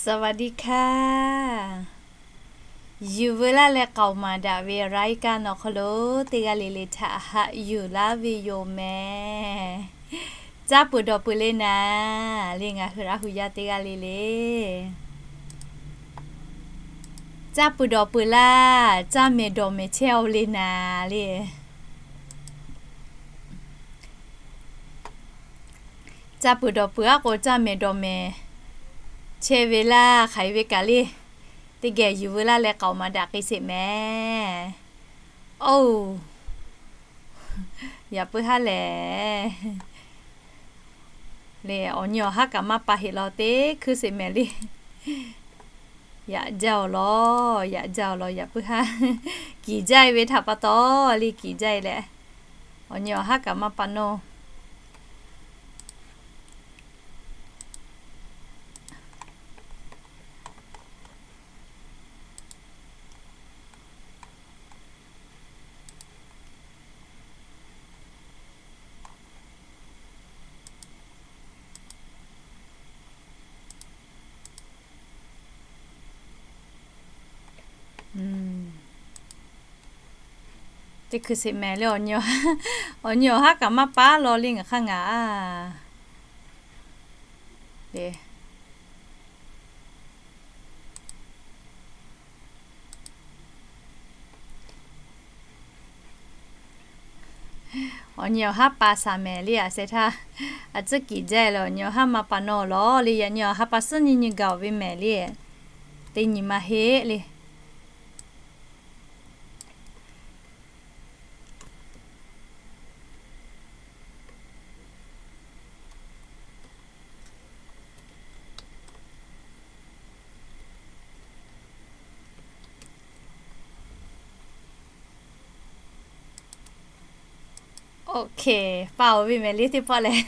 สวัสดีค่ะ Yuˬ veu laˇ leh k'aoˍ maˍ daꞈ ve รายการ awˬ hk'aw lo teˇ g'aˇ le le htaꞈ haꞈ yuˬ laˇ ve yoˬ mehˍ. Caˇ peuˬ dawˬ peuˬ le naˍ le, ngaˬ hui Laˇ hu yaˇ teˇ g'aˇ le le caˇ peuˬ dawˬ peuˬ laˇ, caˇ mehˍ dawˬ mehˍ chehˇ-oˆ le naˍ le. Caˇ peuˬ dawˬ peuˬ aˉ k'o, caˇ mehˍ dawˬ mehˍ chehˇ ve laˇ hk'aiˬ ve kaꞈ le. Teˇ geh yuˬ veu laˇ leh k'aoˍ maˍ daꞈ k'ai sheˍ mehˍ. Oˇ, yaꞈ puiˉ haˉ lehˬ le, awˬ nyi awˬ haˉ kaꞈ maˇ pa heˆ law teˇ hkui sheˍ mehˍ le. Yaꞈ jaˇ-oˬ law, yaꞈ jaˇ-oˬ law, yaꞈ puiˉ haˉ kiˍ jaˇ-e ve htaꞈ pa taw le, kiˍ jaˇ-e leh, awˬ nyi awˬ haˉ kaꞈ maˇ pa nawˇ. Teˇ hkui sheˍ mehˍ le, awˬ nyi awˬ haˉ kaꞈ maˇ pa law le ngaˬ hk'aˇ ngaˬ a le. Awˬ nyi awˬ haˉ pa shaˍ mehˍ le, a sheh htaˇ a tcuhˉ kiˍ jaˇ-e leh awˬ nyi awˬ haˉ maˇ pa nawˇ law le. Yaꞈ nyi awˬ ha pa suhˉ nyi nyi gaˬ-oˬ ve mehˍ le. Teˇ nyi ma heˆ le. Oˇ hk'e, pa-oˬ ve mehˍ le teˇ pawˆ lehˬ,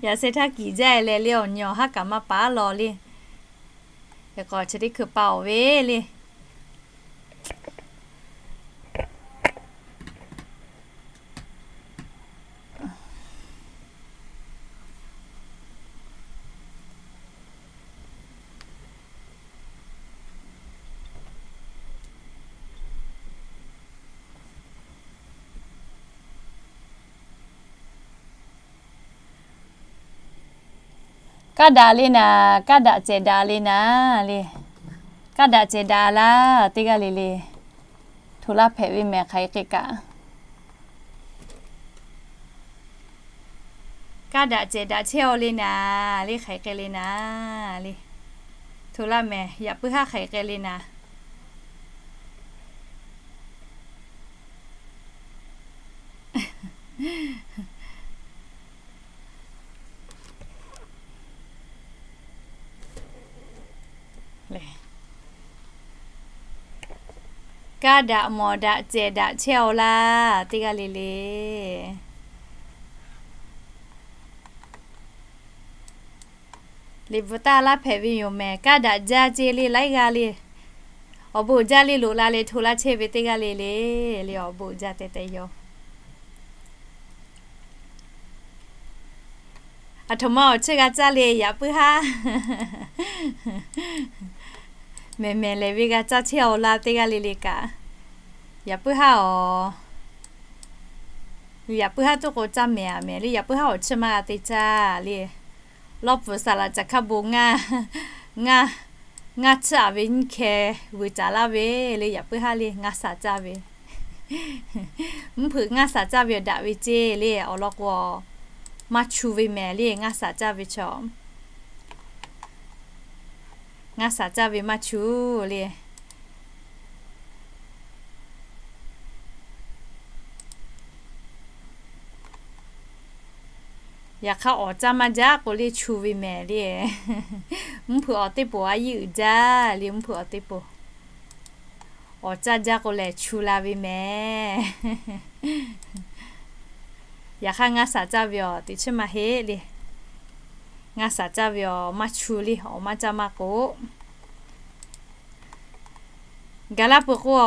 yaꞈ sheh htaˇ kiˍ jaˇ-e leh le, awˬ nyi awˬ haˉ kaꞈ maˇ pa law le. Yaꞈ k'aw chi teˇ hkui pa-oˬ ve le. Kaˇ daꞈ le naˍ, kaˇ daꞈ cehˬ daꞈ le naˍ le. Kaˇ daꞈ cehˬ daꞈ laˇ teˇ g'aˇ le le. Hto laˇ hpehꞈ ve mehˍ hk'aˬ hk'e kaꞈ. Kaˇ daꞈ cehˬ daꞈ chehˇ-aw le naˍ le, hk'aˬ hk'e le naˍ le. Hto laˇ mehˍ, yaꞈ puiˉ haˉ hk'aˬ hk'e le naˍ. Kaˇ daꞈ mawˬ daꞈ cehˬ daꞈ chehˇ-aw laˇ teˇ g'aˇ le le. Liꞈ bvuhꞈ taˇ laˇ hpehꞈ ve yoˬ mehˍ. Kaˇ daꞈ jaˇ ce le laiˉ g'aˇ le. Awˬ bon jaˇ le loꞈ la le hto laˇ chehˇ ve teˇ g'aˇ le le. Le awˬ bon jaˇ tehꞈ tehꞈ yaw. Aˬ htoꞈ ma awˬ chi g'a caˇ le, yaꞈ puiˉ haˉ. Mehˬ mehˬ lehˬ ve g'a caˇ chehˇ-aw laˇ teˇ g'aˇ le le kaꞈ. Yaꞈ puiˉ haˉ-aˬ. Yaꞈ puiˉ haˉ tuˉ k'o caˇ mehˍ-aˬ mehˍ le, yaꞈ puiˉ haˉ awˬ chi maˇ g'a te caˇ le. Lawˇ pfuhˍ saˍ laꞈ caˍ hkaˇ bon ngaˇ, ngaˇ, ngaˇ chiˇ aꞈ ve nyiˇ hkeh vuiˬ caˍ laˇ ve le, yaꞈ puiˉ haˉ le ngaˇ shaˍ caˇ ve. Mvuhˇ hpeuꞈ ngaˇ shaˍ caˇ ve awˬ daꞈ ve ce le, awˬ lawn k'o, maˇ chu ve mehˍ le ngaˇ shaˍ caˇ ve chaw. Ngaˇ shaˍ caˇ ve maˇ chu le. Yaꞈ hk'aˇ awˬ caˇ maˇ jaˇ k'o le chu ve mehˍ le. Mvuhˇ hpeuꞈ awˬ teˇ poˍ a yiˇ uiˍ jaˇ le, mvuhˇ hpeuꞈ awˬ teˇ poˍ. Awˬ caˇ jaˇ k'o lehˬ chu la ve mehˍ. Yaꞈ hk'aˇ ngaˇ shaˍ caˇ ve awˬ teꞈ chiˇ maˇ heˆ le. Ngaˇ shaˍ caˇ ve awˬ maˇ chu le, awˬ maˇ caˇ maˇ k'o. Gaˬ laˇ peuˬ k'o,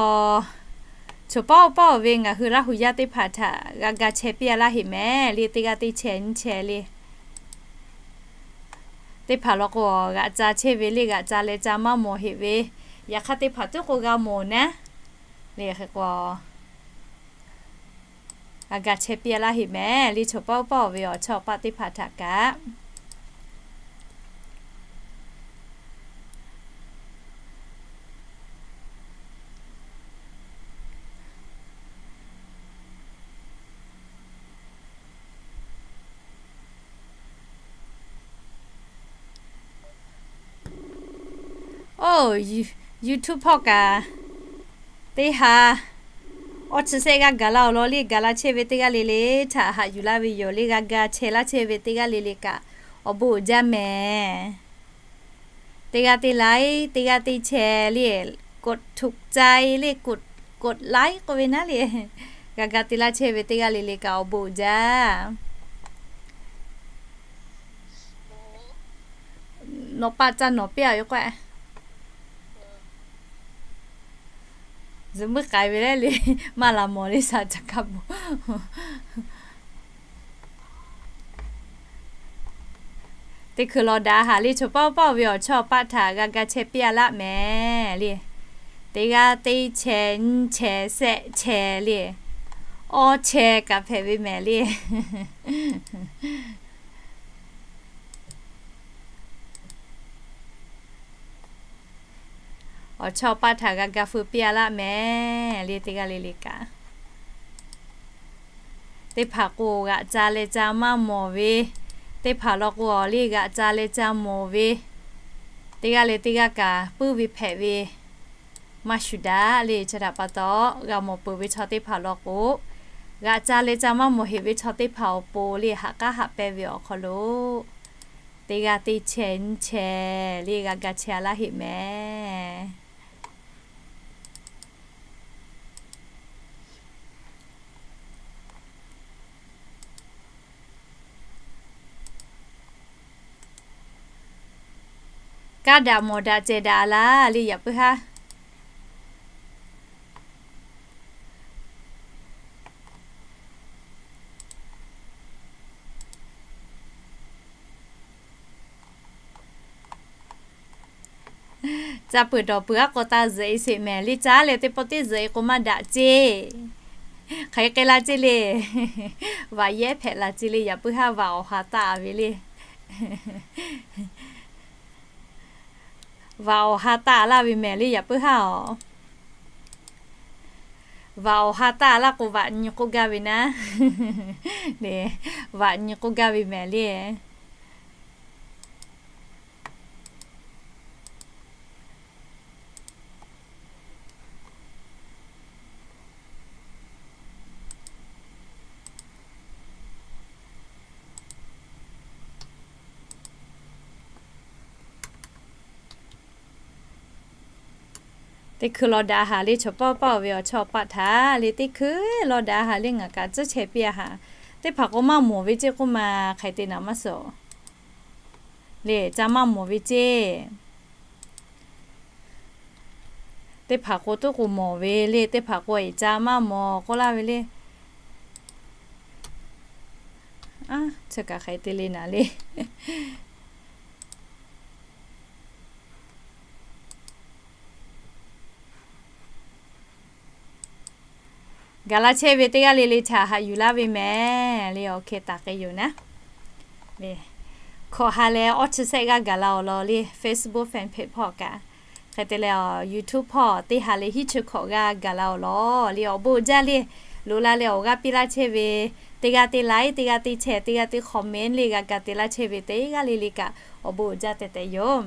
choˬ paˆ oˇ paˆ-oˬ ve ngaˬ hui Laˇ hu yaˇ teˇ hpaˍ htaꞈ g'a ga chehˇ piˇ-a laˇ heꞈ mehˍ le, teˇ g'aˇ teˇ chehˇ nyiˇ chehˇ le. Teˇ hpaˍ law k'o, g'aꞈ ca chehˇ ve le, g'aꞈ ca leh ca maˇ mawˬ heꞈ ve, yaꞈ hk'aˇ teˇ hpaˍ tuˉ k'o g'a mawˬ naˉ le. Hk'e k'o, g'a ga chehˇ piˇ laˇ heꞈ mehˍ le. Chaw paˆ paˆ ve awˬ chawˇ paˆ teˇ hpaˍ htaꞈ kaꞈ Oˇ, YouTube hpawˇ kaꞈ teˇ ha awˇ chi sehˆ g'aˇ gaˬ la awˬ lawn le. Gaˬ la chehˇ ve teˇ g'aˇ le le htaꞈ haꞈ yuˬ laˇ ve yoˬ le. G'a ga chehˇ laˇ chehˇ ve teˇ g'aˇ le le kaꞈ awˬ bon uiˍ jaˇ mehˍ. Teˇ g'aˇ teˇ like, teˇ g'aˇ teˇ share le, กดถูกใจ le, กด กด like k'oˆ ve naˉ le. G'a ga te laˇ chehˇ ve teˇ g'aˇ le le kaꞈ awˬ bon uiˍ jaˇ. Nawˬ pa ca nawˬ piˇ a yoˬ k'o, zuhꞈ muiˉ k'ai ve le le, maˇ laˬ mawˬ le, shaˍ ca kaˇ bon. Teˇ hkui law daꞈ haˍ le. Chaw paˆ paˆ ve awˬ chawˇ paˆ htaꞈ g'a ga chehˇ piˇ laˇ mehˍ le. Teˇ g'aˇ teˇ share, nyiˇ share, shehˆ share le, awˇ share kaꞈ hpehꞈ ve mehˍ le. Awˬ chawˇ paˆ htaꞈ g'a ga feu piˇ laˇ mehˍ le. Teˇ g'aˇ le le kaꞈ, teˇ hpaˍ k'o g'aꞈ ca leh ca maˇ mawˬ ve, teˇ hpaˍ law k'o awˬ le g'aꞈ ca leh ca mawˬ ve, teˇ g'aˇ le teˇ g'aˇ kaꞈ puiˉ ve hpehꞈ ve maˇ shuˍ daꞈ le. Chi htaꞈ pa taw, g'a mawˬ peuˬ ve chaw teˇ hpaˍ law k'o, g'aꞈ ca leh ca maˇ mawˬ heꞈ ve chaw teˇ hpaˍ awˬ pon le, haꞈ k'aˉ haꞈ pehnˇ ve awˬ hk'aw lo teˇ g'aˇ teˇ share, nyiˇ share le g'a ga chehˇ laˇ heꞈ mehˍ. Kaˇ daꞈ mawˬ daꞈ cehˬ daꞈ laˇ le, yaꞈ puiˉ haˉ. Ca peuˬ dawˬ peuˬ aˉ k'aw taˇ zuhꞈ e sheˍ mehˍ le. Caˉ leh teˇ pawˆ teˇ zuhꞈ e k'o maˇ daꞈ ceˇ. Hk'aˬ hk'e k'ai la ceˇ le. Vaꞈ yehˉ hpehꞈ la ceˇ le. Yaꞈ puiˉ haˉ vaꞈ awˬ ha taˆ ve le. Vaꞈ awˬ ha taˆ laˇ ve mehˍ le. Yaꞈ puiˉ haˉ aˬ. Vaꞈ awˬ ha taˆ laˇ k'o vaꞈ nyi k'oˆ gaˇ ve naˉ. Vaꞈ nyi k'oˆ gaˇ ve mehˍ le. Teˇ hkui law daꞈ haˍ le. Chaw paˆ paˆ ve awˬ chawˇ paˆ htaꞈ le teˇ hkui law daꞈ haˍ le. Ngaˬ kaꞈ tcuhˉ chehˇ piˇ a haˍ. Teˇ hpaˍ k'o maˇ mawˬ ve ceˇ k'oˆ ma, hk'aˬ hk'e te naˍ maˇ suh le. Ca maˇ mawˬ ve ceˇ. Teˇ hpaˍ k'o tuˉ k'o mawˬ ve le. Teˇ hpaˍ k'o eˍ ca maˇ mawˬ k'oˆ laˇ ve le. Aˉ, chi kaꞈ hk'aˬ hk'e te le naˍ le. Gaˬ la chehˇ ve teˇ g'aˇ le le htaꞈ haꞈ yuˬ laˇ ve mehˍ le. Awˬ hk'e taˍ k'ai yoˬ naˉ. Hkawꞈ ha leh awˇ chi sehˆ g'aˇ gaˬ la awˬ lawn le. Facebook fan page hpawˇ kaꞈ, hk'e te leh YouTube hpawˇ teˇ ha leh hiˉ chi hkawꞈ g'aˇ gaˬ la awˬ lawn le. Awˬ bon jaˇ le. Loꞈ la leh awˬ g'aˇ piˇ laˇ chehˇ ve teˇ g'aˇ teˇ like, teˇ g'aˇ teˇ share, teˇ g'aˇ teˇ comment le g'a ga te laˇ chehˇ ve teˇ g'aˇ le le kaꞈ awˬ bon uiˍ jaˇ tehꞈ tehꞈ yoˬ.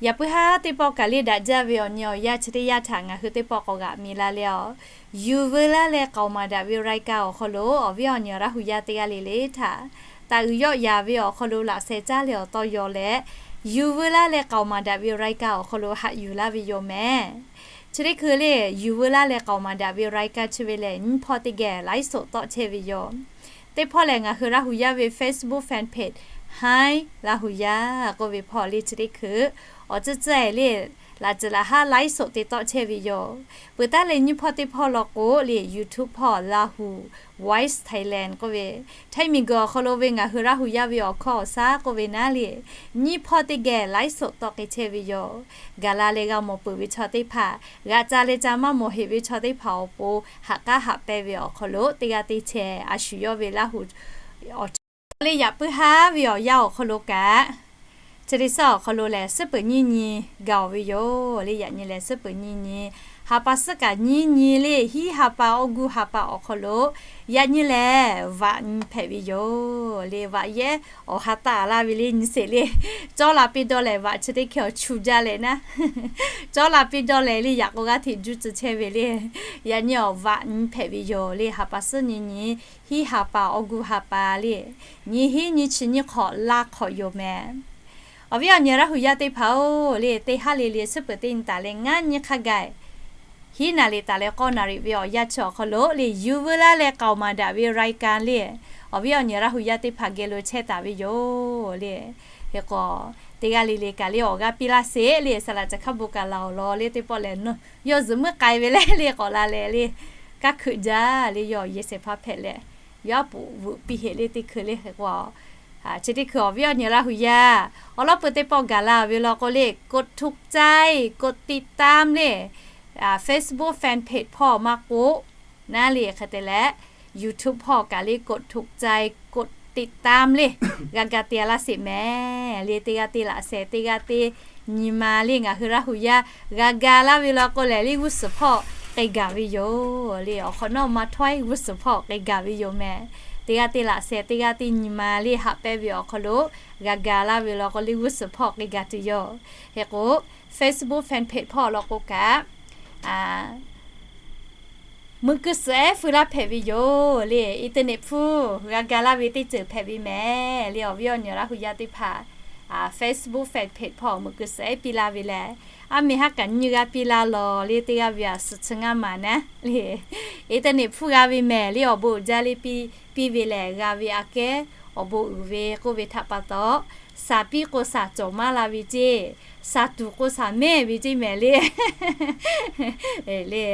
Yaꞈ puiˉ haˉ teˇ pawˆ kaꞈ le daꞈ jaˇ ve awˬ nyi awˬ yaˇ chi teˇ yanˇ htaꞈ ngaˬ hui teˇ pawˆ k'awꞈ g'aꞈ mi la leh awˬ, yuˬ veu laˇ leh k'aoˍ maˍ daꞈ ve รายการ awˬ hk'aw lo awˬ viˉ awˬ nyi Laˇ hu yaˇ teˇ g'aˇ le le htaꞈ taˍ uiˍ yawˆ yaˍ ve awˬ hk'aw lo laꞈ sheh caˇ leh awˬ tawˇ yaw leh, yuˬ veu laˇ leh k'aoˍ maˍ daꞈ ve รายการ awˬ hk'aw lo haꞈ yuˬ laˇ ve yoˬ mehˍ. Chi teˇ hkui le yuˬ veu laˇ leh k'aoˍ maˍ daꞈ ve รายการ chi ve lehˬ, nyiˇ hpawˇ teˇ geh laiˉ soꞈ tawˆ chehˇ ve yoˬ. Teˇ hpawˇ lehˬ, ngaˬ hui Laˇ hu yaˇ ve Facebook fan page Hi Laˇ huˍ yaˇ k'oˆ ve hpawˇ le chi teˇ hkui awˬ tcuhˉ tcuhˉ le, laꞈ ceuˬ laꞈ haˉ ไลฟ์สด te tawˆ chehˇ ve yoˬ. Peuˬ taˉ leh nyiˇ hpawˇ teˇ hpawˇ law k'o le, YouTube hpawˇ Lahu Voice Thailand k'oˆ ve, Htaiˇ miˬguiˬ awˬ hk'aw lo ve ngaˬ hui Laˇ huˍ yaˇ ve awˬ hkawˇ awˬ shaˉ k'oˆ ve naˉ le, nyiˇ hpawˇ teˇ geh ไลฟ์สด tawˆ k'ai chehˇ ve yoˬ. Gaˬ la leh g'a mawˬ peuˬ ve chaw teˇ hpaˍ, g'aꞈ ca leh ca maˇ mawˬ heꞈ ve chaw teˇ hpaˍ awˬ pon haꞈ k'aˉ haꞈ pehnˇ ve awˬ hk'aw lo teˇ g'aˇ teˇ chehˇ a shu yawˇ ve Laˇ huˍ awˬ le yaꞈ puiˉ haˉ ve awˬ yanˇ awˬ hk'aw lo kaꞈ, chi teˇ suhˉ awˬ hk'aw lo lehˬ suhˉ peuˬ nyiˇ nyi gaˬ-oˬ ve yoˬ le. Yaꞈ nyi lehˬ suhˉ peuˬ nyiˇ nyi, ha pa suhˉ kaꞈ nyiˇ nyi le, hiˉ ha pa awˬ gu ha pa awˬ hk'aw lo yaꞈ nyi lehˬ vaꞈ nyi hpehꞈ ve yoˬ le. Vaꞈ yehˉ awˬ ha taˆ laˇ ve le nyi sheˍ le. Cawˇ la piˇ dawˇ lehˬ vaꞈ chi teˇ hkeh awˬ chu jaˇ leh naˉ, cawˇ la piˇ dawˇ leh le yaꞈ k'o g'aˇ hteꞈ juˇ tcuh chehˇ ve le. Yaꞈ nyi awˬ vaꞈ nyi hpehꞈ ve yoˬ le. Ha pa suhˉ nyiˇ nyi, hiˉ ha pa awˬ gu ha pa le, nyi hiˉ nyi chi nyi hk'awꞈ laˇ hk'awꞈ yoˬ mehˍ. Awˬ viˉ awˬ nyi Laˇ huˍ yaˇ teˇ hpaˍ-oˬ le, teˇ haˉ le le suhˉ peuˬ teˇ nyi taˍ leh ngaˇ nyi hk'a gaˬ hiˉ naˍ riˍ taˍ leh k'awˇ naˍ riˍ ve awˬ yanˇ chi awˬ hk'aw lo le, yuˬ veu laˇ leh k'aoˍ maˍ daꞈ ve รายการ le, awˬ viˉ awˬ nyi Laˇ huˍ yaˇ teˇ hpaˍ geh lo chehˇ taˍ ve yoˬ le. Hk'e k'o, teˇ g'aˇ le le kaꞈ le awˬ g'aˇ piˇ laˇ sheˍ le, saˍ laꞈ ca hkaˇ bon kaꞈ laˬ awˬ lawn le teˇ pawˆ lehˬ, yawˇ zuhꞈ muiˉ k'ai ve le le k'awꞈ la leh le, kaˇ hkeuꞈ jaˇ le, yawˇ yehˬ shehˍ hpaˇ hpehꞈ leh, yawˇ a poꞈ veuꞈ piˇ heꞈ le teˇ hkui le. Hk'e k'o, chi teˇ hkui awˬ viˉ awˬ nyi Laˇ huˍ yaˇ awˬ lawn peu teˇ pawˆ gaˬ la ve law k'o le, กดถูกใจ กดติดตาม le, Facebook fan page hpawˇ maˇ k'oˆ naˉ le, hk'e te leh YouTube hpawˇ kaꞈ le กดถูกใจ กดติดตาม le, g'a ga te laˇ sheˍ mehˍ le. Teˇ g'aˇ teˇ laꞈ sheh, teˇ g'aˇ teˇ nyi ma le ngaˬ hui Laˇ huˍ yaˇ g'a ga laˇ ve law k'o lehˬ le g'uˇ suhˍ hpawˇ k'ai gaˬ ve yoˬ le. Awˬ hk'awꞈ nawˉ ma htawˇ g'uˇ suhˍ hpawˇ k'ai gaˬ ve yoˬ mehˍ. Teˇ g'aˇ teˇ laꞈ sheh, teˇ g'aˇ teˇ nyi ma le haꞈ pehnˇ ve awˬ hk'aw lo g'a ga laˇ ve law k'o le g'uˇ suhˍ hpawˇ k'ai gaˬ tuˬ yoˬ. Hk'e k'o, Facebook fan page hpawˇ law k'o kaꞈ มือ kuiˬ suhˍ ehˉ feu laˇ hpehꞈ ve yoˬ le. Internet hpfuhˇ g'a ga laˇ ve teˇ ceuˬ hpehꞈ ve mehˍ le. Awˬ viˉ awˬ nyi Laˇ huˍ yaˇ teˇ hpaˍ Facebook fan page hpawˇ มือ kuiˬ suhˍ ehˉ piˇ laˇ ve lehˬ, aˉ meh haˉ kaꞈ nyiˇ g'aˇ piˇ laˇ law le. Teˇ g'aˇ ve a suhˍ chi ngaˇ maˍ naˉ le, internet hpfuhˇ g'a ve mehˍ le. Awˬ bon uiˍ jaˇ le piˇ, piˇ ve lehˬ g'a ve aꞈ kehˉ awˬ bon uiˍ ve k'oˆ ve htaꞈ pa taw, shaˍ piˇ k'o shaˍ cawˬ maˇ la ve ceˇ, shaˍ tuˬ k'o shaˍ mehˇ ve ceˇ mehˍ le. Le,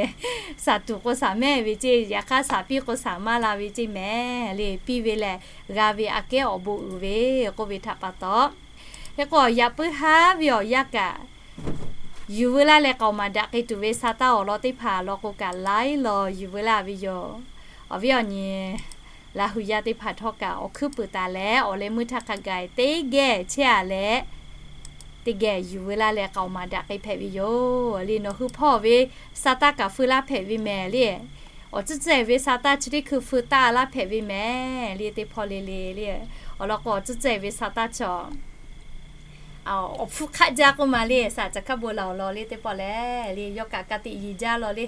shaˍ tuˬ k'o shaˍ mehˇ ve ceˇ, yaꞈ hk'aˇ shaˍ piˇ k'o shaˍ maˇ la ve ceˇ mehˍ le. Piˇ ve lehˬ g'a ve aꞈ kehˉ awˬ bon uiˍ ve k'oˆ ve htaꞈ pa taw, hk'e k'o yaꞈ puiˉ haˉ ve awˬ yanˇ kaꞈ yuˬ veu laˇ leh k'aoˍ maˍ daꞈ k'ai tuˬ ve sa taˇ awˬ lawn teˇ hpaˍ law k'o kaꞈ laiˉ law yuˬ veu laˇ ve yoˬ. Awˬ viˉ awˬ nyi Laˇ huˍ yaˇ teˇ hpaˍ htawˇ kaꞈ awˬ hkuiˉ puiˍ taˍ leh awˬ leh meuˇ htaˇ hk'a gaˬ teˇ geh chehˇ a leh, teˇ geh yuˬ veu laˇ leh k'aoˍ maˍ daꞈ k'ai hpehꞈ ve yoˬ le. Nawˬ hui hpawˇ ve sa taˇ kaꞈ feu laˇ hpehꞈ ve mehˍ le. Awˬ tcuhˉ tcuhˉ ve sa taˇ chi teˇ hkui feu taˇ laˇ hpehꞈ ve mehˍ le. Teˇ hpawˇ le le le, awˬ lawn k'o awˬ tcuhˉ tcuhˉ ve sa taˇ chaw awˬ hpfuhˇ hk'aˆ jaˇ k'oˆ ma le. Saˍ laꞈ ca hkaˇ bon laˬ awˬ lawn le teˇ pawˆ lehˬ le, yawˇ kaꞈ ka tiꞈ yeˬ jaˇ law le.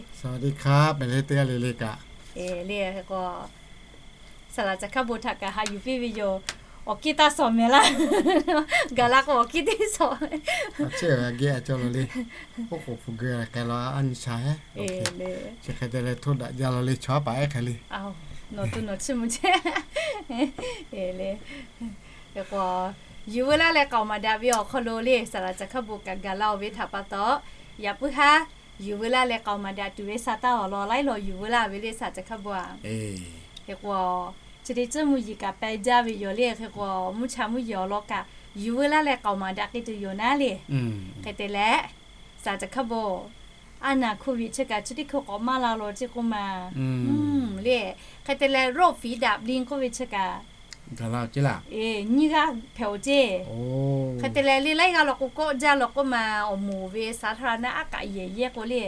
Saˍ laꞈ ca hkaˇ bon htaꞈ kaꞈ haꞈ yuˬ piˇ ve yoˬ. Awˬ kiˇ taˇ shawˍ mehˍ laˇ. Gaˬ la k'o awˬ kiˇ teˇ shawˍ. Oˇ k'oˍ pfuhˍ geu k'ai law a nyi sha he. Chi hk'e te leh htoˇ daꞈ jaˇ law le chaw aˉ paˍ ehˉ hk'e le. Nawˬ tu nawˬ chiˇ mvuh chehˇ le. Yuˬ veu laˇ leh k'aoˍ maˍ daꞈ ve awˬ hk'aw lo le saˍ laꞈ ca hkaˇ bon kaꞈ gaˬ la-oˬ ve htaꞈ pa taw, yaꞈ puiˉ haˉ yuˬ veu laˇ leh k'aoˍ maˍ daꞈ tuˬ ve sa taˇ awˬ lawn laiˉ law yuˬ veu laˇ ve le saˍ laꞈ ca hkaˇ bon a. Hk'e k'o, chi teˇ tcuhˉ mvuhˇ yeˬ kaꞈ peh jaˇ ve yoˬ le. Hk'e k'o, mvuhˇ cha mvuhˇ yeˬ awˬ lawn kaꞈ yuˬ veu laˇ leh k'aoˍ maˍ daꞈ k'ai tuˬ yoˬ naˉ le. Hk'e te leh, saˍ laꞈ ca hkaˇ bon, aˉ naˍ โควิด chi kaꞈ chi teˇ hkui k'awꞈ maˇ la law ceˇ k'oˆ ma le. Hk'e te leh โรคฝีดาดลิง k'oˆ ve chi kaꞈ nyiˇ g'aˇ hpehꞈ-oˬ ceˇ. Hk'e te leh le laiˉ g'aˇ law k'o kawˆ jaˇ law k'oˆ ma, awˬ moˍ ve saˍ htaˇ naˉ aˉ kaꞈ yehˬ yehˇ k'o le,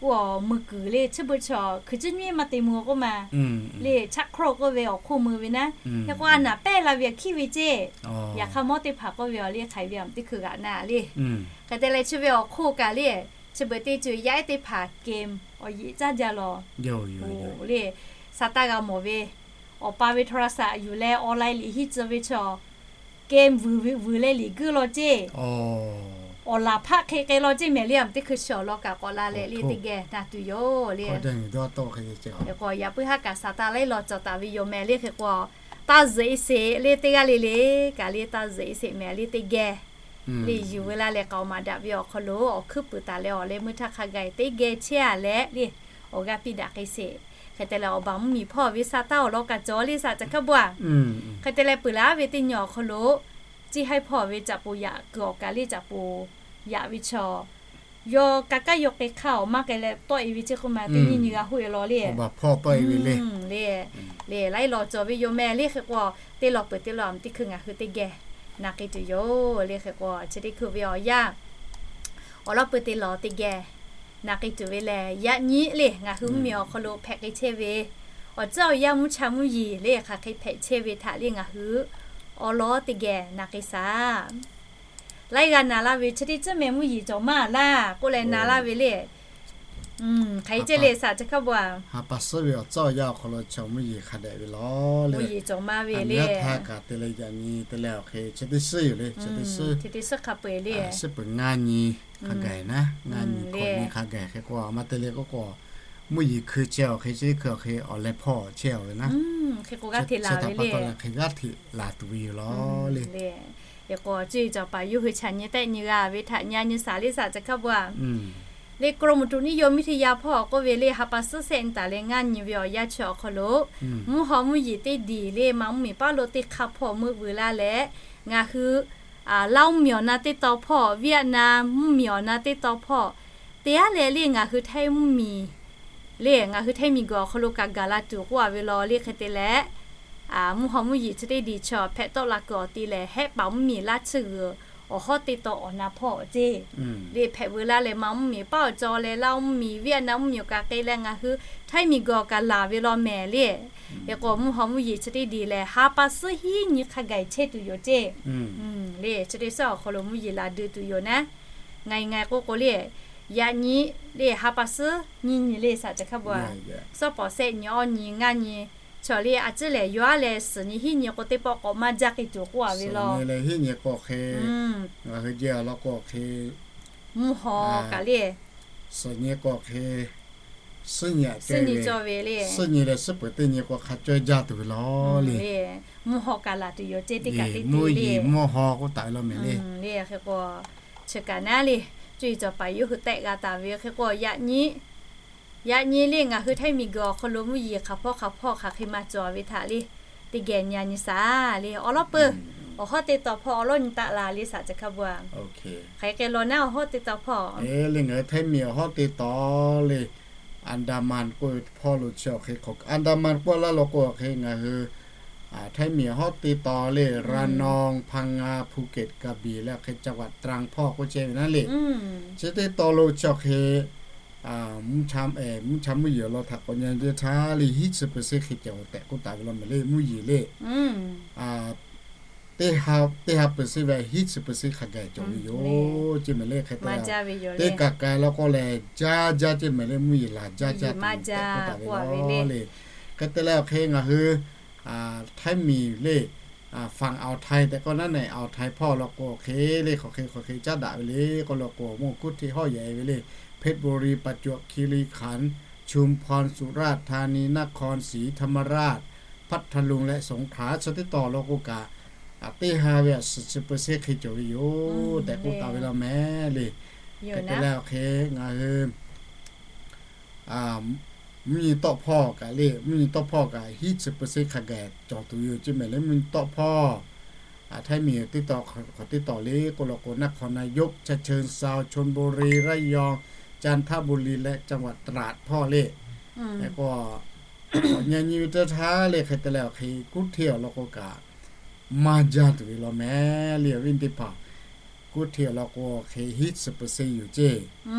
oˇ awˬ mui kuiˬ le chi beuꞈ chaw hkui cuˉ nyiˉ maˇ te mvuh k'oˆ ma le, chaˆ hkroˆ k'oˆ ve awˬ hk'oˆ mui ve naˉ, hk'e k'o a naˍ pehˇ la ve a hkiˇ ve ceˇ. Yaꞈ hk'aˇ mawˇ teˇ hpaˍ k'oˆ ve awˬ le hk'aiˬ ve a teˇ hkui g'aꞈ na le. Hk'e te leh chi ve awˬ hk'oˆ kaꞈ le, chi beuꞈ teˇ ceuˬ yaˇ ehˉ teˇ hpaˍ เกม awˬ yeꞈ caˇ jaˇ law le. Sa taˇ g'a mawˬ ve, awˬ pa ve โทรศัพท์ yuˬ leh online liꞈ hiˉ tcuh ve chaw เกม vuiˬ leh liꞈ guiˇ law ceˇ. Awˬ laˬ hpaˆ hk'e k'ai law ceˇ mehˍ le. Aˬ teˇ hkui shawˍ law kaꞈ k'awꞈ la leh le teˇ geh na tuˬ yoˬ le. K'o yaꞈ puiˉ haˉ kaꞈ saˍ taˇ laiˉ law cawˬ taˍ ve yoˬ mehˍ le. Hk'e k'o, Taˇ zuhꞈ e sheˍ le teˇ g'aˇ le le, kaꞈ le taˇ zuhꞈ e sheˍ mehˍ le teˇ geh le yuˬ ve laˇ leh k'aoˍ maˍ daꞈ ve awˬ hk'aw lo awˬ hkuiˉ puiˍ taˍ leh awˬ leh meuˇ htaˇ hk'a gaˬ teˇ geh chehˇ a leh le awˬ g'aˇ piˇ daꞈ k'ai sheˍ. Hk'e te leh awˬ baˬ mvuhˇmiˬ hpawˇ ve sa taˇ awˬ lawn kaꞈ cawˬ le saꞈ ca hk'a bvuhꞈ. Hk'e te leh peuˬ laˬ ve teˇ nyi awˬ hk'aw lo ciˇ haiˉ hpawˇ ve caꞈ poˍ yaꞈ kuiˬ awˬ kaˬ le caꞈ poˍ yaꞈ ve chaw yawˇ ka kaˉ yawˇ k'ai hk'aˇ awˬ maˇ k'ai leh tawˆ e ve ceˇ k'oˆ ma teˇ nyi nyi g'a hoˆ e law le. Le, le laiˉ law cawˬ ve yoˬ mehˍ le hk'e k'o, teˇ law peuˬ teˇ law teˇ hkui ngaˬ hui teˇ geh na k'ai tuˬ yoˬ le hk'e k'o, chi teˇ hkui ve awˬ yanˇ awˬ lawn peuˬ teˇ law teˇ geh na k'ai tuˬ ve lehˬ, yaꞈ nyi le ngaˬ hui mvuhˇmiˬ awˬ hk'aw lo hpehꞈ k'ai chehˇ ve awˬ tcuhˉ awˬ yanˇ mvuhˇ cha mvuhˇ yeˬ le hk'aˬ hk'e hpehꞈ chehˇ ve htaꞈ le ngaˬ hui awˬ lawn teˇ geh na k'ai shaˍ. Laiˉ g'a na laˇ ve chi teˇ tcuhˉ meh mvuhˇ yeˬ cawˬ maˇ laˇ k'oˆ leh na laˇ ve le. Hk'aˬ hk'e ceh le saꞈ ca hk'a bvuhꞈ. Ha pa suhˉ ve awˬ tcuhˉ awˬ yanˇ awˬ hk'aw lo chaw mvuhˇ yeˬ hk'a dehꞈ ve law le. Mvuhˇ yeˬ cawˬ maˇ ve le. Htaˇ kaꞈ te leh yaꞈ nyi te leh awˬ hk'e chi teˇ suhˉ yoˬ le, chi teˇ suhˉ hk'a peu-eˬ le. Suhˉ peuˬ ngaˇ nyi hk'a gaˬ naˉ, ngaˇ nyi hk'awꞈ nyi hk'a gaˬ hk'e k'o, a ma te le k'oˆ k'o, mvuhˇ yeˬ hkui chehˇ awˬ hk'e chi teˇ hkui awˬ hk'e awˬ leh hpawˇ chehˇ a ve naˉ, hk'e k'o g'aˇ hteꞈ laˬ ve le. Hk'e g'aˇ hteꞈ laˬ tuˬ ve yoˬ law le. Hk'e k'o cuˇ yiˍ cawˬ paˍ yawˇ hui chaꞈ nyi tehˆ nyi g'a ve htaꞈ nyi a nyi shaˍ le saꞈ ca hk'a bvuhꞈ. Le กรมอุตุนิยมวิทยา hpawˇ k'oˆ ve le ha pa suhˉ shehˆ nyi taˍ leh ngaˇ nyi ve awˬ yanˇ chi awˬ hk'aw lo mvuhˇ haw mvuhˇ yeˬ teˇ diˬ le ma mvuhˇmiˬ paˉ lo teˇ hk'aˇ hpawˇ meuˆ veu laˇ leh, ngaˬ hui Laˇ mvuhˇmiˬ awˬ na teˇ taw hpawˇ, Vietnam mvuhˇmiˬ awˬ na teˇ taw hpawˇ, teˇ g'aˇ leh le ngaˬ hui Htaiˇ mvuhˇmiˬ le ngaˬ hui Htaiˇ miˬguiˬ awˬ hk'aw lo kaꞈ gaˬ la tuˬ k'oˆ a ve law le hk'e te leh, mvuhˇ haw mvuhˇ yeˬ chi teˇ diˬ chaw hpehꞈ tawˆ la kuiˬ awˬ te lehˬ, Hehˆ paˍ mvuhˇmiˬ laˇ tsuhˇ g'uiˬ awˬ hawˉ teˇ taw awˬ na hpawˇ ceˇ le hpehꞈ veu laˇ leh ma mvuhˇmiˬ paˉ awˬ cawˬ leh Laˇ mvuhˇmiˬ, Vietnam mvuhˇmiˬ awˬ kaꞈ k'ai leh ngaˬ hui Htaiˇ miˬguiˬ awˬ kaꞈ laˬ ve law mehˍ le. Hk'e k'o mvuhˇ haw mvuhˇ yeˬ chi teˇ diˬ lehˬ ha pa suhˉ hiˉ nyi hk'a gaˬ chehˇ tuˬ yoˬ ceˇ le chi teˇ suhˉ awˬ hk'aw lo mvuhˇ yeˬ laˬ dui tuˬ yoˬ naˉ. Ngaˬ ngaˬ k'oˆ k'o le, yaꞈ nyi le ha pa suhˉ nyi nyi le saꞈ ca hk'a bvuhꞈ. Suhˉ pawˍ shehˆ nyi awˇ nyi ngaˇ nyi chaw le a ciˉ lehˬ, yawˇ aˉ leh suhˍ nyi hiˉ nyi k'o teˇ pawˆ k'awꞈ maˇ jaˇ k'ai tuˬ k'oˆ a ve law. Hiˉ nyi k'o hk'e ngaˬ hui jehˬ a law k'o hk'e mvuhˇ haw kaꞈ le suhˍ nyi k'o hk'e suhˉ nyi cawˇ ve le. Suhˉ nyi leh suhˉ peuˬ teˇ nyi k'o hk'a cawˇ jaˇ tuˬ ve law le. Mvuhˇ haw kaꞈ laˬ tuˬ yoˬ ceˇ teˇ kaꞈ teˇ mvuhˇ yeˬ mvuhˇ haw k'oˆ taˍ ve law mehˍ le. Hk'e k'o chi kaꞈ naˉ le, cuˇ yiˍ cawˬ paˍ yawˇ hui tehˆ g'a taˍ ve hk'e k'o yaꞈ nyi yaꞈ nyi le ngaˬ hui Htaiˇ miˬguiˬ awˬ hk'aw lo mvuhˇ yeˬ hk'aˬ hpawˇ hk'aˬ hpawˇ hk'aˬ hk'e maˇ cawˬ ve htaꞈ le teˇ geh nyi a nyi shaˍ le. Awˬ lawn peuˬ awˬ hawˉ teˇ taw hpawˇ awˬ lawn nyi taˆ la le saꞈ ca hk'a bvuhꞈ. Hk'aˬ hk'e law naˉ awˬ hawˉ teˇ taw hpawˇ le ngaˬ hui Htaiˇ miˬ awˬ hawˉ teˇ taw le Andaman k'oˆ ve hpawˇ lo chi awˬ hk'e k'o Andaman k'oˆ laˇ law k'o hk'e ngaˬ hui Htaiˇ miˬ awˬ hawˉ teˇ taw leระนอง พังงา ภูเก็ต กระบี่ leh hk'e จังหวัดตรัง hpawˇ k'oˆ chehˇ ve naˉ le. Chi teˇ taw lo chi awˬ hk'e mvuhˇ cha mvuhˇ yeˬ law htaꞈ k'awꞈ nyi teˇ htaˇ le hiˉ chi เปอร์เซ็นต์ hk'e cawˬ tehꞈ k'oˆ taˍ ve law mehˍ le mvuhˇ yeˬ le. Teˇ ha เปอร์เซ็นต์ ve hiˉ chi เปอร์เซ็นต์ hk'a gaˬ cawˬ ve yoˬ ceˇ mehˍ le. Hk'e te teˇ kaꞈ kaꞈ law k'o lehˬ jaˇ jaˇ ceˇ mehˍ le mvuhˇ yeˬ laˬ jaˇ jaˇ tehꞈ k'oˆ taˍ ve law le. Hk'e te leh awˬ hk'e ngaˬ hui Htaiˇ miˬ le ฝั่งอ่าวไทย tehꞈ k'oˆ naˉ ne, อ่าวไทย hpawˇ law k'o hk'e le hk'aˬ hk'e hk'aˬ hk'e caˉ daꞈ ve le k'oˆ law k'o mvuhˇ kuˉ hteˇ hawˉ yehˬ ve le เพชรบุรี ประจวบคีรีขันธ์ ชุมพร สุราษฎร์ธานี นครศรีธรรมราช พัทลุง และสงขลา chi teˇ taw law k'o kaꞈ teˇ ha ve a suhˍ chi เปอร์เซ็นต์ hk'e cawˬ ve yoˬ tehꞈ k'oˆ taˍ ve law mehˍ le. Hk'e te leh awˬ hk'e ngaˬ hui mvuhˇ nyi tawˆ hpawˇ kaꞈ le mvuhˇ nyi tawˆ hpawˇ kaꞈ hiˉ chi เปอร์เซ็นต์ hk'a gaˬ cawˬ tuˬ yoˬ ceˇ mehˍ le mvuhˇ nyi tawˆ hpawˇ. Htaiˇ miˬ teˇ taw hk'aˬ teˇ taw le k'oˆ law k'o นครนายก ฉะเชิงเทรา ชลบุรี ระยอง จันทบุรี และ จังหวัดตราด hpawˇ le. Hk'e k'o nyi nyi ve teˇ htaˇ le hk'e te leh awˬ hk'e kuˉ hteˇ awˬ lawn k'o kaꞈ maˇ jaˇ tuˬ ve law mehˍ le. Awˬ viˉ teˇ hpaˍ kuˉ hteˇ awˬ lawn k'o hk'e hiˉ chi เปอร์เซ็นต์ yoˬ ceˇ.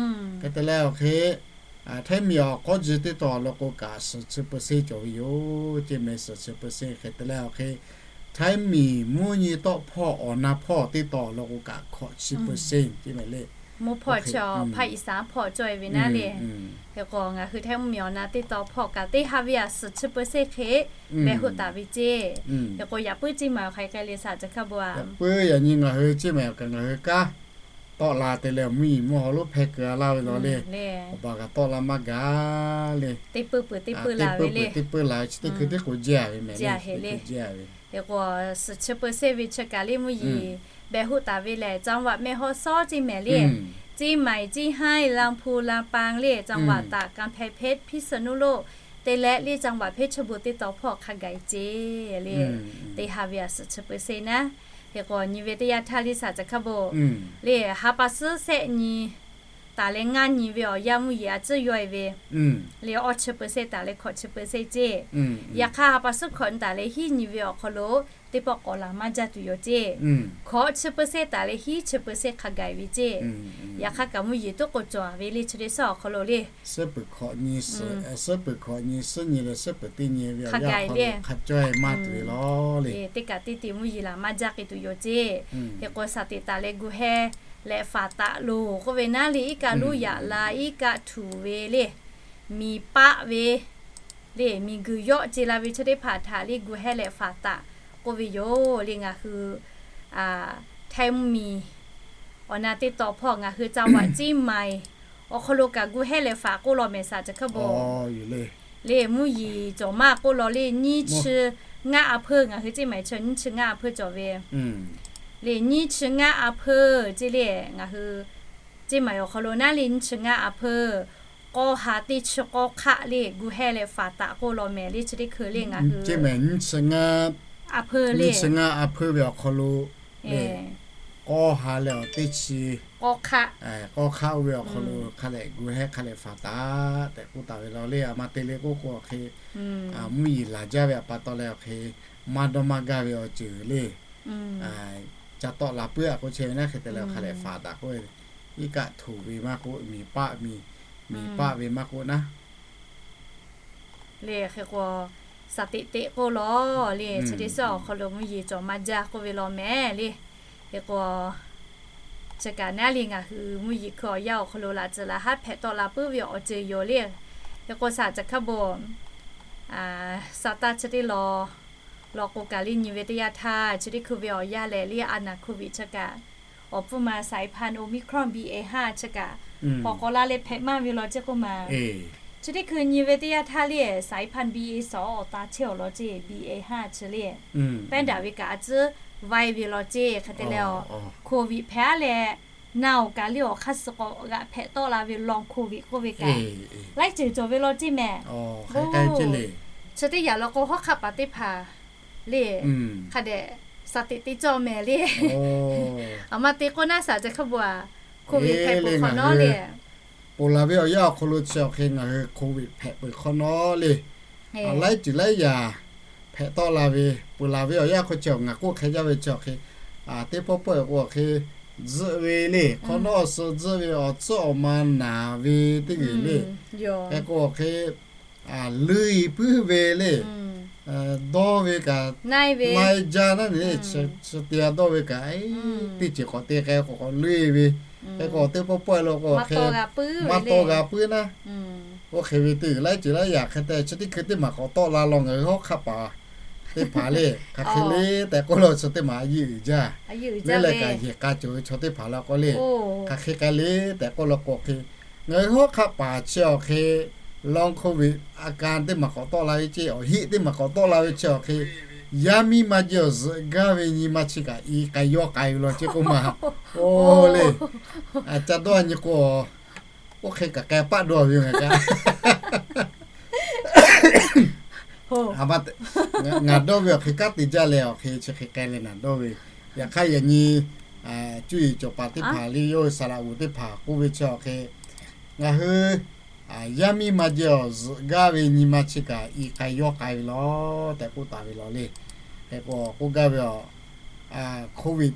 Hk'e te leh awˬ hk'e Htaiˇ miˬ awˬ k'awˇ ji teˇ taw law k'o kaꞈ suhˍ chi เปอร์เซ็นต์ cawˬ ve yoˬ ceˇ mehˍ suhˍ chi เปอร์เซ็นต์ hk'e te leh awˬ hk'e Htaiˇ miˬ mvuhˇ nyi tawˆ hpawˇ awˬ na hpawˇ teˇ taw law k'o kaꞈ hkawꞈ chi เปอร์เซ็นต์ ceˇ mehˍ le. Mvuhˇ hpawˇ chi awˬ hpaˇ iˉ saˍ hpawˇ cawˇ e ve naˉ le. Hk'e k'o ngaˬ hui Htaiˇ mvuhˇ miˬ awˬ na teˇ taw hpawˇ kaꞈ teˇ ha ve a suhˍ chi เปอร์เซ็นต์ hk'e mehˍ hoˆ taˍ ve ceˇ. Hk'e k'o yaꞈ puiˉ ceˇ maˬ awˬ hk'aˬ hk'e le saꞈ ca hkaˇ bo a. Yaꞈ puiˉ yaꞈ nyi ngaˬ hui ceˇ mehˍ awˬ kaꞈ ngaˬ hui kanˉ tawˆ la te leh mvuhˇ miˬ mvuhˇ haw lonˉ hpeh keu a laˇ ve law le. Awˬ baˬ kaꞈ tawˆ la maˇ gaˬ le. Teˇ peuˇ peuˬ teˇ peuˇ la ve le. Teˇ peuˇ la ve chi teˇ hkui teˇ k'o jaˇ ve mehˍ le. Jaˇ ve. Hk'e k'o, suhˍ chi เปอร์เซ็นต์ ve chi kaꞈ le mvuhˇ yeˬ behˬ hoˆ taˍ ve lehˬ, จังหวัดแม่ฮ่องสอน ceˇ mehˍ le, เชียงใหม่ ceˇ haiˉ, ลำพูน ลำปาง le, จังหวัดตาก กำแพงเพชร พิษณุโลก te leh le จังหวัดเพชรบูรณ์ teˇ taw hpawˇ hk'a gaˬ ceˇ le. Teˇ ha ve a suhˍ chi เปอร์เซ็นต์ naˉ. Hk'e k'o, nyi ve teˇ yanˇ htaˇ le สามจังหวัด le ha pa suhˉ shehˆ nyi taˍ leh ngaˇ nyi ve awˬ yanˇ mvuhˇ yeˬ a tcuhˉ yawˇ e ve le, awˇ chi เปอร์เซ็นต์ taˍ leh hkawꞈ chi เปอร์เซ็นต์ ceˇ. Yaꞈ hk'aˇ, ha pa suhˉ hkawꞈ nyi taˍ leh hiˉ nyi ve awˬ hk'aw lo teˇ pawˆ k'awꞈ laˬ maˇ jaˇ tuˬ yoˬ ceˇ. Hkawꞈ chi เปอร์เซ็นต์ taˍ leh hiˉ chi เปอร์เซ็นต์ hk'a gaˬ ve ceˇ. Yaꞈ hk'aˇ kaꞈ mvuhˇ yeˬ tuˉ k'o cawˬ ve le chi teˇ suhˉ awˬ hk'aw lo le, suhˉ peuˬ hkawꞈ nyi suhˉ nyi leh suhˉ peuˬ teˇ nyi ve awˬ yanˇ hk'aw lo hk'a caweh maˇ tuˬ ve law le. Teˇ kaꞈ teˇ te mvuhˇ yeˬ laˬ maˇ jaˇ k'ai tuˬ yoˬ ceˇ. Hk'e k'o, สถิติ taˍ leh gu hehnˇ leh faˍ taꞈ loˬ k'oˆ ve naˉ le, iˉ kaˆ luˉ yaꞈ la, iˉ kaˆ htuˬ ve le, miˬ paˆ ve le, miˬguiˬ yawˆ ce la ve chi teˇ hpaˍ htaꞈ le gu hehnˇ leh faˍ taꞈ k'oˆ ve yoˬ le. Ngaˬ hui Htaiˇ mvuhˇ miˬ awˬ na teˇ taw hpawˇ ngaˬ hui จังหวัดเชียงใหม่ awˬ hk'aw lo kaꞈ gu hehnˇ leh faˍ k'oˆ law mehˍ สามจังหวัด le, mvuhˇ yeˬ cawˬ maˇ k'oˆ law le, nyiˇ chi ngaˇ a hpeuˇ ngaˬ hui เชียงใหม่ chi nyiˇ chi ngaˇ a hpeuˇ cawˬ ve le, nyiˇ chi ngaˇ a hpeuˇ ceˇ le. Ngaˬ hui เชียงใหม่ awˬ hk'aw lo naˉ le nyiˇ chi ngaˇ a hpeuˇ k'awˇ ha teˇ chi k'awˇ hk'aˆ le gu hehnˇ leh faˍ taꞈ k'oˆ law mehˍ le chi teˇ hkui le ngaˬ hui เชียงใหม่ nyiˇ chi ngaˇ a hpeuˇ le, nyiˇ chi ngaˇ a hpeuˇ ve awˬ hk'aw lo le k'awˇ ha leh awˬ teˇ chi k'awˇ hk'aˆ, k'awˇ hk'aˆ oˇ ve awˬ hk'aw lo hk'a leh gu hehnˇ hk'a leh faˍ taꞈ tehꞈ k'oˆ taˍ ve law le. A ma te le k'oˆ k'o awˬ hk'e, mvuhˇ yeˬ laˬ jaˇ ve a pa taw leh awˬ hk'e maˇ dawˇ maˇ gaˇ ve awˬ ceuˬ le ca tawˆ la puiˉ a k'oˆ chehˇ ve naˉ. Hk'e te leh hk'a leh faˍ taꞈ k'oˆ ve, iˉ kaˆ htuˬ ve maˇ k'oˆ, miˬ paˆ, miˬ paˆ ve maˇ k'oˆ naˉ le. Hk'e k'o, สถิติ k'oˆ law le, chi teˇ suhˉ awˬ hk'aw lo mvuhˇ yeˬ cawˬ maˇ jaˇ k'oˆ ve law mehˍ le. Hk'e k'o, chi kaꞈ naˉ le ngaˬ hui mvuhˇ yeˬ hkui awˬ yanˇ awˬ hk'aw lo laꞈ tcuh laꞈ haˉ hpehꞈ tawˆ la puiˉ ve awˬ ceuˬ yoˬ le. Hk'e k'o, สามจังหวัด sa taˇ chi teˇ law law k'o kaꞈ le nyi ve teˇ yanˇ htaˇ chi teˇ hkui ve awˬ yanˇ lehˬ le a naˬ โควิด chi kaꞈ awˬ pfuhˇ ma สายพันธุ์ Omicron B A haˉ chi kaꞈ k'awꞈ k'awꞈ la leh hpehꞈ maˇ ve law ceˇ k'oˆ ma. Chi teˇ hkui nyi ve teˇ yanˇ htaˇ le สายพันธุ์ B A สอง awˬ ta chehˇ awˬ law ceˇ, B A haˉ chi le pehˉ daꞈ ve kaꞈ a tcuhˉ vaiˇ ve law ceˇ. Hk'e te leh awˬ โควิด hpehꞈ aˉ leh na awˬ kaˬ le awˬ hk'aˇ suh k'awꞈ g'aꞈ hpehꞈ tawˆ la ve long โควิด k'oˆ ve kaꞈ laiˉ ceuˬ cawˬ ve law ceˇ mehˍ. Chi teˇ yanˇ law k'o hawˉ hk'aˆ paˍ teˇ hpaˍ le hk'a dehꞈ สถิติ cawˬ mehˍ le. A ma te k'o naˉ สามจังหวัด โควิด hpehꞈ peuˬ hk'awꞈ nawˉ le, ponˬ laˬ ve awˬ yanˇ awˬ hk'aw lo chi awˬ hk'e ngaˬ hui โควิด hpehꞈ peuˬ hk'awꞈ nawˉ le, laiˉ ceuˬ laiˉ yaꞈ hpehꞈ tawˆ la ve, ponˬ laˬ ve awˬ yanˇ hk'aw chi ngaˬ k'oˆ hk'e jaˇ ve chi awˬ hk'e, teˇ pawˆ pawˆ k'o awˬ hk'e tzuhˆ ve le, hk'awꞈ nawˉ suh tzuhˆ ve awˬ tcuhˉ awˬ ma naˍ ve teˇ g'uiˬ le. Hk'e k'o awˬ hk'e leuˆ puiˉ ve le, dawˇ ve kaꞈ na e jaˇ naˉ ne, chi te dawˇ ve kaꞈ teˇ ceuˬ k'awꞈ te k'ai k'awꞈ k'awꞈ leuˆ ve. Hk'e k'o teˇ pawˆ pawˆ lo k'o hk'e maˇ tawˇ g'a puiˉ naˉ. Oˇ hk'e ve teˇ g'uiˬ laiˉ ceuˬ laiˉ yaꞈ hk'e te chi teˇ hkui teˇ maˬ k'awꞈ tawˆ la law ngaˬ hui hawˉ hk'aˆ paˍ teˇ hpaˍ le, hk'aˬ hk'e le tehꞈ k'oˆ law chi teˇ maˬ a yiˇ uiˍ jaˇ. Leuˉ leh kaꞈ yehˬ k'a cawˬ ve chaw teˇ hpaˍ la k'o le, hk'aˬ hk'e k'ai le tehꞈ k'oˆ law k'o hk'e, ngaˬ hui hawˉ hk'aˆ paˍ chi awˬ hk'e long โควิด a ka teˇ maˬ k'awꞈ tawˆ la ve ceˇ, awˬ heˆ teˇ maˬ k'awꞈ tawˆ la ve chi awˬ hk'e, yaˇ miˇ ma jehˬ awˬ zuhꞈ gaˇ ve nyi ma chi kaꞈ i k'ai yawˇ k'ai ve law ceˇ k'oˆ ma. Oˇ le, ca dawˇ a nyi k'o, oˇ hk'e kaꞈ k'ai paˆ dawˇ ve ngaˬ kaꞈ. Ngaˬ dawˇ ve awˬ hk'e kanˉ te jaˇ leh awˬ hk'e chi hk'e k'ai leh ngaˬ dawˇ ve. Yaꞈ hk'aˇ yaꞈ nyi cuˇ yiˍ cawˬ paˍ teˇ hpaˍ le, yawˇ hui saˍ laꞈ g'oˍ teˇ hpaˍ k'oˆ ve chi awˬ hk'e, ngaˬ hui yaˇ miˇ ma jehˬ awˬ zuhꞈ gaˇ ve nyi ma chi kaꞈ i k'ai yawˇ k'ai ve law tehꞈ k'oˆ taˍ ve law le. Hk'e k'o k'oˆ gaˇ ve a, โควิด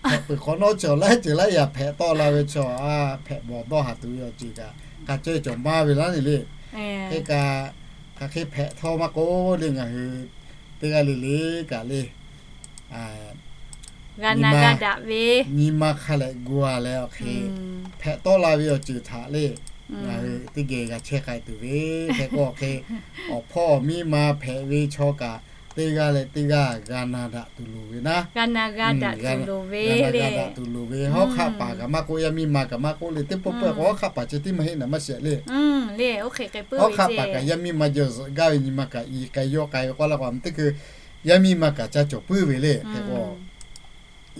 hpehꞈ peuˬ hk'awꞈ nawˉ chi awˬ laiˉ ceuˬ laiˉ yaꞈ hpehꞈ tawˆ la ve chi a, hpehꞈ bawˬ dawˇ haˍ tuˬ ve awˬ ceuˬ kaꞈ hk'a caweh cawˬ maˇ ve laˇ ne le. Hk'e kaꞈ, hk'aˬ hk'e hpehꞈ htawˇ maˇ k'oˆ le ngaˬ hui teˇ g'aˇ le le kaꞈ le, g'a na g'a daꞈ ve nyi ma hk'a leh gu a leh awˬ hk'e hpehꞈ tawˆ la ve awˬ ceuˬ htaꞈ le ngaˬ hui teˇ geh g'a chehˇ k'ai tuˬ ve. Hk'e k'o awˬ hk'e awˬ hpawˇ awˬ miˇ ma hpehꞈ ve chaw kaꞈ teˇ g'aˇ leh teˇ g'aˇ g'a na daꞈ tuˬ loˍ ve naˉ. G'a na g'a daꞈ tuˬ loˍ ve, hawˉ hk'aˆ paˍ kaꞈ maˇ k'oˆ, yaˇ miˇ ma kaꞈ maˇ k'oˆ le, teˇ pawˆ pawˆ k'o hawˉ hk'aˆ paˍ chi teˇ maˇ heˆ naˍ maˇ shiˍ le. Hawˉ hk'aˆ paˍ kaꞈ yaˇ miˇ ma jehˬ awˬ zuhꞈ gaˇ ve nyi ma kaꞈ i k'ai yawˇ k'ai ve k'oˆ la k'o, teˇ hkui yaˇ miˇ ma kaꞈ ca cawˬ puiˉ ve le. Hk'e k'o,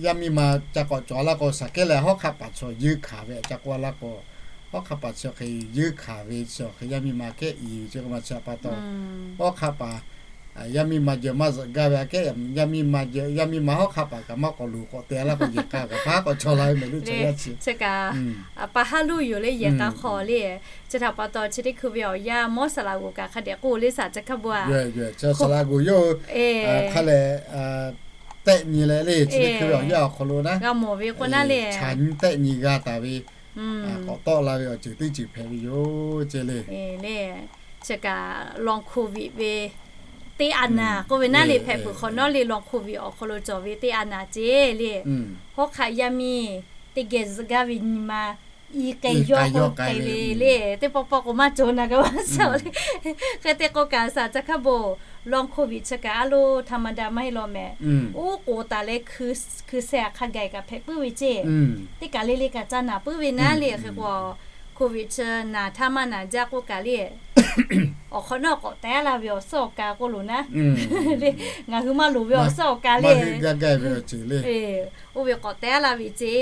yaˇ miˇ ma ca k'awꞈ cawˬ laˇ k'o, shaˍ kehˉ leh hawˉ hk'aˆ paˍ chaw yeuˇ hkanˍ ve ca k'oˆ laˇ k'o, hawˉ hk'aˆ paˍ chaw hk'e yeuˇ hkanˍ ve chi hk'e yaˇ miˇ ma kehˉ i ve chi k'o ma chi pa taw, hawˉ hk'aˆ paˍ yaˇ miˇ ma jeuˬ maˇ zuhꞈ gaˇ ve aꞈ kehˉ, yaˇ miˇ ma jeuˬ, yaˇ miˇ ma hawˉ hk'aˆ paˍ kaꞈ maˇ k'awꞈ luˬ k'awꞈ te laˇ k'o, yehˬ k'a kaꞈ hpaˉ k'awꞈ chaw la ve mehˍ luˇ chaw yaˇ chi. Chi kaꞈ, pa haˉ luˇ yoˬ le, yehˬ k'a hk'aw le. Chi htaꞈ pa taw chi teˇ hkui ve awˬ yanˇ mawˇ saˍ laꞈ g'oˍ kaꞈ hk'a dehꞈ k'oˆ le shaˍ ca hkaˇ bon a. Saˍ laꞈ g'oˍ yawˇ hk'a lehˬ tehˆ nyi leh le, chi teˇ hkui ve awˬ yanˇ awˬ hk'aw lo naˉ g'a mawˬ ve k'o naˉ le, chaꞈ nyi tehˆ nyi g'a taˍ ve k'awꞈ tawˆ la ve awˬ ceuˬ teˇ ceuˬ hpehꞈ ve yoˬ ce le. Le, chi kaꞈ long covid ve teˇ a naˍ k'oˆ ve naˉ le, hpehꞈ peuˬ hk'awꞈ nawˉ le, long covid awˬ hk'aw lo cawˬ ve teˇ a naˍ ce le. Hawˉ hk'aˆ yaˇ miˇ teˇ geh zuhꞈ gaˇ ve nyi ma i k'ai yawˇ k'ai ve le. Teˇ pawˆ pawˆ k'o maˇ cawˬ naˍ g'a maˇ shaˍ le. Hk'e te k'o kaꞈ shaˍ ca hkaˇ bon, long covid chi kaꞈ a loˍ htaˇ maˇ daꞈ maˇ heˆ law mehˍ. Oˉ k'oˍ taˍ leh hkui seh hk'a gaˬ kaꞈ hpehꞈ puiˉ ve ce. Teˇ kaˬ le le kaꞈ ca naˍ puiˉ ve naˉ le. Hk'e k'o, covid chi naˍ htaˇ maˇ naˍ jaˇ k'oˆ kaꞈ le, awˬ hk'awꞈ nawˉ k'awꞈ teh la ve awˬ suhˉ awˬ ka k'oˆ loˬ naˉ le. Ngaˬ hui maˇ loˍ ve awˬ suhˉ awˬ ka le, oˇ ve k'awꞈ teh la ve ce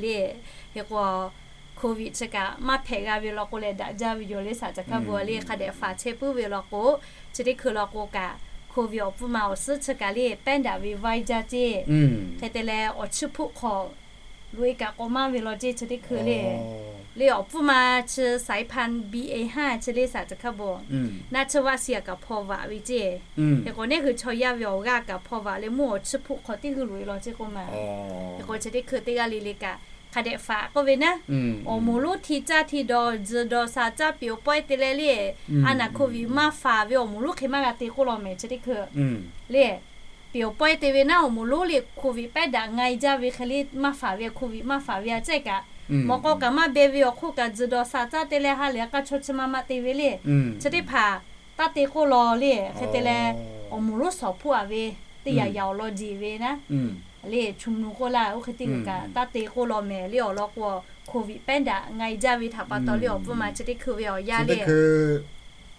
le. Hk'e k'o, covid chi kaꞈ maˇ hpehꞈ g'a ve law k'o leh daꞈ jaˇ ve yoˬ le shaˍ ca hkaˇ bon le. Hk'a dehꞈ faˍ chehˇ puiˉ ve law k'o, chi teˇ hkui law k'o kaꞈ, covid awˬ pfuhˇ ma awˬ suhˉ chi kaꞈ le pehˉ daꞈ ve vaiˇ jaˇ ce. Hk'e te leh awˬ chiˇ hpuˆ hk'awꞈ loꞈ e kaꞈ k'awꞈ maˇ ve law ce chi teˇ hkui le. Le awˬ pfuhˇ ma chi สายพันธุ์ B A haˉ chi le shaˍ ca hkaˇ bon, naˆ tsuhˇ vaˆ si a kaꞈ hpaw vaꞈ ve ce. Hk'e k'o neˇ hui chaw yaˇ ve awˬ g'aˇ kaꞈ hpaw vaꞈ leh mvuhˇ awˬ chiˇ hpuˆ hk'awꞈ teˇ g'uiˇ loꞈ e law ce k'oˆ ma. Hk'e k'o chi teˇ hkui teˇ g'aˇ le le kaꞈ hk'a dehꞈ faˍ k'oˆ ve naˉ, awˬ moˍ lonˉ hti caˇ hti dawˬ, tzuhˬ dawˬ shaˍ caˇ, peˍ awˬ pawehˇ te leh le, a naˍ covid maˇ faˍ ve awˬ moˍ lonˉ hk'e maˇ g'a te k'oˆ law mehˍ chi teˇ hkui le. Peˍ awˬ pawehˇ te ve naˉ awˬ moˍ lonˉ le, covid pehˉ daꞈ nga e jaˇ ve hk'e le, maˇ faˍ ve covid maˇ faˍ ve a cehˇ kaꞈ, mawꞈ k'aw kaꞈ maˇ beh ve awˬ hk'oˆ kaꞈ tzuhˬ dawˬ shaˍ caˇ te leh ha lehˬ a k'a chaw chi ma ma te ve le. Chi teˇ hpaˍ taˇ te k'oˆ law le. Hk'e te leh awˬ moˍ lonˉ shawˍ hpuˇ a ve teˇ yaꞈ yaꞈ awˬ lawn jeˬ ve naˉ le, ชุมนุม k'oˆ laˇ, oˇ hk'e teˇ g'uiˬ kaꞈ taˇ te k'oˆ law mehˍ le. Awˬ lawn k'o, covid pehˉ daꞈ nga e jaˇ ve htaꞈ pa taw le awˬ pfuhˇ ma chi teˇ hkui ve awˬ yanˇ le,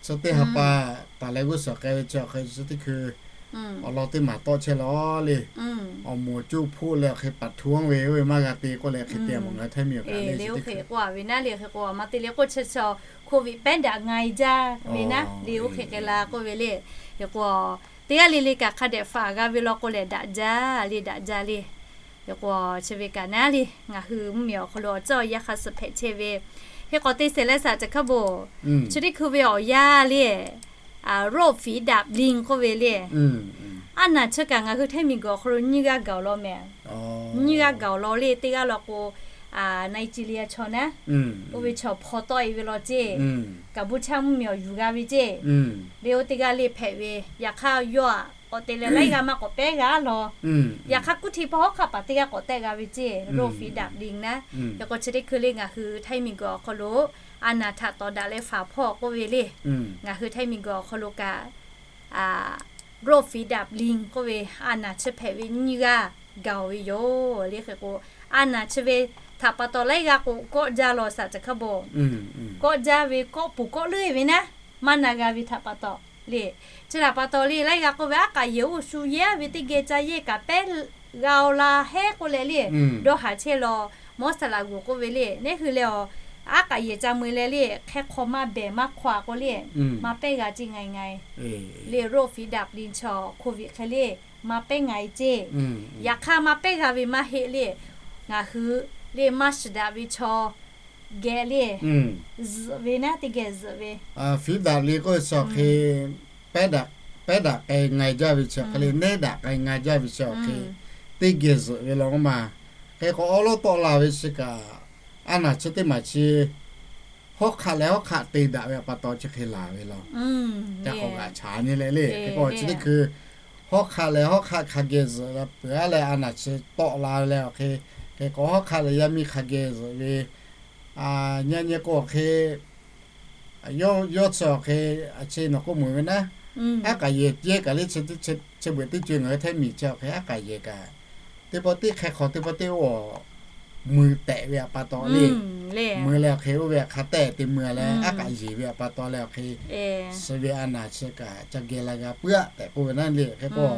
chi teˇ ha pa taˍ leh g'uˇ suhˍ k'ai ve chi awˬ hk'e chi teˇ hkui awˬ lawn teˇ maˬ tawˆ chehˇ law le. Awˬ moˍ cuˇ hpuˆ leh awˬ hk'e paˍ htuˇ ve oˇ ve maˇ g'a te k'oˆ leh hk'e te mawˬ ngaˬ hui htaiˇ miˬ awˬ kaꞈ le, le oˇ hk'e k'oˆ a ve naˉ le. Hk'e k'o maˇ te le k'oˆ chi chi, covid pehˉ daꞈ nga e jaˇ ve naˉ le, oˇ hk'e k'ai la k'oˆ ve le. Hk'e k'o teˇ g'aˇ le le kaꞈ hk'a dehꞈ faˍ g'a ve law k'o lehˬ daꞈ jaˇ le, daꞈ jaˇ le. Hk'e k'o chi ve kaꞈ naˉ le, ngaˬ hui mvuhˇmiˬ awˬ hk'aw lo awˬ ceuˬ awˬ yanˇ hk'a suh hpehꞈ chehˇ ve. Hk'e k'o te shehˍ leh shaˍ ca hkaˇ bon, chi teˇ hkui ve awˬ yanˇ le, โรคฝีดาดลิง k'oˆ ve le. Aˉ naˬ chi kaꞈ ngaˬ hui htaiˇ miˬ guiˬ awˬ hk'aw lo nyiˇ g'aˇ gaˬ awˬ law mehˍ. Nyiˇ g'aˇ gaˬ awˬ law le, teˇ g'aˇ law k'o, Nigeria chaw naˉ, oˇ ve chaw hpaw tawˆ e ve law ce. Kaˍ buˇ chaˇ mvuhˇmiˬ awˬ yuˬ g'a ve ce. Le oˇ teˇ g'aˇ le hpehꞈ ve, yaꞈ hk'aˇ yawˇ aꞈ k'awꞈ te leh laiˉ g'aˇ maˇ k'awꞈ pehˉ g'a law. Yaꞈ hk'aˇ kuˇ hti pa hawˉ hk'aˆ paˍ teˇ g'aˇ k'awꞈ tehˆ g'a ve ce. โรคฝีดาดลิง naˉ. Hk'e k'o chi teˇ hkui le ngaˬ hui htaiˇ miˬ guiˬ awˬ hk'aw lo aˉ naˬ htaꞈ tawˍ daꞈ leh faˍ hpawˇ k'oˆ ve le. Ngaˬ hui htaiˇ miˬ guiˬ awˬ hk'aw lo kaꞈ โรคฝีดาดลิง k'oˆ ve aˉ naˬ chi hpehꞈ ve nyiˇ g'aˇ gaˬ ve yoˬ le. Hk'e k'o aˉ naˬ chi ve htaꞈ pa taw laiˉ g'aˇ k'o kawˆ jaˇ law shaˍ ca hkaˇ bon. Kawˆ jaˇ ve kawˆ puˍ kawˆ leuˉ e ve naˉ, maˇ na g'a ve htaꞈ pa taw le. Chi htaꞈ pa taw le laiˉ g'aˇ k'oˆ ve aˉ k'aꞈ yehˬ oˇ shu yehˇ ve teˇ geh ca yehˇ kaꞈ pehˉ g'a aw la hehˉ k'oˆ leh le, dawˇ haˍ chehˇ law. Mawˇ saˍ laꞈ g'uˬ k'oˆ ve le, neˇ hui leh awˬ aˉ k'aꞈ yehˬ ca mui leh le, hk'e hk'aw maˇ behˬ maˇ hk'aw a k'o le, maˇ pehˉ g'a ce ngaˬ ngaˬ le. โรคฝีดาดลิง chaw covid hk'e le maˇ pehˉ ngaˬ e ce. Yaꞈ hk'aˇ maˇ pehˉ g'a ve maˇ heˆ le. Ngaˬ hui le maˇ shiˍ daꞈ ve chaw geh le zuhꞈ ve naˉ, teˇ geh zuhꞈ ve. ฝีดาดลิง k'oˆ ve chi awˬ hk'e pehˉ daꞈ k'ai ngaˬ e jaˇ ve chi awˬ hk'e le, nehˉ daꞈ k'ai ngaˬ e jaˇ ve chi awˬ hk'e teˇ geh zuhꞈ ve law k'oˆ ma. Hk'e k'o awˉ lawˉ tawˆ la ve chi kaꞈ, aˉ naˬ chi teˇ maˬ chi hawˉ hk'aˆ leh hawˉ hk'aˆ te daꞈ ve pa taw chi hk'e laˬ ve law. Ca k'awꞈ g'aꞈ chaꞈ nyi leh le. Hk'e k'o chi teˇ hkui hawˉ hk'aˆ leh hawˉ hk'aˆ hk'a geh zuhꞈ la peuˬ a leh aˉ naˬ chi tawˆ la leh awˬ hk'e, hk'e k'o hawˉ hk'aˆ leh yaˇ miˇ hk'a geh zuhꞈ ve nyi nyi k'o awˬ hk'e yawˇ chi awˬ hk'e chi nawˬ k'oˆ meuˍ ve naˉ, aˉ k'aꞈ yehˬ ceh kaꞈ le, chi beuꞈ teˇ co ngaˬ hui htaiˇ miˬ chi awˬ hk'e aˉ k'aꞈ yehˬ kaꞈ teˇ pawˆ teˇ hk'e hk'aw teˇ pawˆ teˇ oˇ mui tehꞈ ve pa taw le. mui leh awˬ hk'e oˇ ve hk'a tehꞈ te mui leh aˉ k'aꞈ yeˬ ve awˬ pa taw leh awˬ hk'e, suh ve a naˍ chi kaꞈ ca geh la g'a puiˉ-aˆ tehꞈ k'oˆ ve naˉ le. Hk'e k'o,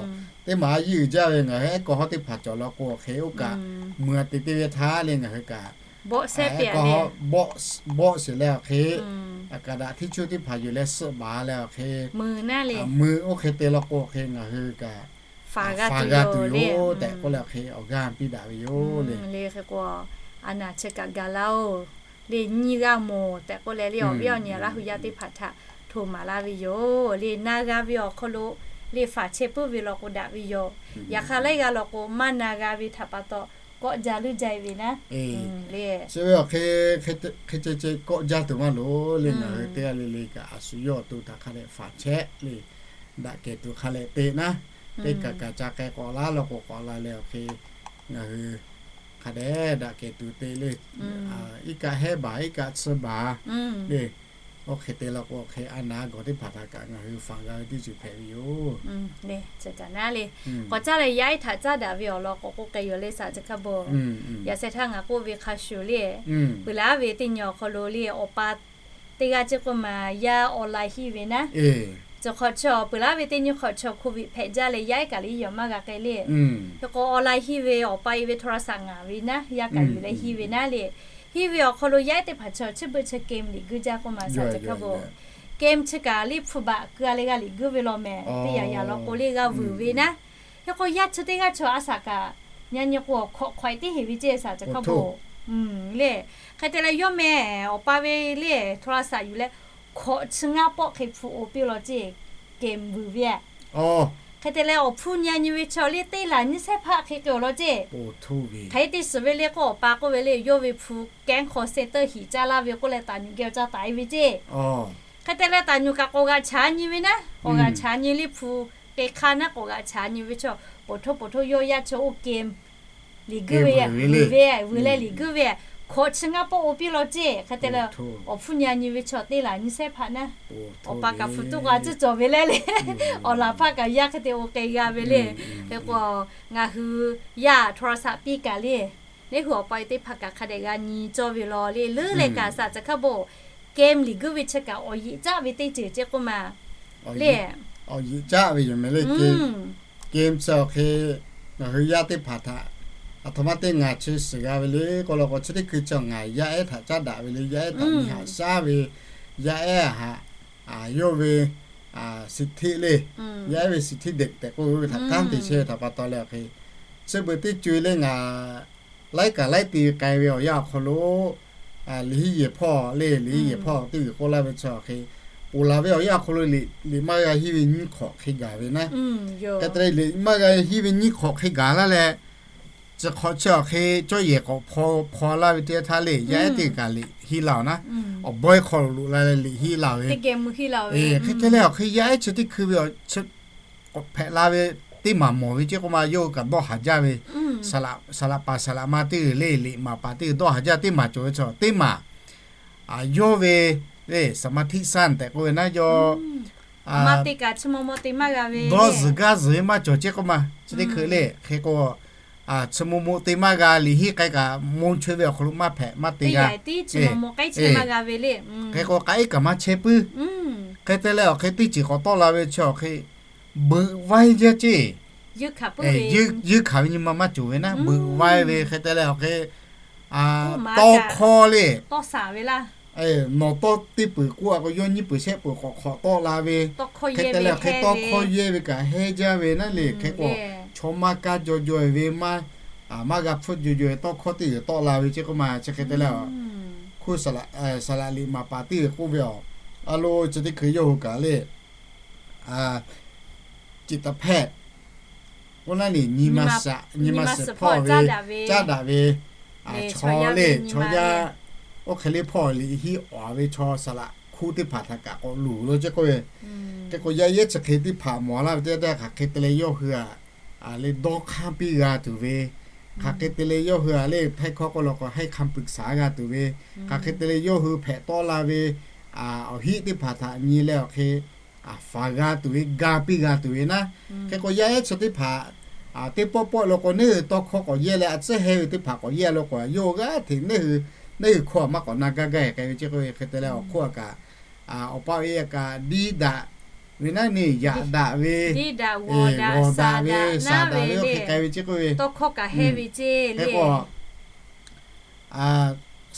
teˇ maˬ a yiˇ uiˍ jaˇ ve ngaˬ hui ehˉ kawˇ hawˉ teˇ hpaˍ cawˬ law k'o awˬ hk'e oˇ kaꞈ mui te te ve htaˇ le ngaˬ hui kaꞈ ehˉ kawˇ hawˉ bawˆ sheˍ leh awˬ hk'e, kaˍ daꞈ htiˇ cuˇ teˇ hpaˍ yuˬ leh suhˆ baˬ leh awˬ hk'e, mui oˇ hk'e te law k'o awˬ hk'e ngaˬ hui kaꞈ faˍ g'a tuˬ yoˬ tehꞈ k'oˆ leh awˬ hk'e awˬ g'aˇ piˇ daꞈ ve yoˬ le. Hk'e k'o, a naˍ chi kaꞈ gaˬ laˇ-oˬ le, nyiˇ g'aˇ moˍ tehꞈ k'oˆ leh le awˬ viˉ awˬ nyi Laˇ hu yaˇ teˇ hpaˍ htaꞈ htoꞈ maˍ laˇ ve yoˬ le. Na g'a ve awˬ hk'aw lo le faˍ chehˇ puiˉ ve law k'o daꞈ ve yoˬ. Yaꞈ hk'aˇ laiˉ g'aˇ law k'o maˇ na g'a ve htaꞈ pa taw kawˆ jaˇ leuˉ jaˇ ve naˉ le. Chi ve awˬ hk'e, hk'e ceh ceh kawˆ jaˇ tuˬ maˇ loˍ le. Ngaˬ hui teˇ g'aˇ le le kaꞈ a shu yawˇ awˬ to htaꞈ hk'a dehꞈ faˍ chehˇ le, daꞈ kehˬ tuˬ hk'a leh te naˉ, teˇ kaꞈ kaꞈ ca k'ai k'awꞈ laˇ law k'o k'awꞈ la leh awˬ hk'e ngaˬ hui hk'a dehꞈ daꞈ kehˬ tuˬ te le. Iˉ kaˆ hehˉ baˬ iˉ kaˆ tsuhˇ baˬ le. Oˇ hk'e te law k'o awˬ hk'e a naˍ gawˬ teˇ hpaˍ htaꞈ kaꞈ ngaˬ hui faˍ g'a ve teˇ ceuˬ hpehꞈ ve yoˬ. K'awꞈ caˇ leh yaˇ ehˉ htaꞈ caˉ daꞈ ve awˬ lawn k'awꞈ k'oˆ k'ai yoˬ le saˍ chi hk'a beuꞈ. Yaꞈ sheh htaˇ ngaˬ k'oˆ ve hk'a shuˍ le, peuˬ laˉ ve teˇ nyi awˬ hk'aw lo le awˬ pa teˇ g'aˇ ceˇ k'oˆ ma yaˇ online hiˇ ve naˉ. Chi hk'awꞈ chaw peuˬ laˉ ve teˇ nyi hk'awꞈ chaw COVID hpehꞈ jaˇ leh yaˇ ehˉ kaꞈ le yaˇ maˇ g'a k'ai le. Hk'e k'o online hiˇ ve awˬ pa e ve โทรศัพท์ ngaˬ ve naˉ yaˇ kaꞈ yuˬ leh hiˇ ve naˉ le. Hiˇ ve awˬ hk'aw lo yaˇ ehˉ teˇ hpaˍ chaw chi beuꞈ chi game liꞈ guiˇ jaˇ k'oˆ ma saˍ chi hk'a beuꞈ. Game chi kaꞈ le hpu baꞈ keu a leh g'a liꞈ guiˇ ve law mehˍ teˇ yanˇ yanˇ law k'o le g'a vuiˬ ve naˉ. Hk'e k'o yaˇ chi teˇ g'aˇ chaw a shaꞈ kaꞈ nyi nyi k'o awˬ hkawꞈ hk'awꞈ e teˇ heˍ ve ceˇ saˍ chi hk'a beuꞈ. Le, hk'e te leh yawˇ meh awˬ pa ve le โทรศัพท์ yuˬ leh hkawꞈ chi ngaˇ pawˆ hk'e hpu o piˇ law ceˇ, game vuiˬ ve. Hk'e te leh awˬ hpu nyi nyi ve chaw le teˇ laˬ nyiˇ shehˉ hpaˆ hk'e k'ai awˬ law ceˇ. Hk'e te suhˍ ve le k'o awˬ pa k'oˆ ve le yawˇ ve hpu แก๊งคอลเซ็นเตอร์ hiꞈ caˇ laˇ ve k'oˆ leh taˍ nyuˬ geh awˬ ca taˍ e ve ceˇ. Hk'e te leh taˍ nyuˬ kaꞈ k'awꞈ g'aꞈ chaꞈ nyi ve naˉ, k'awꞈ g'aꞈ chaꞈ nyi le hpu k'e hk'aˇ naˉ k'awꞈ g'aꞈ chaꞈ nyi ve chaw, poˬ htoˇ poˬ htoˇ yawˇ yaˇ chaw oˇ game liꞈ guiˇ ve, vuiˬ ve, vuiˬ leh liꞈ guiˇ ve, hkawꞈ chi ngaˇ pawˆ o piˇ law ceˇ. Hk'e te leh awˬ hpu nyi nyi ve chaw teˇ laˬ nyiˇ shehˉ hpaˆ naˉ, awˬ pa kaꞈ hpu tuˉ k'a tcuhˉ cawˬ ve leh le, awˬ laˬ hpaˆ kaꞈ yaˇ hk'e te o k'ai g'a ve le. Hk'e k'o ngaˬ hui yaˇ โทรศัพท์ piˇ kaꞈ le, neˇ hui awˬ pa e teˇ hpaˍ kaꞈ hk'a dehꞈ g'a nyi cawˇ ve law le. Leuˉ leh kaꞈ saˍ chi hk'a beuꞈ game liꞈ guiˇ ve chi kaꞈ awˬ yeꞈ caˆ ve teˇ ceuˬ ceˇ k'oˆ ma le. Awˬ yeꞈ caˆ ve yoˬ mehˍ le. Game chi awˬ hk'e ngaˬ hui yaˇ teˇ hpaˍ htaꞈ aˬ htoꞈ ma te ngaˬ chi shiˍ g'a ve le k'o law k'o chi teˇ hkui chi ngaˬ yaˇ ehˉ htaꞈ caˉ daꞈ ve le. Yaˇ ehˉ htaꞈ nyi haꞈ shaˉ ve, yaˇ ehˉ htaꞈ yawˇ ve siˍ htiˆ le, yaˇ ehˉ ve siˍ htiˆ deꞈ tehꞈ k'oˆ ve htaꞈ kanˉ te chehˇ ve htaꞈ pa taw leh awˬ hk'e, chi beuꞈ teˇ co e le ngaˬ laiˉ kaꞈ laiˉ te k'ai ve awˬ yanˇ awˬ hk'aw lo liꞈ hiˉ yehˬ hpawˇ le, liꞈ hiˉ yehˬ hpawˇ teˇ g'uiˬ k'oˆ laˇ ve chi awˬ hk'e, ponˬ laˬ ve awˬ yanˇ awˬ hk'aw lo liꞈ maˇ g'a hiˉ ve nyiˇ hk'awꞈ hk'e gaˬ ve naˉ. Hk'e te leh liꞈ maˇ g'a hiˉ ve nyiˇ hk'awꞈ hk'e gaˬ laˇ leh, chi hk'awꞈ chi awˬ hk'e cawˇ yehˬ k'awꞈ hpaw laˇ ve teˇ htaˇ le, yaˇ ehˉ teˇ kaꞈ liꞈ hiˉ laˇ awˬ naˉ, awˬ bawehˇ hk'aw lo loꞈ la leh liꞈ hiˉ laˇ ve. Hk'e te leh awˬ hk'e yaˇ ehˉ chi teˇ hkui ve awˬ chi k'awꞈ hpehꞈ la ve teˇ maˬ mawˬ ve ceˇ k'oˆ ma yawˇ hui kaꞈ dawˇ haˍ jaˇ ve, saˍ laꞈ paˍ saˍ laꞈ ma teˇ g'uiˬ le, liꞈ maˍ paˍ teˇ g'uiˬ dawˇ haˍ jaˇ teˇ maˬ cawˬ ve chaw teˇ maˬ yawˇ ve le สมาธิสั้น tehꞈ k'oˆ ve naˉ yawˇ dawˇ zuhˬ gaˇ zuhˬ ve maˇ cawˬ ceˇ k'oˆ ma chi teˇ hkui le. Hk'e k'o chi mo mo te maˇ g'a, liꞈ hiˉ k'ai kaꞈ mo chaweh ve awˬ hk'aw lo maˇ hpehꞈ maˇ te g'a. Hk'e k'o k'aꞈ iˉ kaꞈ maˇ chehˇ puiˉ. Hk'e te leh awˬ hk'e teˇ ceuˬ k'awꞈ tawˆ la ve chi awˬ hk'e beuꞈ vaiˇ jaˇ ceˇ. Yeunˇ hkanˍ ve nyi ma maˇ cawˬ ve naˉ, beuꞈ vaiˇ ve hk'e te leh awˬ hk'e tawˇ hkawˇ le, nawˬ tawˇ teˇ peuˬ k'oˆ a k'o yawˇ nyiˇ peuˬ shehˆ peuˬ k'awꞈ hk'awꞈ tawˆ la ve. Hk'e te leh awˬ hk'e tawˇ hkawˇ yehˇ ve kaꞈ hehnˇ jaˇ ve naˉ le. Hk'e k'o chaw maˇ kaˇ jaw jaw e ve maˇ, maˇ g'a hpfuhˇ jaw jaw e tawˇ hkawˇ teˇ g'uiˬ tawˆ la ve ceˇ k'oˆ ma chi hk'e te leh, hk'oˆ saˍ laꞈ liꞈ maˍ paˍ teˇ g'uiˬ k'oˆ ve a, a lo chi teˇ hkui yawˇ hui kaꞈ le ciˍ taˍ hpehˇ k'oˆ naˉ le, nyi ma shiˍ hpawˇ ve caˉ daꞈ ve chaw le, chaw yaˇ oˇ hk'e le hpawˇ liꞈ hiˉ awˍ ve chaw saˍ laꞈ hkuˇ teˇ hpaˍ htaꞈ kaꞈ k'awꞈ luˬ lo ceˇ k'oˆ ve. Hk'e k'o yaˇ ehˉ chi hk'e teˇ hpaˍ mawˬ laˇ ve teˇ yanˇ htaˇ hk'aˬ hk'e te leh yawˇ hui a le dawˇ hk'aˇ piˇ g'a tuˬ ve, hk'aˬ hk'e te leh yawˇ hui a le htaiˇ hkawˇ k'oˆ law k'o ให้คำปรึกษา g'a tuˬ ve, hk'aˬ hk'e te leh yawˇ hui hpehꞈ tawˆ la ve awˬ hiˆ teˇ hpaˍ htaꞈ nyi leh awˬ hk'e faˍ g'a tuˬ ve ga piˇ g'a tuˬ ve naˉ. Hk'e k'o yaˇ ehˉ chi teˇ hpaˍ teˇ pawˆ pawˆ lo k'o neˇ hui tawˇ hkawˇ k'awꞈ yehˇ leh a tcuhˉ heh ve teˇ hpaˍ k'awꞈ yehˇ lo k'o a yawˇ g'aˇ hteꞈ neˇ hui neˇ hui hkawˇ maˇ k'awꞈ na gaˇ gaˇ hk'e ve ceˇ k'oˆ ve hk'e te leh awˬ hk'oˆ a kaꞈ, awˬ pa awˬ e a kaꞈ diˇ daꞈ ve naˉ neˇ yaꞈ daꞈ ve, g'awˬ daꞈ ve, saˍ daꞈ ve oˇ hk'e k'ai ve ceˇ k'oˆ ve. Hk'e k'o,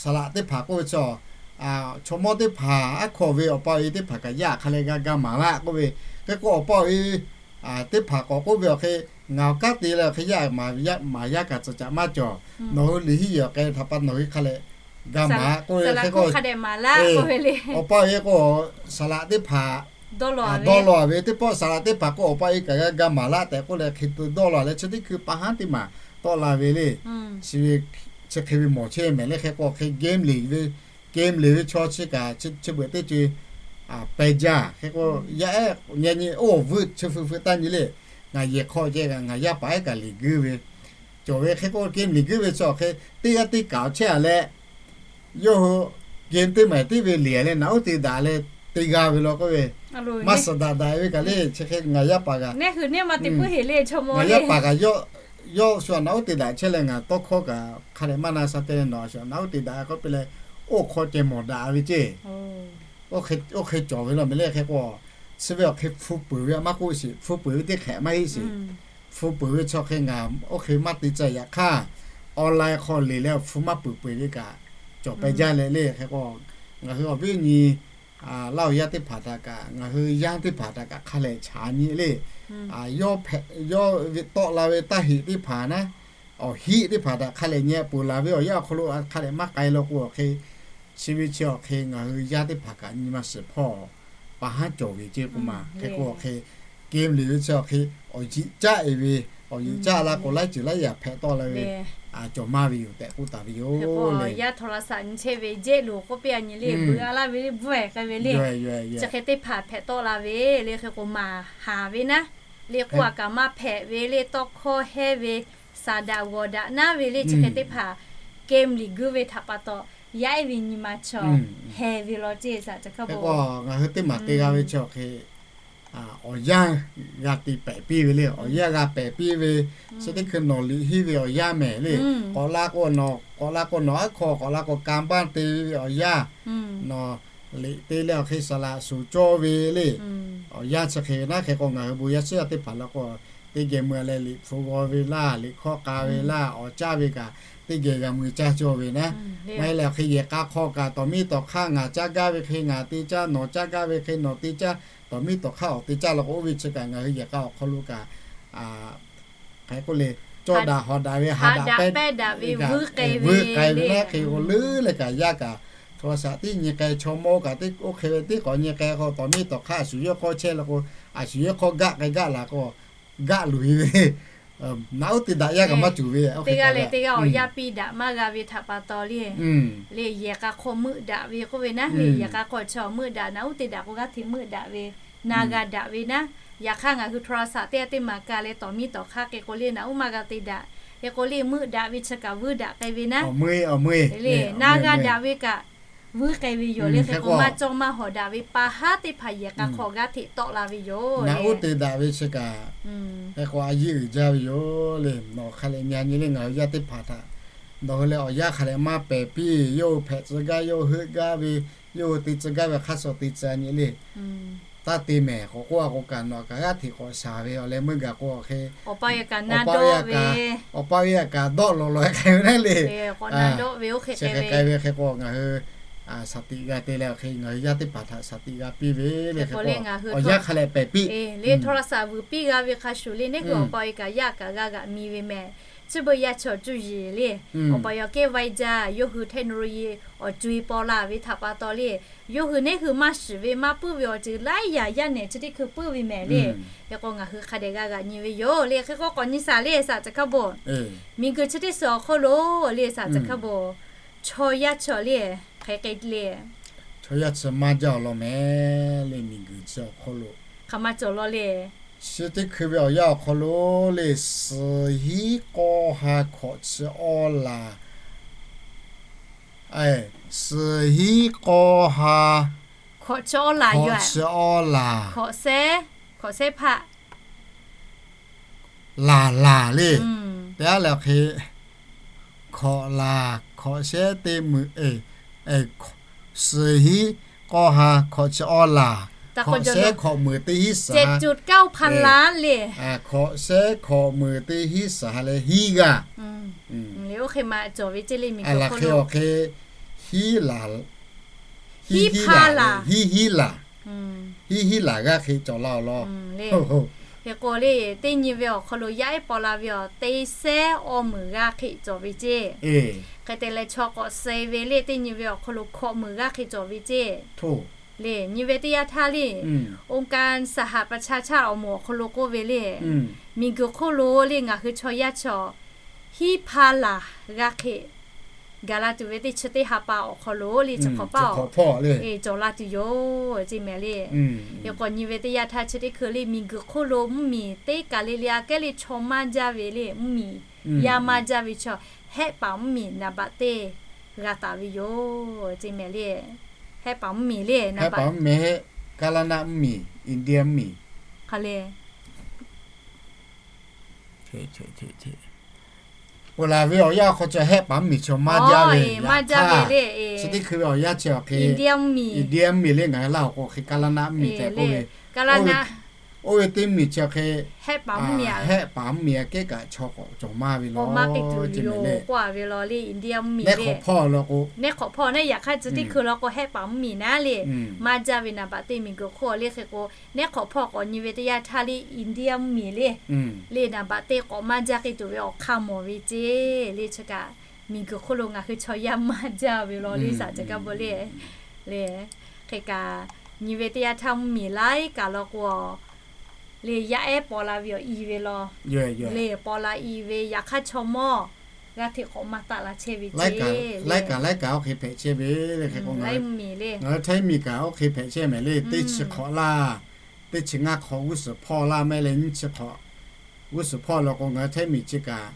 saˍ laꞈ teˇ hpaˍ k'oˆ ve chaw, chaw mawˇ teˇ hpaˍ aˉ hkawˇ ve awˬ pa awˬ e teˇ hpaˍ kaꞈ yaˇ hk'a leh g'a ga maˍ laˇ k'oˆ ve. Hk'e k'o awˬ pa awˬ e teˇ hpaˍ k'awꞈ k'oˆ ve awˬ hk'e, ngaˬ awˬ kanˉ te leh awˬ hk'e yaˇ maˍ yaˇ kaꞈ tcuhˍ caꞈ maˇ cawˬ. Nawˬ hui liꞈ hiˉ yehˬ awˬ k'ai htaꞈ pa nawˬ hui hk'a leh ga maˍ k'oˆ ve. Hk'e k'o, awˬ pa awˬ e k'o, saˍ laꞈ teˇ hpaˍ dawˇ law ve teˇ pawˆ saˍ laꞈ teˇ hpaˍ k'o awˬ pa awˬ e kaꞈ g'a ga maˍ laˇ tehꞈ k'oˆ leh hk'e te dawˇ law leh chi teˇ hkui pa haˉ teˇ maˬ tawˆ la ve le. Chi ve chi hk'e ve mawˬ chehˇ mehˍ le. Hk'e k'o hk'e game liꞈ ve, game liꞈ ve chaw chi kaꞈ chi beuꞈ teˇ ceuˬ peh jaˇ. Hk'e k'o yaˇ ehˉ nyi nyi oˇ vuiˇ chi feu feu taˇ nyi le. Ngaˬ yehˬ hk'aw ceh kaꞈ ngaˬ yaˇ paˍ ehˉ kaꞈ liꞈ guiˇ ve cawˬ ve. Hk'e k'o game liꞈ guiˇ ve chaw hk'e teˇ g'aˇ teˇ kaꞈ awˬ chehˇ a leh, yawˇ hui game teˇ maˬ tiˉ ve liꞈ leh naꞈ uˉ te daꞈ leh te g'a ve law k'oˆ ve, maˇ suhˍ daꞈ daꞈ ve kaꞈ le. Chi hk'e ngaˬ yaˇ paˍ kaꞈ, ngaˬ yaˇ paˍ kaꞈ yawˇ shu naꞈ uˉ te daꞈ chehˇ leh ngaˬ tawˇ hkawˇ kaꞈ hk'a dehꞈ maˇ na sha te leh nawˬ a shu naꞈ uˉ te daꞈ k'oˆ piˇ leh, oˇ hk'aw ceh mawˬ daꞈ ve ceˇ. Oˇ hk'e cawˬ ve law mehˍ le. Hk'e k'o chi ve awˬ hk'e hpu peuˬ ve maˇ k'oˆ sheˍ, hpu peuˬ ve teˇ hk'ehꞈ maˇ heˆ sheˍ. Hpu peuˬ ve chaw hk'e ngaˬ oˇ hk'e maˇ te ca yaꞈ hk'aˇ, online hk'aw liꞈ leh awˬ hpu maˇ peuˬ peuˬ ve kaꞈ cawˬ peh jaˇ leh le. Hk'e k'o ngaˬ hui awˬ viˉ awˬ nyi Laˇ huˍ yaˇ teˇ hpaˍ htaꞈ kaꞈ ngaˬ hui yaˇ teˇ hpaˍ htaꞈ kaꞈ hk'a lehꞈ chaꞈ nyi le. Yawˇ hpehꞈ, yawˇ ve tawˆ la ve taˇ heꞈ teˇ hpaˍ naˉ, awˬ heˆ teˇ hpaˍ htaꞈ hk'a lehꞈ nyi peuˬ laˬ ve awˬ yanˇ awˬ hk'aw lo hk'a lehꞈ maˇ k'ai law k'o, awˬ hk'e chi ve chi awˬ hk'e ngaˬ hui yaˇ teˇ hpaˍ kaꞈ nyi ma shiˍ hpawˇ pa haˉ cawˬ ve ceˇ k'oˆ ma. Hk'e k'o awˬ hk'e game liꞈ ve chi awˬ hk'e awˬ yiꞈ caˆ e ve, awˬ yiꞈ caˆ la k'o laiˉ ceuˬ laiˉ yaꞈ hpehꞈ tawˆ la ve, cawˬ maˇ ve yoˬ tehꞈ k'oˆ taˍ ve yoˬ le. Yaˇ htaw la saꞈ nyi chehˇ ve jehˆ loˬ k'oˆ piˇ a nyi le, beuꞈ a laˇ ve le bvuhˇ ehˍ k'ai ve le. Chi hk'e teˇ hpaˍ hpehꞈ tawˆ la ve le. Hk'e k'o maˍ haˍ ve naˉ, le k'oˆ a kaꞈ maˇ hpehꞈ ve le, tawˇ hkawˇ hehnˇ ve, saˍ daꞈ g'awˬ daꞈ naˉ ve le. Chi hk'e teˇ hpaˍ game liꞈ guiˇ ve htaꞈ pa taw yaˇ ehˉ ve nyi ma chaw heh ve law ceˇ saꞈ ca hk'a k'o, ngaˬ hui teˇ maˬ te g'a ve chi awˬ hk'e awˬ yanˇ g'a te pehˍ piˇ ve le. Awˬ yanˇ g'a pehˍ piˇ ve chi teˇ hkui nawˬ liꞈ hiˉ ve awˬ yanˇ mehˍ le. K'awꞈ la k'o nawˬ, k'awꞈ la k'o nawˬ aˉ hk'aw, k'awꞈ la k'o kanˇ baˆ te ve awˬ yanˇ, nawˬ liꞈ te leh awˬ hk'e saˍ laꞈ shuˍ cawˇ ve le. Awˬ yanˇ chi hk'e ve naˉ. Hk'e k'o ngaˬ hui bon yaˇ shiˉ yaˇ teˇ hpaˍ la k'o teˇ geh mui a leh liꞈ hpu g'aw ve laˇ, liꞈ hkawˇ k'a ve laˇ, awˬ caˇ ve kaꞈ teˇ geh g'a mui caˇ cawˇ ve naˉ. Maˇ heˆ leh awˬ hk'e yehˬ k'a hk'aw kaꞈ tawˍ miˇ tawˍ hk'aˇ ngaˬ caˇ gaˇ ve hk'e ngaˬ te caˇ, nawˬ caˇ gaˇ ve hk'e nawˬ te caˇ, tawˍ miˇ tawˍ hk'aˇ awˬ te caˇ la k'o oˇ ve chi kaꞈ ngaˬ hui yehˬ k'a awˬ hk'aw lo kaꞈ hk'e k'oˆ le, cawˇ daꞈ hawˍ daꞈ ve, haꞈ daꞈ pehˇ daꞈ ve, vuiˇ k'ai ve naˉ. Hk'e k'o leuˉ leh kaꞈ yaˇ kaꞈ htaw la saꞈ tiˉ nyi k'ai, chaw mawˇ kaꞈ oˇ hk'e ve tiˉ k'awꞈ nyi k'ai k'o, tawˍ miˇ tawˍ hk'aˇ a shu yawˇ hkawˇ chehˇ la k'o, a shu yawˇ hkawˇ gaˆ k'ai gaˆ la k'o, gaˆ luˬ e ve naꞈ uˉ te daꞈ yaˇ kaꞈ maˇ cawˬ ve. Teˇ g'aˇ leh teˇ g'aˇ awˬ yaˇ piˇ daꞈ maˇ g'a ve htaꞈ pa taw le, le yehˬ k'a hk'aw meuˆ daꞈ ve k'oˆ ve naˉ le. Yehˬ k'a hk'aw chaw meuˆ daꞈ, naꞈ uˉ te daꞈ k'o g'aˇ hteꞈ meuˆ daꞈ ve, na g'a daꞈ ve naˉ. Yaꞈ hk'aˇ ngaˬ hui htaw la saꞈ teˇ g'aˇ teˇ maˬ ka leh tawˍ miˇ tawˍ hk'aˇ hk'e k'o le naꞈ uˉ maˇ g'a te daꞈ. Hk'e k'o le meuˆ daꞈ ve chi kaꞈ vuiˇ daꞈ k'ai ve naˉ. Le na g'a daꞈ ve kaꞈ vuiˇ k'ai ve yoˬ le. Hk'e k'o maˇ cawˇ maˇ hawˍ daꞈ ve pa haˉ teˇ hpaˍ yehˬ k'a hk'aw g'aˇ hteꞈ tawˆ la ve yoˬ. Naꞈ uˉ te daꞈ ve chi kaꞈ hk'e k'o a yeˇ uiˍ jaˇ ve yoˬ le. Nawˬ hk'a leh nyi a nyi le ngaˬ hui yaˇ teˇ hpaˍ htaꞈ nawˬ hui leh awˬ yanˇ hk'a leh maˇ pehˍ piˇ, yawˇ hui hpehꞈ tcuh gaˇ, yawˇ hui heuˆ gaˇ ve, yawˇ hui te tcuh gaˇ ve hk'aˇ suh te tcuh a nyi le. Taˇ te mehˍ k'awꞈ k'oˆ a k'o kaꞈ nawˬ kaꞈ g'aˇ hteꞈ k'awꞈ shaˍ ve awˬ leh meuˇ gaˬ k'o hk'e, awˬ pa awˬ e a kaꞈ dawˆ lawˬ leh k'ai ve naˉ le. Hk'e k'o k'ai ve hk'e k'o ngaˬ hui shaˍ tiꞈ g'a te leh awˬ hk'e ngaˬ hui yaˇ teˇ hpaˍ htaꞈ shaˍ tiꞈ g'a piˇ ve le. Hk'e k'o awˬ yanˇ hk'a leh pehˍ piˇ le. Htaw la saꞈ vuiˬ piˇ g'a ve hk'a shuˍ le neˉ hui awˬ pa awˬ e kaꞈ yaˇ kaꞈ g'a g'aꞈ mi ve mehˍ. Chi beuꞈ yaˇ chaw cuˇ yiˍ le, awˬ pa awˬ e kehˉ vaiˇ jaˇ yawˇ hui technology awˬ co e paw la ve htaꞈ pa taw le, yawˇ hui neˉ hui maˇ shiˍ ve maˇ puiˉ ve awˬ ceuˬ laiˉ yaꞈ yaˇ nehˬ chi teˇ hkui puiˉ ve mehˍ le. Hk'e k'o ngaˬ hui hk'a dehꞈ g'a g'aꞈ nyi ve yoˬ le. Hk'e k'o k'awꞈ nyi shaˍ le shaˍ ca hk'a beuꞈ, miˬ guiˬ chi teˇ suhˍ awˬ hk'oˆ lo le shaˍ ca hk'a beuꞈ, chaw yaˇ chaw le, hk'e k'ai le, chaw yaˇ chi maˇ jaˇ awˬ lawn mehˍ le. Miˬ guiˬ chi awˬ hk'aw lo hk'aˬ ma cawˬ law le. Chi teˇ hkui ve awˬ yanˇ awˬ hk'aw lo le, suhˍ hinˉ k'awˇ ha hkawꞈ chi awˇ laˬ, suhˍ hinˉ k'awˇ ha hkawꞈ chi awˇ laˬ, hkawꞈ chi awˇ laˬ, hkawꞈ sehˉ, hkawꞈ sehˉ hpaˆ laˬ laˬ le. Te aˉ leh awˬ hk'e hkawꞈ laˬ hkawꞈ shehˉ teˇ meuꞈ, suhˍ hiˉ k'awˇ ha hkawꞈ chi awˇ laˬ, hkawꞈ shehˉ hkawꞈ meuꞈ teˇ hiˉ suhˍ ha le, hkawꞈ shehˉ hkawꞈ meuꞈ teˇ hiˉ suhˍ ha leh hiˉ g'aˇ. Laˬ hk'e awˬ hk'e hiˉ laˬ, hiˉ hiˉ laˬ, hiˉ hiˉ laˬ g'aˇ hk'e cawˬ la awˬ lawn. Hk'e k'o le, teˇ nyi ve awˬ hk'aw lo yaˇ ehˉ paw la ve awˬ teˇ sehˉ awˇ meuˍ g'aˇ hk'e cawˬ ve ceˇ. Hk'e te leh chaw k'awꞈ suh ve le, teˇ nyi ve awˬ hk'aw lo hkawꞈ meuˍ g'aˇ hk'e cawˬ ve ceˇ. Le nyi ve teˇ yanˇ htaˇ le, องค์การสหประชาชาติ awˬ moˍ awˬ hk'aw lo k'oˆ ve le, miˬguiˬ hk'oˆ lo le ngaˬ hui chaw yaˇ chaw hiˉ hpaˇ laˬ g'aˇ hk'e gaˬ la tuˬ ve teˇ chi teˇ ha pa awˬ hk'aw lo le chi hk'awꞈ paˇ cawˬ la tuˬ yoˬ ceˇ mehˍ le. Hk'e k'o nyi ve teˇ yanˇ htaˇ chi teˇ hkui le miˬguiˬ hk'oˆ lo mvuhˇmiˬ teˇ kaˬ le le aꞈ kehˉ le chaw maˇ jaˇ ve le, mvuhˇmiˬ yaˇ maˇ jaˇ ve chaw hehˆ paˍ mvuhˇmiˬ naˍ baꞈ teˇ g'a taˍ ve yoˬ ceˇ mehˍ le. Hehˆ paˍ mvuhˇmiˬ le, naˍ baꞈ mvuhˇmiˬ, Kaˇlaˇ naˆ mvuhˇmiˬ, India mvuhˇmiˬ hk'a le Peuˬ laˬ ve awˬ yanˇ hk'aw chi hehˆ paˍ mvuhˇmiˬ chaw maˇ jaˇ ve, maˇ jaˇ ve le. Chi teˇ hkui ve awˬ yanˇ chi awˬ hk'e India mvuhˇmiˬ le ngaˬ hui laˇ awˬ k'o hk'e Kaˇlaˇ naˆ mvuhˇmiˬ tehꞈ k'oˆ ve, oˇ ve teˇ mvuhˇmiˬ chi awˬ hk'e hehˆ paˍ mvuhˇmiˬ aꞈ kehˉ kaꞈ chaw k'awꞈ cawˬ maˇ ve law ceˇ mehˍ le. Neˇ hk'awꞈ hpawˇ law k'o, neˇ hk'awꞈ hpawˇ naˉ yaꞈ hk'aˇ chi teˇ hkui law k'o hehˆ paˍ mvuhˇmiˬ naˉ le maˇ jaˇ ve naˍ baꞈ teˇ miˬguiˬ hk'oˆ le. Hk'e k'o neˇ hk'awꞈ hpawˇ k'awꞈ nyi ve teˇ yanˇ htaˇ le India mvuhˇmiˬ le, le naˍ baꞈ teˇ k'awꞈ maˇ jaˇ k'ai tuˬ ve awˬ hk'aˇ mawˬ ve ceˇ le. Chi kaꞈ miˬguiˬ hk'oˆ lo ngaˬ hui chaw yaˇ maˇ jaˇ ve law le saˍ ca kaˇ bvuhꞈ le. Le hk'e kaꞈ nyi ve teˇ yanˇ htaˇ mvuhˇmiˬ laiˉ kaꞈ law k'o le yaˇ ehˉ paw la ve awˬ i ve law le paw la i ve yaꞈ hk'aˇ chaw mawˇ g'aˇ hteꞈ k'awꞈ maˇ taˆ la chehˇ ve ceˇ. Laiˉ kaꞈ laiˉ kaꞈ oˇ hk'e hpehꞈ chehˇ ve le. Hk'e k'o ngaˬ hui Htaiˇ miˬ kaꞈ oˇ hk'e hpehꞈ chehˇ mehˍ le. Teˇ chi hk'awꞈ laˇ, teˇ chi ngaˇ hk'awꞈ g'uˇ suhˍ hpawˇ laˇ mehˍ leh nyiˇ chi hk'awꞈ g'uˇ suhˍ hpawˇ law k'o ngaˬ hui Htaiˇ miˬ chi kaꞈ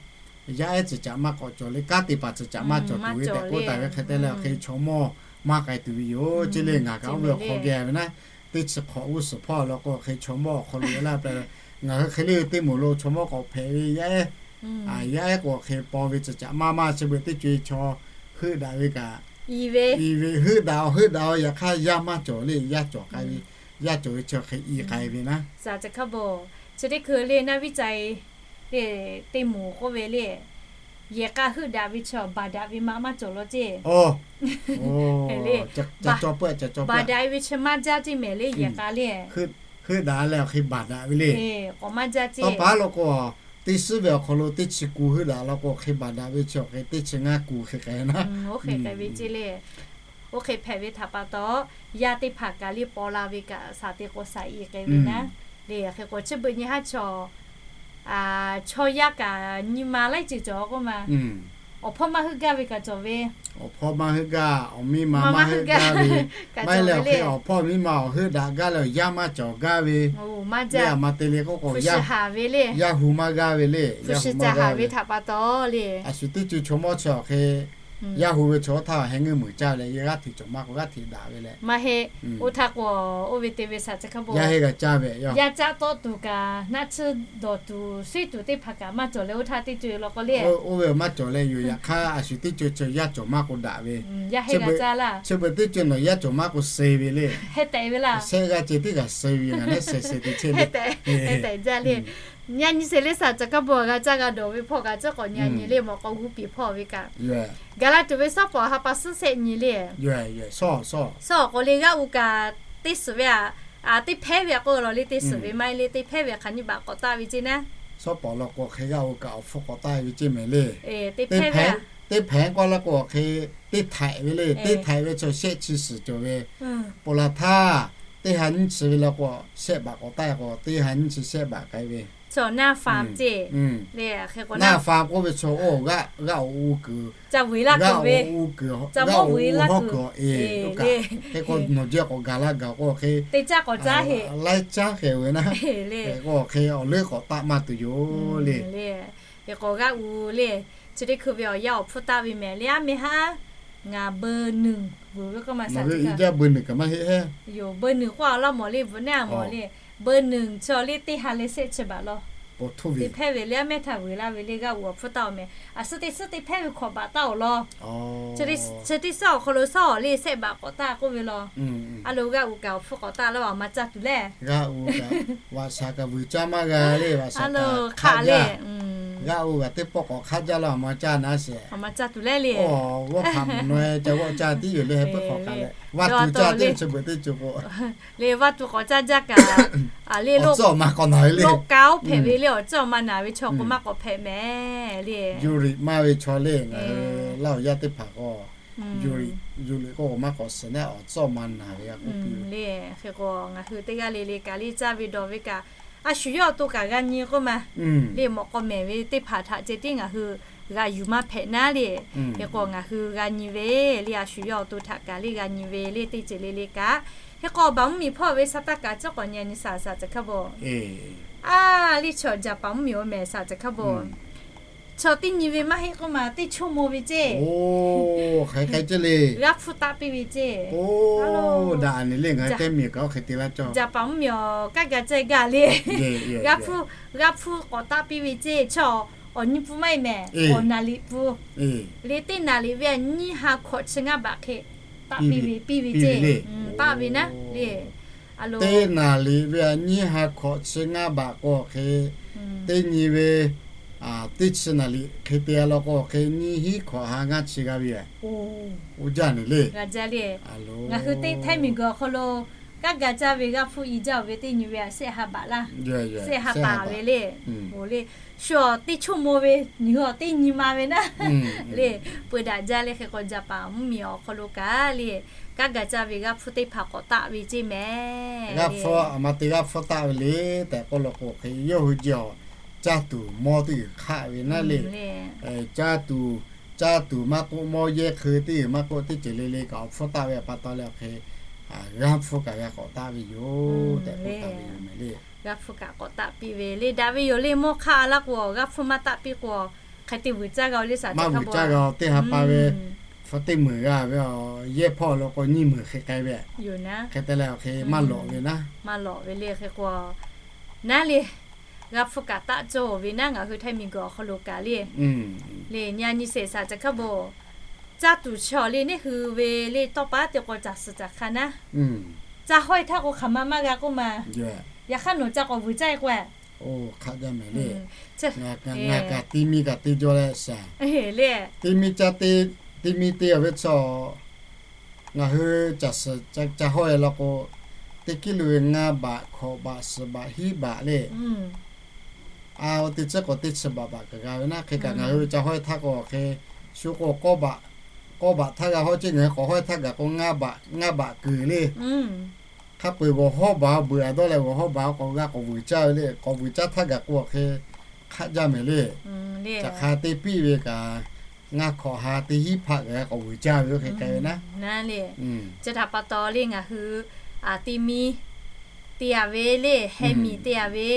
yaˇ ehˉ tcuhˍ caꞈ maˇ k'awꞈ cawˬ le, kanˉ te paˍ tcuhˍ caꞈ maˇ cawˬ tuˬ ve tehꞈ k'oˆ taˍ ve hk'e te leh awˬ hk'e chaw mawˇ maˇ k'ai tuˬ ve yoˬ ceˇ le. Ngaˬ kaꞈ oˇ ve awˬ hk'aw geh ve naˉ, teˇ chi hk'awꞈ g'uˇ suhˍ hpawˇ law k'o awˬ hk'e chaw mawˇ awˬ hk'aw lo e laˇ pehˍ, ngaˬ hui hk'e le teˇ moˍ lo chaw mawˇ k'awꞈ hpehꞈ ve yaˇ ehˉ, yaˇ ehˉ k'o awˬ hk'e paw ve tcuhˍ caꞈ maˇ maˇ chi beuꞈ teˇ co e chaw heuˆ daꞈ ve kaꞈ, i ve heuˆ daꞈ awˬ heuˆ daꞈ awˬ yaꞈ hk'aˇ yaˇ maˇ cawˬ le, yaˇ cawˬ k'ai ve, yaˇ cawˬ ve chi hk'e i k'ai ve naˉ. Chi teˇ hkui le naˇ viˉ ca e le teˇ moˍ k'oˆ ve le, yehˬ k'a heuˆ daꞈ ve chi baˬ daꞈ ve ma maˇ cawˬ law ceˇ. Baˬ daꞈ ve chi maˇ jaˇ ceˇ mehˍ le yehˬ k'a le. Heuˆ daꞈ leh awˬ hk'e baˬ daꞈ ve le. K'awꞈ maˇ jaˇ ceˇ. Tawˇ pa law k'o, teˇ suhˉ ve awˬ hk'aw lo teˇ chi ku heuˆ daꞈ law k'o awˬ hk'e baˬ daꞈ ve chi awˬ hk'e teˇ chi ngaˇ ku hk'e k'ai naˉ. Oˇ hk'e k'ai ve ceˇ le. Oˇ hk'e hpehꞈ ve htaꞈ pa taw, yaˇ teˇ hpaˍ kaꞈ le paw la ve kaꞈ shaˍ te k'o shaˍ i k'ai ve naˉ. Le hk'e k'o chi beuꞈ nyi haˉ chaw chaw yaˇ kaꞈ nyi ma laiˉ ceuˬ cawˬ k'oˆ ma. Awˬ hpawˇ maˇ heuˆ gaˇ ve kaꞈ cawˬ ve. Awˬ hpawˇ maˇ heuˆ gaˇ, awˬ miˇ ma maˇ heuˆ gaˇ ve. Maˇ heˆ leh awˬ hk'e awˬ hpawˇ miˇ ma awˬ heuˆ daꞈ gaˇ leh awˬ yaˇ maˇ cawˬ gaˇ ve. Maˇ jaˇ, a ma te le k'oˆ k'o, yaˇ hui maˇ g'aˇ ve le, yaˇ hui maˇ g'aˇ ve le. A shu teˇ co chaw mawˇ chi awˬ hk'e yaˇ hui ve chaw htaˇ heh ngeuˇ meunˍ caˇ ve leh, yehˬ g'aˇ hteꞈ cawˬ maˇ k'o g'aˇ hteꞈ daꞈ ve leh. Maˇ heˆ. Oˇ htaˇ k'o, oˇ ve te ve shaˍ ca hk'a bvuhꞈ, yaˇ hui g'a caˇ ve, yaˇ caˆ tawˆ tuˬ kaꞈ naˆ tsuhˇ dawˬ tuˬ suiˉ tuˬ teˇ hpaˍ kaꞈ maˇ cawˬ leh oˇ htaˇ teˇ co law k'o le. Oˇ ve maˇ cawˬ leh yoˬ. Yaꞈ hk'aˇ a shu teˇ co chaw yaˇ cawˬ maˇ k'o daꞈ ve. Yaˇ hui g'a caˇ laˇ. Chi beuꞈ teˇ co nawˬ yaˇ cawˬ maˇ k'o suh ve le. Heh tehꞈ ve laˇ. Shehˆ g'aˇ ceh teˇ g'aˇ suh ve ngaˬ naˉ suh suh te chehˇ le. Heh tehꞈ, heh tehꞈ jaˇ le. Nyi nyi sheˍ le shaˍ ca hk'a bvuhꞈ g'a caˇ g'a dawˬ ve hpawˇ g'a caˇ k'awꞈ nyi nyi le mawˬ k'aw g'uˇ piˍ hpawˇ ve kaꞈ gaˬ la tuˬ ve shawˉ pawˍ ha pa suhˉ shehˆ nyi le. Shawˉ awˬ k'o le g'aˇ u kaꞈ teˇ suhˍ ve a, teˇ hpehˇ ve a k'o lawˬ le teˇ suhˍ ve maˇ heˆ le, teˇ hpehˇ ve hk'aˬ nyi baꞈ k'awꞈ taˆ ve ceˇ naˉ. Shawˉ pawˍ law k'o hk'e g'aˇ u kaꞈ awˬ hpfuhˇ k'awꞈ taˆ ve ceˇ mehˍ le. Teˇ hpehˇ k'oˆ la k'o hk'e teˇ htaiꞈ ve le, teˇ htaiꞈ ve chaw shehˆ chi suhˍ cawˬ ve. Pon la htaˇ teˇ ha nyiˇ chi ve law k'o shehˆ baꞈ k'awꞈ taˆ k'o teˇ ha nyiˇ chi shehˆ baꞈ k'ai ve. Chaw naˇ fa ceˇ le, naˇ fa k'oˆ ve chaw oˇ g'aˇ, g'aˇ oꞈ u kuiˬ, g'aˇ oꞈ u kuiˬ, g'aˇ oꞈ u hawˉ kuiˬ e, hk'e k'o nawˬ jehˇ k'awꞈ gaˬ la gaˬ k'o hk'e teˇ caˇ k'awꞈ caˇ heˆ, laiˉ caˇ hk'e ve naˉ. Hk'e k'o hk'e awˬ leuˉ k'awꞈ taˆ maˇ tuˬ yoˬ le. Hk'e k'o g'aˇ u le, chi teˇ hkui ve awˬ yaˇ awˬ hpfuhˇ taˆ ve mehˍ le, aˉ meh haˉ ngaˬ เบอร์หนึ่ง vuiˬ ve k'oˆ ma, nawˬ ve i jaˇ เบอร์หนึ่ง kaꞈ maˇ heˆ heˆ yoˬ. เบอร์หนึ่ง k'oˆ a laˇ mawˬ le, vuiˬ naˉ a mawˬ le. เบอร์หนึ่ง chaw le teˇ ha leh shehˆ chi baꞈ law. Te hpehˇ ve le, a mehˇ htaˇ vuiˬ laˇ ve le, g'aˇ uiˍ awˬ hpfuhˇ taˇ awˬ mehˍ. A suhˉ teˇ suhˉ te hpehˇ ve hkawꞈ baꞈ taˇ awˬ law. Chi teˇ suhˉ awˬ hk'aw lo suhˉ awˬ le sehˆ baꞈ k'awꞈ taˇ k'oˆ ve law. A lo g'aˇ uiˍ kaꞈ awˬ hpfuhˇ k'awꞈ taˇ laˇ, a ma caˇ tuˬ le. G'aˇ uiˍ kaꞈ vaꞈ shaˍ kaꞈ vuiˬ caˇ maˇ g'a le, vaꞈ shaˍ kaꞈ hk'aˆ jaˇ. G'aˇ uiˍ kaꞈ teˇ pawˆ k'awꞈ hk'aˆ jaˇ laˇ, a ma caˇ naˉ sheˍ. G'aˇ uiˍ kaꞈ teˇ pawˆ k'awꞈ hk'aˆ jaˇ laˇ, a ma caˇ tuˬ le le. Vaꞈ tuˬ caˇ teˇ chi beuꞈ teˇ co k'o le, vaꞈ tuˬ k'awꞈ caˇ jaˇ kaꞈ, a le, awˬ tcuhˉ awˬ ma k'awꞈ naˬ ve le. Lo ka oˇ hpehꞈ ve le, awˬ tcuhˉ awˬ ma naˬ ve chaw k'o maˇ k'awꞈ hpehꞈ mehˍ le. Yuˬ riꞈ maˇ ve chaw le, ngaˬ hui Laˇ huˍ yaˇ teˇ hpaˍ k'o, yuˬ riꞈ k'o k'o maˇ k'awꞈ shiˍ naˉ, awˬ tcuhˉ awˬ ma naˬ ve g'a k'oˆ piˇ ve le. Hk'e k'o ngaˬ hui teˇ g'aˇ le le kaꞈ le caˇ ve dawˬ ve kaꞈ, a shu yawˇ awˬ to kaꞈ g'a nyi k'oˆ ma le. Mawꞈ k'aw mehˍ ve teˇ hpaˍ htaꞈ ceh tiˉ ngaˬ hui g'a yuˬ maˇ hpehꞈ naˉ le. Hk'e k'o ngaˬ hui g'a nyi ve le, a shu yawˇ awˬ to htaꞈ kaꞈ le g'a nyi ve le, teˇ ceuˬ le le kaꞈ. Hk'e k'o baˬ mvuhˇmiˬ hpawˇ ve sa taˇ kaꞈ cawˇ k'awꞈ nyi nyi saˍ saˍ ca hkaˇ bo. A le, chaw jaˍ paˍ mvuhˇmiˬ oˇ mehˍ saˍ ca hkaˇ bo. Chaw teˇ nyi ve maˇ heˆ k'oˆ ma, teˇ choˇ maw ve ceˇ. G'aˇ hpfuhˇ taˆ piˇ ve ceˇ. Jaˍ paˍ mvuhˇmiˬ awˬ kanˉ gaˬ ceh gaˬ le. G'aˇ hpfuhˇ k'awꞈ taˆ piˇ ve ceˇ. Chaw awˬ nyi pun maˇ heˆ mehˍ, awˬ naˍ liꞈ pun le, teˇ naˍ liꞈ ve a nyiˇ ha hkawꞈ chi ngaˇ baꞈ hk'e taˆ piˇ ve, piˇ ve ceˇ. Taˆ ve naˉ le. Teˇ naˍ liꞈ ve a nyiˇ ha hkawꞈ chi ngaˇ baꞈ k'o hk'e, teˇ nyi ve teˇ chi naˍ liꞈ hk'e te law k'o hk'e, nyiˇ hinˉ hkawꞈ ha ngaˇ chi g'a ve yoˬ. Oˇ jaˇ neˬ le. Ngaˬ hui teˇ htaiˇ miˬguiˬ awˬ hk'aw lo kanˉ ga caˇ ve g'aˇ hpfuhˇ i jaˇ-oˬ ve teˇ nyi ve a shehˆ ha baꞈ laˇ. Shehˆ ha taˍ ve le. Oˬ le, shu awˬ teˇ choˇ maw ve nyi hui awˬ teˇ nyi ma ve naˉ le. Peu daꞈ jaˇ le. Hk'e k'o jaˍ paˍ mvuhˇmiˬ awˬ hk'aw lo kaꞈ le, kanˉ ga caˇ ve g'aˇ hpfuhˇ teˇ hpaˍ k'awꞈ taˆ ve ceˇ mehˍ. G'aˇ hpfuhˇ a ma te g'aˇ hpfuhˇ taˆ ve le tehꞈ k'oˆ law k'o hk'e, yawˇ hui jehˬ awˬ caˇ tuˬ mawˇ teˇ g'uiˬ hk'aˆ ve naˉ le. Caˇ tuˬ, caˇ tuˬ maˇ k'oˆ, mawˇ yehˇ hk'eu teˇ g'uiˬ maˇ k'oˆ, teˇ ceuˬ le le kaꞈ awˬ hpfuhˇ taˆ ve pa taw leh awˬ hk'e, g'aˇ hpfuhˇ kaꞈ g'a k'awꞈ taˆ ve yoˬ tehꞈ k'oˆ taˍ ve yoˬ mehˍ le. G'aˇ hpfuhˇ kaꞈ k'awꞈ taˆ piˇ ve le. Daꞈ ve yoˬ le, mawˇ hk'aˆ a laˇ k'o g'aˇ hpfuhˇ maˇ taˆ piˇ k'o, hk'e te vuiˬ caˇ g'a le saˍ ca hkaˇ bo. Teˇ ha pa ve hpu teˇ meunˍ g'a ve, yehˇ hpawˇ lo k'o nyiˇ meunˍ hk'e k'ai ve. Hk'e te leh awˬ hk'e maˇ lawꞈ ve naˉ. Maˇ lawꞈ ve le. Hk'e k'o naˉ le, g'aˇ hpfuhˇ kaꞈ taˆ cawˇ ve naˉ, ngaˬ hui htaiˇ miˬguiˬ awˬ hk'aw lo kaꞈ le. Le nyi a nyi sheˍ saˍ ca hkaˇ bo. Caˇ tuˬ chaw le neˇ hui ve le tawˇ pa teˇ k'o caˬ suhˍ caˬ hk'a naˉ, ca hawˇ-e htaˇ k'o hk'aˬ ma maˇ g'a k'oˆ ma. Yaꞈ hk'aˇ nawˬ ca k'awꞈ vuiˬ caˇ-e k'o, ngaˬ kaꞈ te mi kaꞈ te jaw leh shaˍ le. Te mi ca te, te mi te-a ve chaw, ngaˬ hui caˬ suhˍ ca hawˇ-e law k'o, teˇ kiˇ lo ve ngaˇ baꞈ, hkawꞈ baꞈ, suhˍ baꞈ, hiˉ baꞈ le. A, oˇ teˇ chi k'awꞈ teˇ chi baꞈ baꞈ kaꞈ g'a ve naˉ. Hk'e kaꞈ ngaˬ hui ve ca hawˇ-e htaˇ k'o hk'e, shu k'o k'awˇ baꞈ, k'awˇ baꞈ htaˇ g'a hawˇ ceˇ, ngaˬ hui k'awꞈ hawˇ-e htaˇ gaˬ k'o ngaˇ baꞈ, ngaˇ baꞈ kuiˬ le. Hk'a peu-eˬ g'awˬ hawˉ baˬ beuꞈ-a dawˇ leh g'awˬ hawˉ baˬ k'awꞈ g'a k'awꞈ vuiˬ caˇ ve le. K'awꞈ vuiˬ caˇ htaˇ gaˬ k'o hk'e hk'aˆ jaˇ mehˍ le. Caˬ hk'a te piˇ ve kaꞈ, ngaˇ hkawꞈ ha teˇ hinˉ hpaˆ gaˬ k'awꞈ vuiˬ caˇ ve oˇ hk'e k'ai ve naˉ. Chi htaꞈ pa taw le ngaˬ hui te mi te-a ve le, heh miˬ te-a ve,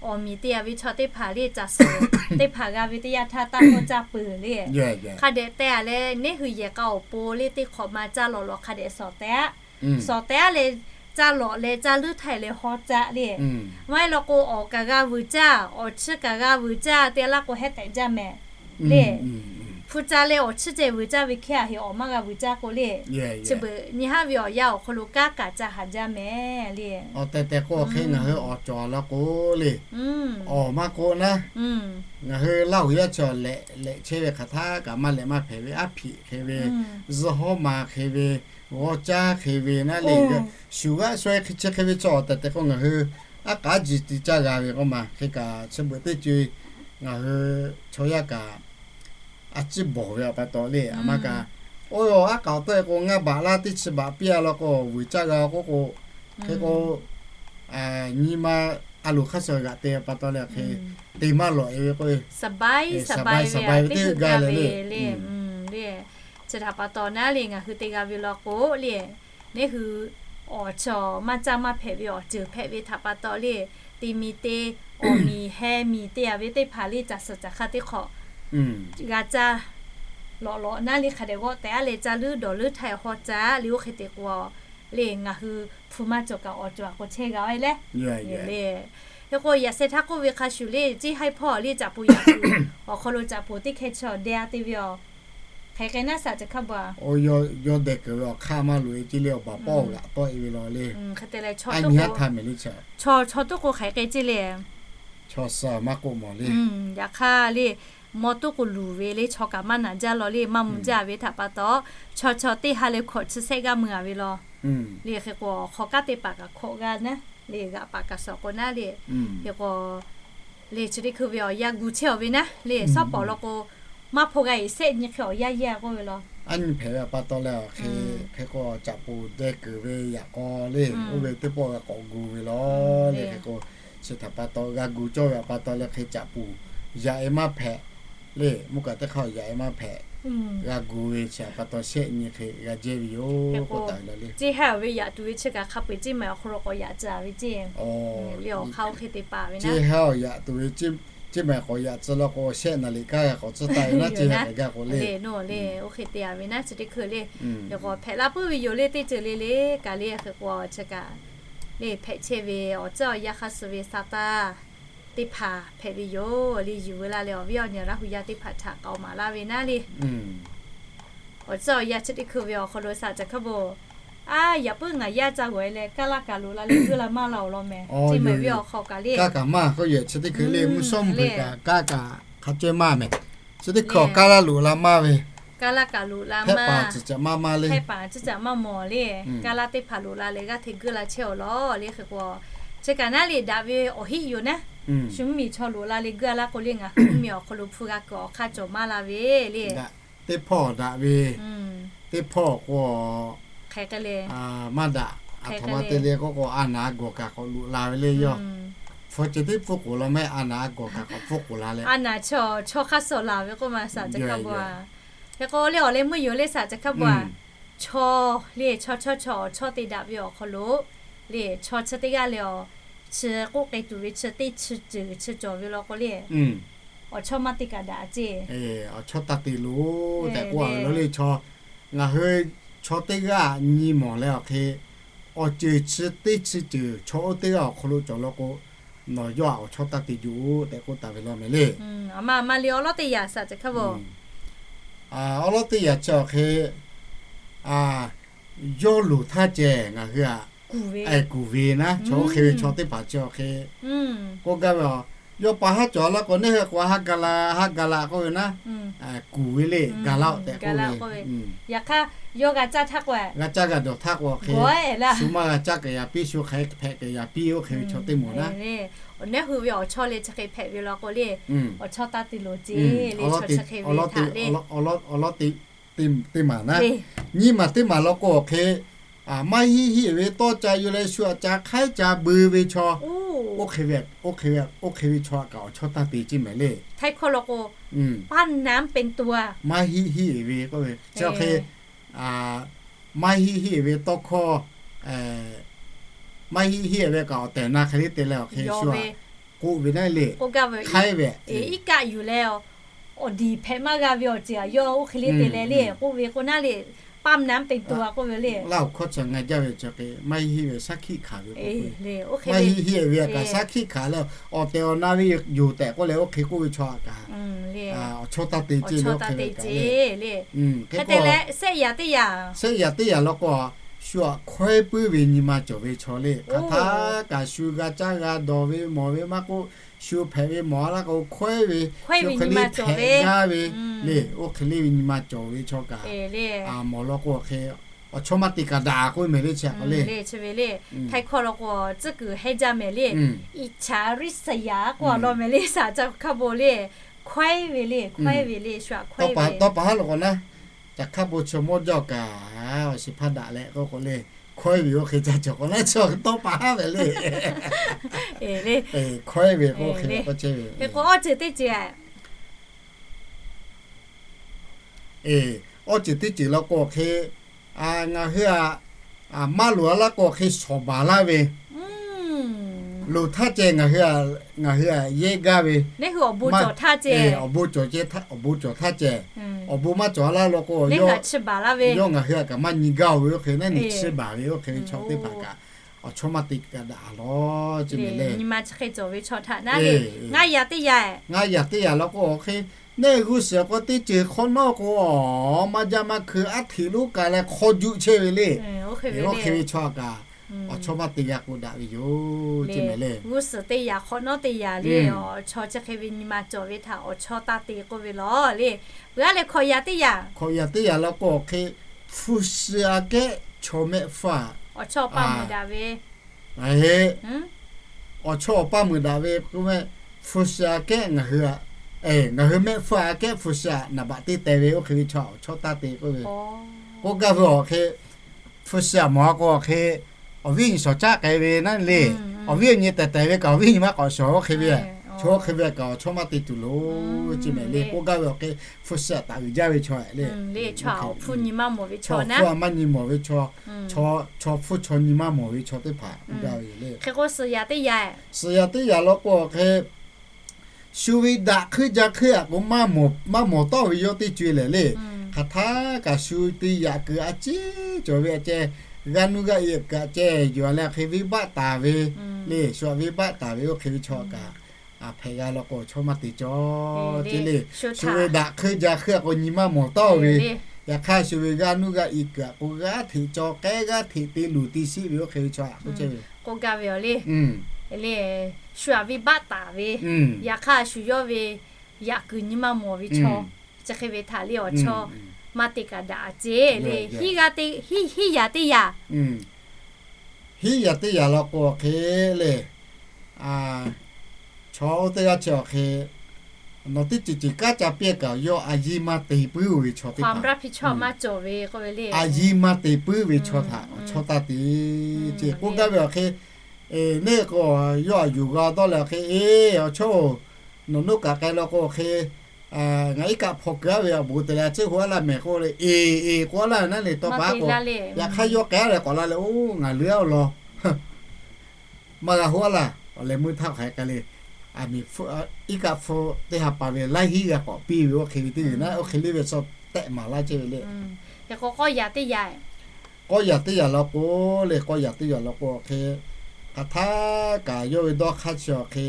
awˬ miˬ te-a ve chaw teˇ hpaˍ le caˬ suhˍ teˇ hpaˍ g'a ve teˇ yanˇ htaˇ taˇ hawˇ caˇ peuˬ le. Hk'a dehꞈ te-a leh neˇ hui yehˬ k'a awˬ pon le teˇ hk'awꞈ ma caˇ lawꞈ lawꞈ hk'a dehꞈ shawˍ tehˉ-a. Shawˍ tehˉ-a leh, caˇ lawꞈ leh caˇ leuˉ htaˇ leh hawˇ caˇ le. Maˇ heˆ law k'o awˬ kaꞈ g'a vuiˬ caˇ, awˬ chiˇ kaꞈ g'a vuiˬ caˇ te laˇ k'o hehˉ tehꞈ jaˇ mehˍ le. Hpu ca leh awˬ chiˇ ceh vuiˬ caˇ ve hkehˉ-a heꞈ, awˬ maˇ g'a vuiˬ caˇ k'o le. Chi beuꞈ nyi haˉ ve awˬ yanˇ awˬ hk'aw lo kanˉ kaꞈ ca haˍ jaˇ mehˍ le. Awˬ tehˬ tehˬ k'o hk'e ngaˬ hui awˬ cawˬ law k'o le, awˬ maˇ k'oˆ naˉ, ngaˬ hui Laˇ huˍ yaˇ chaw lehꞈ lehꞈ chehˇ ve hk'aˬ htaˇ kaꞈ maˇ lehꞈ maˇ hpehꞈ ve, aˉ hpiꞈ hk'e ve, zuhˆ hawˉ ma hk'e ve, g'awˇ caˉ hk'e ve naˉ le. Shuˍ g'aˆ shu-e hk'e chi hk'e ve chaw awˬ tehˬ tehˬ k'o ngaˬ hui aˉ k'aˉ ji ti caˇ g'a ve k'oˆ ma. Hk'e kaꞈ chi beuꞈ teˇ co-e ngaˬ hui chaw yaˇ kaꞈ a ciˉ bawˬ ve awˬ pa taw le, a ma kaꞈ, oˇ aˉ k'aꞈ tawˆ-e k'o ngaˇ baꞈ laˇ teˇ chi baꞈ piˇ-a law k'o vuiˬ caˇ g'a k'oˆ k'o, hk'e k'o nyi ma a loˍ hk'aˇ suh g'aꞈ te pa taw leh hk'e te maˇ lawꞈ-e ve k'o, saˍ baˍ-e ve teˇ g'aˇ leh le. Chi htaꞈ pa taw naˉ le ngaˬ hui te g'a ve law k'o le, neˇ hui awˬ cawˬ maˇ caˇ maˇ hpehꞈ ve awˬ ceuˬ hpehꞈ ve htaꞈ pa taw le, te mi te, awˬ miˬ heh miˬ te-a ve teˇ hpaˍ le caˬ suhˍ caˬ hk'a teˇ hk'awꞈ g'a caˇ lawꞈ lawꞈ naˉ le hk'a dehꞈ g'awˆ tehꞈ-a leh caˇ leuˉ dawˬ leuˉ htaˇ hawˇ caˇ le. Oˇ hk'e te k'o le ngaˬ hui hpu maˇ cawˬ kaꞈ awˬ cawˬ a k'o chehˇ g'a-e leh le. Hk'e k'o yaꞈ sheh htaˇ k'oˆ ve hk'a shuˍ le, ceˇ haiˉ hpawˇ le caꞈ poˍ yaꞈ tuˬ awˬ hk'aw lo caꞈ poˍ teˇ hkeh chi awˬ deh a te ve yoˬ. Hk'aˬ hk'e naˉ shaˍ ca hkaˇ ba. Yawˇ deh kuiˬ ve awˬ hk'aˇ maˇ loꞈ e ceˇ le, awˬ baˬ pawˆ g'aꞈ tawˆ e ve law le. Aˉ nyi haˉ htaˇ mehˍ le, chaw chaw tuˉ k'o hk'aˬ hk'e ceˇ le. Chaw suh maˇ k'oˆ mawˬ le. Yaꞈ hk'aˇ le, mawˇ tuˉ k'o luˬ ve le, chaw kaꞈ maˇ naꞈ jaˇ law le, maˇ mvuh jaˇ ve htaꞈ pa taw, chaw chaw teˇ ha leh hkawꞈ chi sehˆ g'aˇ mui a ve law. Le hk'e k'o hk'aw kaˉ teˇ paˍ kaꞈ hkawꞈ g'a naˉ le, g'aꞈ paˍ kaꞈ suhˍ k'o naˉ le. Hk'e k'o le chi teˇ hkui ve awˬ yanˇ gu chehˇ awˬ ve naˉ le, shawˉ pawˍ law k'o maˇ hpaw g'a e sehˆ nyi hk'e awˬ yanˇ yaˇ k'oˆ ve law. Aˉ nyi hpehꞈ ve pa taw leh, hk'e k'o caꞈ poˍ deh kuiˬ ve yaꞈ k'aw le, oˇ ve teˇ pawˆ g'a k'awꞈ gu ve law le. Hk'e k'o chi htaꞈ pa taw g'a gu cawˇ ve pa taw leh hk'e caꞈ poˍ yaꞈ e maˇ hpehꞈ le, mvuhˇ kaꞈ teˇ hk'aˇ yaꞈ e maˇ hpehꞈ, g'a gu ve chi htaꞈ pa taw shehˆ nyi hk'e g'a jehˇ ve yoˬ k'oˆ taˍ ve law le. Ceˇ haiˉ awˬ ve yaꞈ tuˬ ve chi kaꞈ hk'a peu-eˬ ceˇ mehˍ awˬ hk'aw lo k'awꞈ yaꞈ tcuh ve ceˇ le, awˬ hk'aˇ oˇ hk'e te paˍ ve naˉ. Ceˇ haiˉ awˬ yaꞈ tuˬ ve ceˇ mehˍ k'awꞈ yaꞈ tcuh law k'o shehˆ naˍ liꞈ kaˇ g'a k'awꞈ tcuhˇ taˍ ve naˉ ceˇ haiˉ k'awꞈ gaˇ k'o le. Oˇ hk'e te a ve naˉ chi teˇ hkui le. Hk'e k'o hpehꞈ la puiˉ ve yoˬ le, teˇ ceuˬ le le kaꞈ le. Hk'e k'o chi kaꞈ le hpehꞈ chehˇ ve awˬ tcuhˉ awˬ yanˇ hk'a suh ve sa taˇ teˇ hpaˍ hpehꞈ ve yoˬ le. Yuˬ veu la leh awˬ viˉ awˬ nyi Laˇ hu yaˇ teˇ hpaˍ htaꞈ k'aoˍ maˍ laˇ ve naˉ le. Awˬ tcuhˉ awˬ yanˇ chi teˇ hkui ve awˬ hk'aw lo shaˍ ca hkaˇ bo. A, yaꞈ puiˉ ngaˬ yaˇ ca g'awˬ e leh kaˇ laˇ kaꞈ loꞈ la leh g'uiˇ la maˇ la awˬ lawn mehˍ. Ceˇ mehˍ ve awˬ hk'aw kaꞈ le, kaˇ kaꞈ maˇ k'oˆ yehˬ chi teˇ hkui le, mvuhˇ shawˉ mvuhˇ hpeuꞈ kaꞈ kaˇ kaꞈ hk'a caweh maˇ mehˍ. Chi teˇ hkui awˬ kaˇ laˇ loꞈ la maˇ ve, kaˇ laˇ kaꞈ loꞈ la maˇ, hpehˇ paˍ tcuhˍ caꞈ maˇ maˇ le, hpehˇ paˍ tcuhˍ caꞈ maˇ mawˬ le. Kaˇ laˇ teˇ hpaˍ loꞈ la leh g'aˇ hteꞈ geuˆ la chehˇ awˬ lawn le. Hk'e k'o chi kaꞈ naˉ le daꞈ ve awˬ hiˆ yoˬ naˉ. Shu mvuhˇ miˬ chaw loꞈ la leh geuˆ a laˇ k'o le, ngaˬ hui mvuhˇ miˬ awˬ hk'aw lo hpu g'a kuiˬ awˬ hk'aˇ cawˬ maˇ la ve le. Teˇ hpawˇ daꞈ ve, teˇ hpawˇ k'o hk'e k'ai le, maˇ daꞈ. Aˬ htoꞈ ma te le k'oˆ k'o, a naˍ a gawˬ kaꞈ k'awꞈ loꞈ la ve le yawˇ. Hpu ceh teˇ pfuhˇ k'oˍ la mehˆ, a naˍ a gawˬ kaꞈ k'awꞈ pfuhˇ k'oˍ la leh, a naˍ chaw chaw hk'aˇ suh laˬ ve k'oˆ ma shaˍ ca hkaˇ bo a. Hk'e k'o le awˬ leh meuˇ yoˬ le shaˍ ca hkaˇ bo a. Chaw le chaw chaw chaw awˬ chawˇ te daꞈ ve awˬ hk'aw lo le, chaw chi teˇ g'aˇ leh awˬ chi k'oˆ k'ai tuˬ ve chi teˇ chi ceuˬ chi cawˬ ve law k'o le, awˬ chawˇ maˇ te kaꞈ daꞈ ceˇ. Awˬ chawˇ taˇ te loˬ tehꞈ k'oˆ a ve law le chaw. Ngaˬ hui chaw teˇ g'aˇ nyi mawˬ leh awˬ hk'e, awˬ ceuˬ chi teˇ chi ceuˬ chaw oˇ teˇ g'aˇ awˬ hk'aw lo cawˬ law k'o, nawˬ yawˇ a awˬ chawˇ taˇ te juˆ tehꞈ k'oˆ taˍ ve law mehˍ le. Awˬ ma ma le awˉ lawˉ teˇ yaꞈ shaˍ ca hkaˇ bo. Awˉ lawˉ teˇ yaꞈ chi awˬ hk'e, yawˇ loˍ htaˇ ceh ngaˬ hui a kuˬ ve naˉ, chaw oˇ hk'e ve chaw teˇ hpaˍ chi awˬ hk'e k'oˆ gaˇ ve a. Yawˇ pa haˉ cawˬ laˇ k'o, neˇ hk'e k'o haˉ ga la, haˉ ga la k'oˆ ve naˉ, kuˬ ve le, ga laˇ-oˆ tehꞈ k'oˆ ve. Yaꞈ hk'aˇ yawˇ g'a caˇ htaˇ k'o, g'a caˇ g'a dawˬ htaˇ k'o hk'e, shu maˇ g'a caˇ k'ai yaꞈ piˇ, shu hk'aˬ hk'e hpehꞈ k'ai yaꞈ piˇ, oˇ hk'e ve chaw teˇ moˍ naˉ. Awˬ neˉ hui ve awˬ chawˇ leh chi hk'e hpehꞈ ve law k'o le, awˬ chawˇ taˇ te loˬ ceˇ le, chaw chi hk'e ve htaꞈ le. Awˬ lawˉ teˇ maˬ naˉ, nyiˇ maˬ teˇ maˬ law k'o awˬ hk'e, maˇ heˆ heˆ ve tawˇ ca yuˬ leh shu aꞈ ca hk'aiˉ ca beu ve chaw, oˇ hk'e ve, oˇ hk'e ve, oˇ hk'e ve chaw aꞈ kaꞈ awˬ chawˇ taˇ te ceˇ mehˍ le. Htaiˇ hkawˇ law k'o, บ้านน้ำเป็นตัว maˇ heˆ heˆ ve k'oˆ ve chi awˬ hk'e, maˇ heˆ heˆ ve tawˇ hkawˇ, maˇ heˆ heˆ ve kaꞈ awˬ tehˬ na hk'e le te leh awˬ hk'e shu aꞈ k'oˆ ve naˉ le, hk'aiˉ ve, iˉ kaˆ yuˬ leh awˬ diˬ hpehꞈ maˇ g'a ve awˬ ceuˬ aꞈ yawˇ oˇ hk'e le te leh le k'oˆ ve k'o naˉ le, บ้านน้ำเป็นตัว k'oˆ ve le. Laˇhuˍ hkawˇ chi ngaˬ jaˇ ve chi hk'e maˇ heˆ heˆ ve shaˉ hkiˆ hkanˍ ve k'o, maˇ heˆ heˆ ve kaꞈ shaˉ hkiˆ hkanˍ leh awˬ tehˬ awˬ na ve yoˬ tehꞈ k'oˆ leh oˇ hk'e k'oˆ ve chaw aꞈ kaꞈ awˬ chawˇ taˇ te ceˇ le, oˇ hk'e ve kaꞈ le. Hk'e te leh, sehˆ yaꞈ teˇ yaꞈ law k'o, shu aꞈ hkawehˉ puiˉ ve nyi ma cawˬ ve chaw le. Hk'aˬ htaˇ kaꞈ shu g'a caˇ g'a dawˬ ve mawˬ ve maˇ k'oˆ, shu hpehꞈ ve mawˬ a laˇ k'o hkawehˉ ve, shu hk'e le hpehꞈ gaˇ ve le, oˇ hk'e le ve nyi ma cawˬ ve chaw kaꞈ, mawˬ law k'o hk'e, awˬ chawˇ maˇ te kaꞈ daꞈ k'oˆ mehˍ le chi aꞈ k'o le. Htaiˇ hkawˇ law k'o tcuhˉ kuiˬ hehnˇ jaˇ mehˍ le, อิจฉาริษยา k'oˆ a law mehˍ le shaˍ ca hkaˇ bo le, hkawehˉ ve le, hkawehˉ ve le, shu aꞈ hkawehˉ ve. Tawˇ pa haˉ law k'o naˉ, ca hkaˇ bo chi mawˇ jaˇ kaꞈ, awˬ shiˍ hpaˇ daꞈ leh k'oˆ k'o le, hkawehˉ ve oˇ hk'e ca cawˬ k'o naˉ chi tawˇ pa haˉ ve le. Hkawehˉ ve k'o hk'e ve k'o chehˇ ve. Hk'e k'o awˬ ceuˬ teˇ ceuˬ Awˬ ceuˬ teˇ ceuˬ law k'o hk'e, ngaˬ hui aꞈ maˇ loˍ a laˇ k'o hk'e shawˍ baˬ laˇ ve, loˍ htaˇ ceh ngaˬ hui aꞈ yehˇ gaˇ ve, awˬ bon cawˬ htaˇ ceh, awˬ bon maˇ cawˬ a laˇ law k'o, yawˇ ngaˬ hui aꞈ kaꞈ maˇ nyi gaˇ-oˬ ve oˇ hk'e naˉ, nyi chiˇ baˬ ve oˇ hk'e ve chaw teˇ hpaˍ kaꞈ awˬ chawˇ maˇ te kaꞈ daꞈ a lawˬ ceˇ mehˍ le. Ngaˇ yaꞈ teˇ yaꞈ, ngaˇ yaꞈ teˇ yaꞈ law k'o awˬ hk'e, neˇ g'uˇ suhˍ k'o teˇ ceuˬ hk'awꞈ nawˉ k'o, maˇ jaˇ maˇ hkui aˉ hteꞈ lonˉ kaˬ leh hk'aw juˆ chehˇ ve le. Oˇ hk'e ve chaw kaꞈ awˬ chawˇ maˇ te g'a k'o daꞈ ve yoˬ ceˇ mehˍ le. G'uˇ suhˍ teˇ yaꞈ hk'awꞈ nawˉ teˇ yaꞈ le, awˬ chawˇ chi hk'e ve nyi ma cawˬ ve htaꞈ awˬ chawˇ taˇ te k'oˆ ve lawˬ le. Peuˬ aˉ leh hkawꞈ yaꞈ teˇ yaꞈ, hkawꞈ yaꞈ teˇ yaꞈ law k'o awˬ hk'e, hpu shiˍ aꞈ kehˉ chaw mehˆ hpfuhˇ, awˬ chawˇ awˬ paˇ meuˍ daꞈ ve, awˬ chawˇ awˬ paˇ meuˍ daꞈ ve k'oˆ mehˆ, hpu shiˍ aꞈ kehˉ ngaˬ hui, ngaˬ hui mehˆ hpfuhˇ aꞈ kehˉ hpu shiˍ aꞈ naˍ baꞈ teˇ teh ve oˇ hk'e ve chaw awˬ chawˇ taˇ te k'oˆ ve. K'oˆ gaˇ ve awˬ hk'e, hpu shiˍ aꞈ mawˬ a k'o awˬ hk'e, awˬ viˉ nyi shawˍ caˆ k'ai ve naˉ le. Awˬ viˉ awˬ nyi tehˬ tehˬ ve kaꞈ awˬ viˉ nyi maˇ k'awꞈ shawˍ oˇ hk'e ve, chaw oˇ hk'e ve kaꞈ awˬ chawˇ maˇ te tuˬ loˬ ceˇ mehˍ le. K'oˆ gaˇ ve awˬ hk'e, hpu shiˍ aꞈ taˍ uiˍ jaˇ ve chaw le. Chaw hpfuhˇ nyi maˇ mawˬ ve chaw naˉ, chaw hpfuhˇ chaw nyi maˇ mawˬ ve chaw, chaw hpfuhˇ chaw nyi maˇ mawˬ ve chaw teˇ hpaˍ k'oˆ gaˇ ve yoˬ le. Hk'e k'o suhˍ yaꞈ teˇ yaꞈ, suhˍ yaꞈ teˇ yaꞈ law k'o awˬ hk'e, shu ve daꞈ hk'euˆ ja hk'euˆ aꞈ k'o maˇ mawˬ taˉ ve yawˇ teˇ co e lehˬ le. Hk'aˬ htaˇ kaꞈ shu te yaꞈ kuiˬ a ciˉ cawˬ ve aꞈ ceh, g'aˇ nuˇ g'aˇ e kuiˬ aꞈ ceh yoˬ a leh hk'e venˇbaˆ taˍ ve le. Shu aꞈ venˇbaˆ taˍ ve oˇ hk'e ve chaw kaꞈ, hpehꞈ g'a law k'o awˬ chawˇ maˇ te cawˬ ceˇ le. Shu ve daꞈ hk'euˆ ja hk'euˆ aꞈ k'o nyi maˇ mawˬ taˉ ve, yaꞈ hk'aˇ shu ve g'aˇ nuˇ g'aˇ e kuiˬ aꞈ k'o g'aˇ hteꞈ caw k'ehˉ g'aˇ hteꞈ te luˬ te sheˆ ve oˇ hk'e ve chaw aꞈ k'oˆ chehˇ ve, k'oˆ gaˇ ve yoˬ le. Le, shu aꞈ venˇbaˆ taˍ ve, yaꞈ hk'aˇ shu yawˇ ve yaꞈ kuiˬ nyi maˇ mawˬ ve chaw, chi hk'e ve htaꞈ le awˬ chawˇ maˇ te kaꞈ daꞈ a ceˇ le. Hiˉ yaꞈ teˇ yaꞈ, hiˉ yaꞈ teˇ yaꞈ law k'o awˬ hk'e le, chaw oˇ teˇ g'aˇ chi awˬ hk'e, nawˬ teˇ ceuˬ ceuˬ kanˉ ca piˇ kaꞈ yawˇ a yiˇ maˇ te puiˉ ve chaw teˇ hpaˍ, a yiˇ maˇ te puiˉ ve chaw htaꞈ awˬ chawˇ taˇ te ceˇ. K'oˆ gaˇ ve awˬ hk'e, neˇ k'o yawˇ aꞈ yuˬ g'a dawˇ leh awˬ hk'e, eˬ awˬ chawˇ-oˬ, nawˬ noˉ kaꞈ k'ai law k'o awˬ hk'e, ngaˬ iˉ kaˆ hpaw kuiˬ aˉ ve awˬ bon te leh tcuhˉ hoꞈ aˉ laˇ mehˍ k'oˆ le. Eˬ eˬ k'oˆ aˉ laˇ ve naˉ le tawˇ pa k'o, yaꞈ hk'aˇ yawˇ k'ai aˉ leh k'awꞈ la leh, oˇ ngaˬ leuˉ aˉ law maˇ g'a hoꞈ aˉ laˇ. Awˬ leh meuˇ htaˇ hk'aˬ hk'e k'ai le, iˉ kaˆ hpu teˇ ha pa ve laiˉ hiˉ g'a k'awꞈ piˇ ve oˇ hk'e ve teˇ g'uiˬ naˉ, oˇ hk'e le ve chaw tehꞈ maˍ laˇ chehˇ ve le. K'awˇ yaꞈ teˇ yaꞈ law k'o le, k'awˇ yaꞈ teˇ yaꞈ law k'o awˬ hk'e, hk'aˬ htaˇ kaꞈ yawˇ ve dawˇ hk'aˇ chi awˬ hk'e,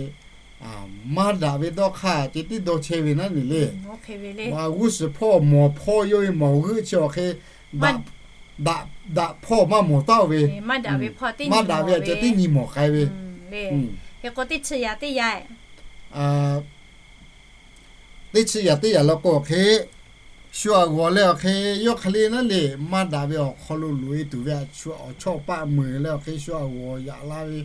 maˇ daꞈ ve dawˇ hk'aˇ ceh tiˉ dawˇ chehˇ ve naˉ nyi le. G'uˇ suhˍ hpawˇ mawˬ hpawˇ yawˇ ve mawˬ g'euˆ chi awˬ hk'e, daꞈ hpawˇ maˇ mawˬ taˉ ve, maˇ daꞈ ve aꞈ ceh tiˉ nyi mawˬ k'ai ve. Hk'e k'o teˇ chi yaꞈ teˇ yaꞈ, teˇ chi yaꞈ teˇ yaꞈ law k'o awˬ hk'e, shu aꞈ g'awˬ leh awˬ hk'e yawˇ hk'e le naˉ le, maˇ daꞈ ve awˬ hk'aw lo loꞈ e tuˬ ve aꞈ shu awˬ chawˇ awˬ paˆ meuˍ leh awˬ hk'e shu aꞈ g'awˬ yaꞈ la ve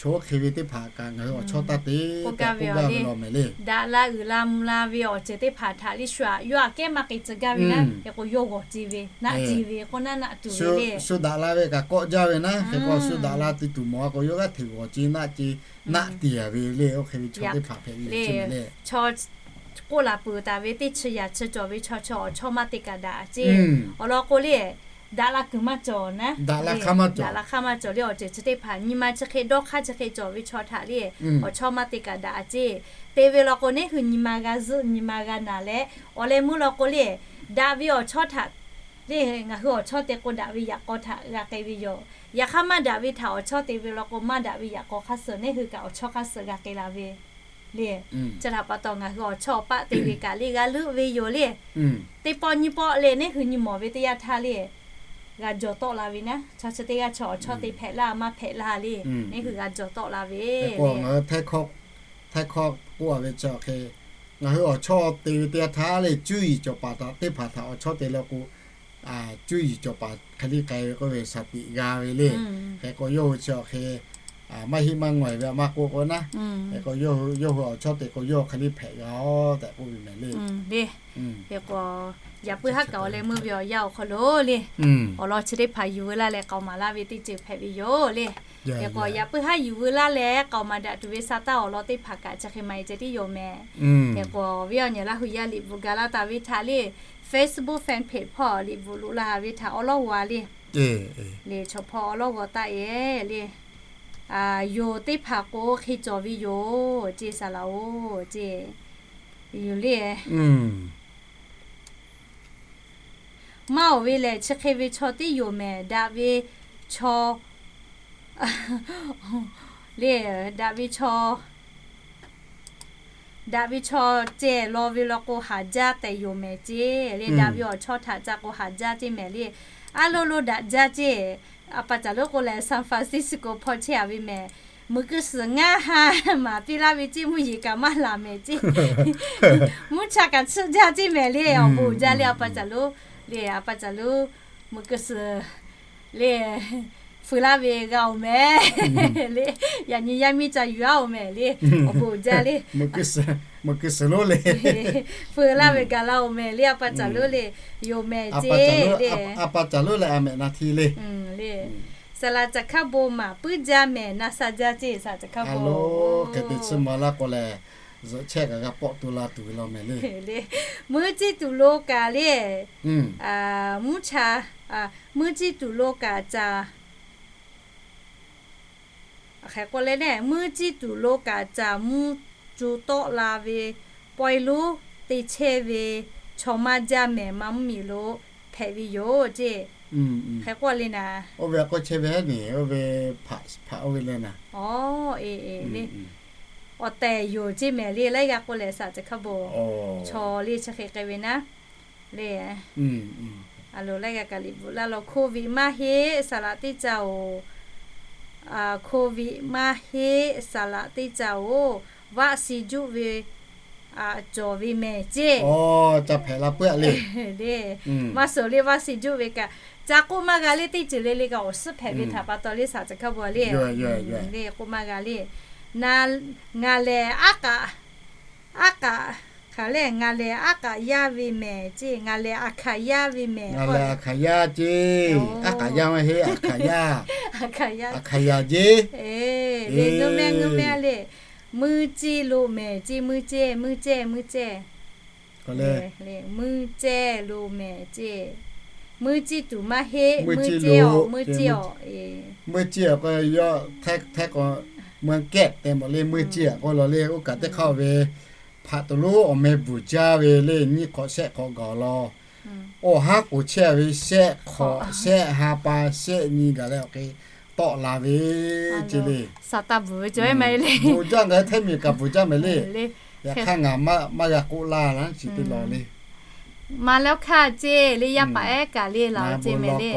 chaw oˇ hk'e ve teˇ hpaˍ kaꞈ ngaˬ hui awˬ chawˇ taˇ te tehꞈ k'oˆ gaˇ ve law mehˍ le. Daꞈ la uiˍ la mvuh la ve awˬ ceuˬ teˇ hpaˍ htaꞈ le shu aꞈ yawˇ aꞈ kehˉ maˇ k'e tcuh gaˇ ve naˉ, hk'e k'o yawˇ g'awˬ ce ve naˆ ce ve k'oˆ naˉ naˆ tuˬ ve le. Shu daꞈ la ve kaꞈ kawˆ jaˇ ve naˉ, hk'e k'o shu daꞈ la te tuˬ mawˬ a k'o yawˇ g'aˇ hteꞈ g'awˬ ce naˆ ce naˆ te a ve le. Oˇ hk'e ve chaw teˇ hpaˍ hpehꞈ ve le. Chaw k'oˆ laˬ peuˬ taˍ ve teˇ chi yaꞈ chi cawˬ ve chaw chi awˬ chawˇ maˇ te kaꞈ daꞈ ceˇ. Awˬ lawn k'o le, daꞈ la kuiˬ maˇ cawˬ naˉ, daꞈ la hk'aˇ maˇ cawˬ le. Awˬ ceuˬ chi teˇ hpaˍ nyi ma chi hk'e dawˇ hk'aˇ chi hk'e cawˬ ve chaw htaꞈ le, awˬ chawˇ maˇ te kaꞈ daꞈ ceˇ. Te ve law k'o neˇ hui nyi ma g'a zuhˆ nyi ma g'a naˬ leh, awˬ leh meuˇ law k'o le, daꞈ ve awˬ chawˇ htaꞈ le, ngaˬ hui awˬ chawˇ te k'o daꞈ ve yaꞈ k'aw htaꞈ g'a k'ai ve yoˬ. Yaꞈ hk'aˇ maˇ daꞈ ve htaꞈ awˬ chawˇ te ve law k'o maˇ daꞈ ve yaꞈ k'aw hk'aˇ suh neˇ hui kaꞈ awˬ chawˇ hk'aˇ suh g'a k'ai la ve le. Chi htaꞈ pa taw ngaˬ hui awˬ chawˇ awˬ paˆ te ve kaꞈ le g'a leuˆ ve yoˬ le. Teˇ pawˆ nyiˇ pawˆ le neˇ hui nyi mawˬ ve teˇ yanˇ htaˇ le, g'a jawˬ tawˆ la ve naˉ, chaw chi teˇ g'aˇ chaw awˬ chawˇ te hpehꞈ laˇ maˇ hpehꞈ laˇ le, neˇ hui g'a jawˬ tawˆ la ve le. Htaiˇ hkawˇ k'oˆ a ve chi awˬ hk'e, ngaˬ hui awˬ chawˇ te ve teˇ yanˇ htaˇ le cuˇ yiˍ cawˬ paˍ htaꞈ teˇ hpaˍ htaꞈ awˬ chawˇ te leh k'o, cuˇ yiˍ cawˬ paˍ hk'e le k'ai ve k'oˆ ve shaˍ tiꞈ g'a ve le. Hk'e k'o yawˇ hui chi awˬ hk'e maˇ heˆ maˇ ngawˬ e ve maˇ k'oˆ k'o naˉ, hk'e k'o yawˇ hui awˬ chawˇ te k'o yawˇ hk'e le hpehꞈ g'a-oˬ tehꞈ k'oˆ ve mehˍ le. Hk'e k'o yaꞈ puiˉ haˉ kaꞈ awˬ leh meuˇ ve awˬ yanˇ awˬ hk'aw lo le, awˬ lawn chi teˇ hpaˍ yuˬ veu laˇ leh k'aoˍ maˍ laˇ ve teˇ ceuˬ hpehꞈ ve yoˬ le. Hk'e k'o yaꞈ puiˉ haˉ yuˬ veu laˇ leh k'aoˍ maˍ daꞈ tuˬ ve sa taˇ awˬ lawn teˇ hpaˍ kaꞈ chi hk'e maˇ e ceh tiˉ yoˬ mehˍ. Hk'e k'o awˬ viˉ awˬ nyi Laˇ hu yaˇ liꞈ bvuhꞈ ga laˇ taˍ ve htaꞈ le, Facebook fan page hpawˇ liꞈ bvuhꞈ loꞈ la ve htaꞈ awˉ lawˉ g'aw le. Le chaw hpawˇ awˉ lawˉ g'aw taˆ e le. Yoˬ teˇ hpaˍ k'o hk'e cawˬ ve yoˬ ceˇ saˍ laꞈ-oˬ ceˇ. Yoˬ le. Maˇ oˬ ve lehˬ chi hk'e ve chaw tiˉ yoˬ mehˍ. Daꞈ ve chaw le, daꞈ ve chaw, daꞈ ve chaw ceh law ve law k'o haˍ jaˇ tehꞈ yoˬ mehˍ ceˇ le. Daꞈ ve awˬ chawˇ htaꞈ ca k'o haˍ jaˇ ceˇ mehˍ le. Aˉ lo lo daꞈ jaˇ ceˇ. A pa caˍ lonˉ k'o lehˬ, San Francisco hpawˇ chehˇ a ve mehˍ. Muiˬ keu suhˍ ngaˇ ha maˍ piˇ laˇ ve ceˇ, mvuhˇ yeˬ kaꞈ maˇ laˬ mehˍ ceˇ. Mvuhˇ cha kaꞈ tsuhˇ jaˇ ceˇ mehˍ le. Awˬ bon uiˍ jaˇ le, a pa caˍ lonˉ le, a pa caˍ lonˉ muiˬ keu suhˍ le, feu laˇ ve g'a oˬ mehˍ le. Yaꞈ nyi yaˇ miˇ ca yuˬ aˉ oˬ mehˍ le. Awˬ bon uiˍ jaˇ le. Feu laˇ ve gaˬ la oˬ mehˍ le, a pa caˍ lonˉ le. Yoˬ mehˍ ceˇ le. A pa caˍ lonˉ leh a mehꞈ na hti le. Saˍ laꞈ caˬ hkaˉ bon maˍ puiˉ jaˇ mehˍ, na sha jaˇ ceˇ saˍ laꞈ caˬ hkaˉ bon. Hk'e te chi ma laˇ k'o lehˬ, zuhꞈ chehˇ kaꞈ g'a pawˆ to la tuˬ ve law mehˍ le. Meuˇ ciˇ tuˬ lo kaꞈ le, mvuhˇ cha, meuˇ ciˇ tuˬ lo kaꞈ caˍ Hk'e k'oˆ le le, meuˇ ciˇ tuˬ lo kaꞈ caˍ mvuhˇ cu tawˆ la ve pawehˇ lonˉ te chehˇ ve chaw maˇ jaˇ mehˍ, maˇ mvuhˇ miˬ lo hpehꞈ ve yoˬ ceˇ. Hk'e k'oˆ le naˍ. Oˇ ve k'oˆ chehˇ ve heˉ neˍ, oˇ ve hpaꞈ oˇ ve le naˍ. Aˬ, e e le, awˬ tehˬ yoˬ ceˇ mehˍ le. Laiˉ g'aˇ k'oˆ lehˬ, saˍ laꞈ caˬ hkaˉ bon chaw le chi hk'e k'ai ve naˉ le. A loˍ laiˉ g'aˇ kaꞈ liꞈ bvuhꞈ laˇ law, Covid maˇ heˆ saˍ laꞈ teˇ caˇ oˬ. Covid maˇ heˆ saˍ laꞈ teˇ caˇ oˬ. Vaˆ shi juˆ ve cawˬ ve mehˍ ceˇ. Ca hpehꞈ la puiˉ a le. Maˇ suhˍ le, vaˆ shi juˆ ve kaꞈ ca k'oˆ maˇ g'a le. Teˇ ceuˬ le le kaꞈ awˬ suhˉ hpehꞈ ve htaꞈ pa taw le, saˍ laꞈ caˬ hkaˉ bon le, le k'oˆ maˇ g'a le. Ngaˬ lehˬ aˉ k'aꞈ, aˉ k'aꞈ, hk'aˬ le, ngaˬ lehˬ aˉ k'aꞈ yaˇ ve mehˍ ceˇ. Ngaˬ lehˬ aˬ hkaˍ yaˇ ve mehˍ. Ngaˬ lehˬ aˬ hkaˍ yaˇ ceˇ. Aˉ k'aꞈ yaˇ maˇ heˆ, aˬ hkaˍ yaˇ. Aˬ hkaˍ yaˇ ceˇ. Ngeuˇ mehˇ ngeuˇ mehˇ le. Meuˇ ceˇ lo mehˍ ceˇ. Meuˇ ceˇ, meuˇ ceˇ, meuˇ ceˇ. Meuˇ ceˇ lo mehˍ ceˇ. Meuˇ ciˇ tuˬ maˇ heˆ, meuˇ ceˇ awˬ, meuˇ ceˇ awˬ. Meuˇ ceˇ awˬ k'o yawˇ htaiˇ k'o meuˇ kehˆ tehꞈ mawˬ le. Meuˇ ceˇ awˬ k'o lawˬ le, oˇ kaꞈ teˇ hk'aˇ ve hpaꞈ tuˬ lonˉ awˬ meh bvuhˬ jaˇ ve le. Nyiˇ hk'awꞈ shehˆ hk'awꞈ gaˬ law. Awˬ haˉ k'oˍ chehˇ ve shehˆ hk'awꞈ shehˆ ha pa shehˆ nyi gaˬ leh awˬ hk'e tawˆ la ve ceˇ le. Saˍtanˍ bvuhˬ ve cawˬ e mehˍ le. Bvuhˬ jaˇ ngaˬ hui Htaiˇ miˬ kaꞈ bvuhˬ jaˇ mehˍ le. Yaꞈ hk'aˇ ngaˬ maˇ g'a k'oˆ laˇ laˇ chi teˇ law le. Maˇ lawˇ hkaˇ ceˇ le, yaˇ paˍ ehˉ kaꞈ le laˬ ceˇ mehˍ le.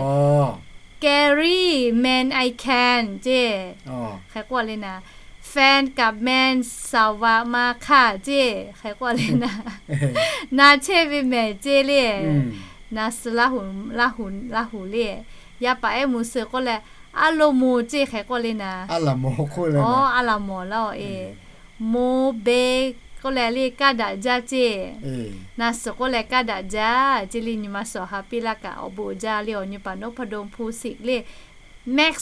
Gary man I can ceˇ. Hk'e k'oˆ le naˍ. Fan kaꞈ man saˍ vaꞈ ma hkaˇ ceˇ. Hk'e k'oˆ le naˍ. Na chehˇ ve mehˍ ceˇ le. Na suh Laˇ huˍ le. Yaˇ paˍ ehˉ mvuh suh k'oˆ leh, aˉ lo moˍ ceˇ hk'e k'oˆ le naˍ. Aˉ laˬ mawˬ laˇ-oˬ e. Moˍ be k'oˆ leh le, kaˇ daꞈ jaˇ ceˇ. Na suhˍ k'oˆ leh kaˇ daꞈ jaˇ ceˇ le. Nyi ma suhˍ ha piˇ laˇ kaꞈ awˬ bon jaˇ le. Awˬ nyi paˍ noˉ hpaˇ don hpu siˍ le, Max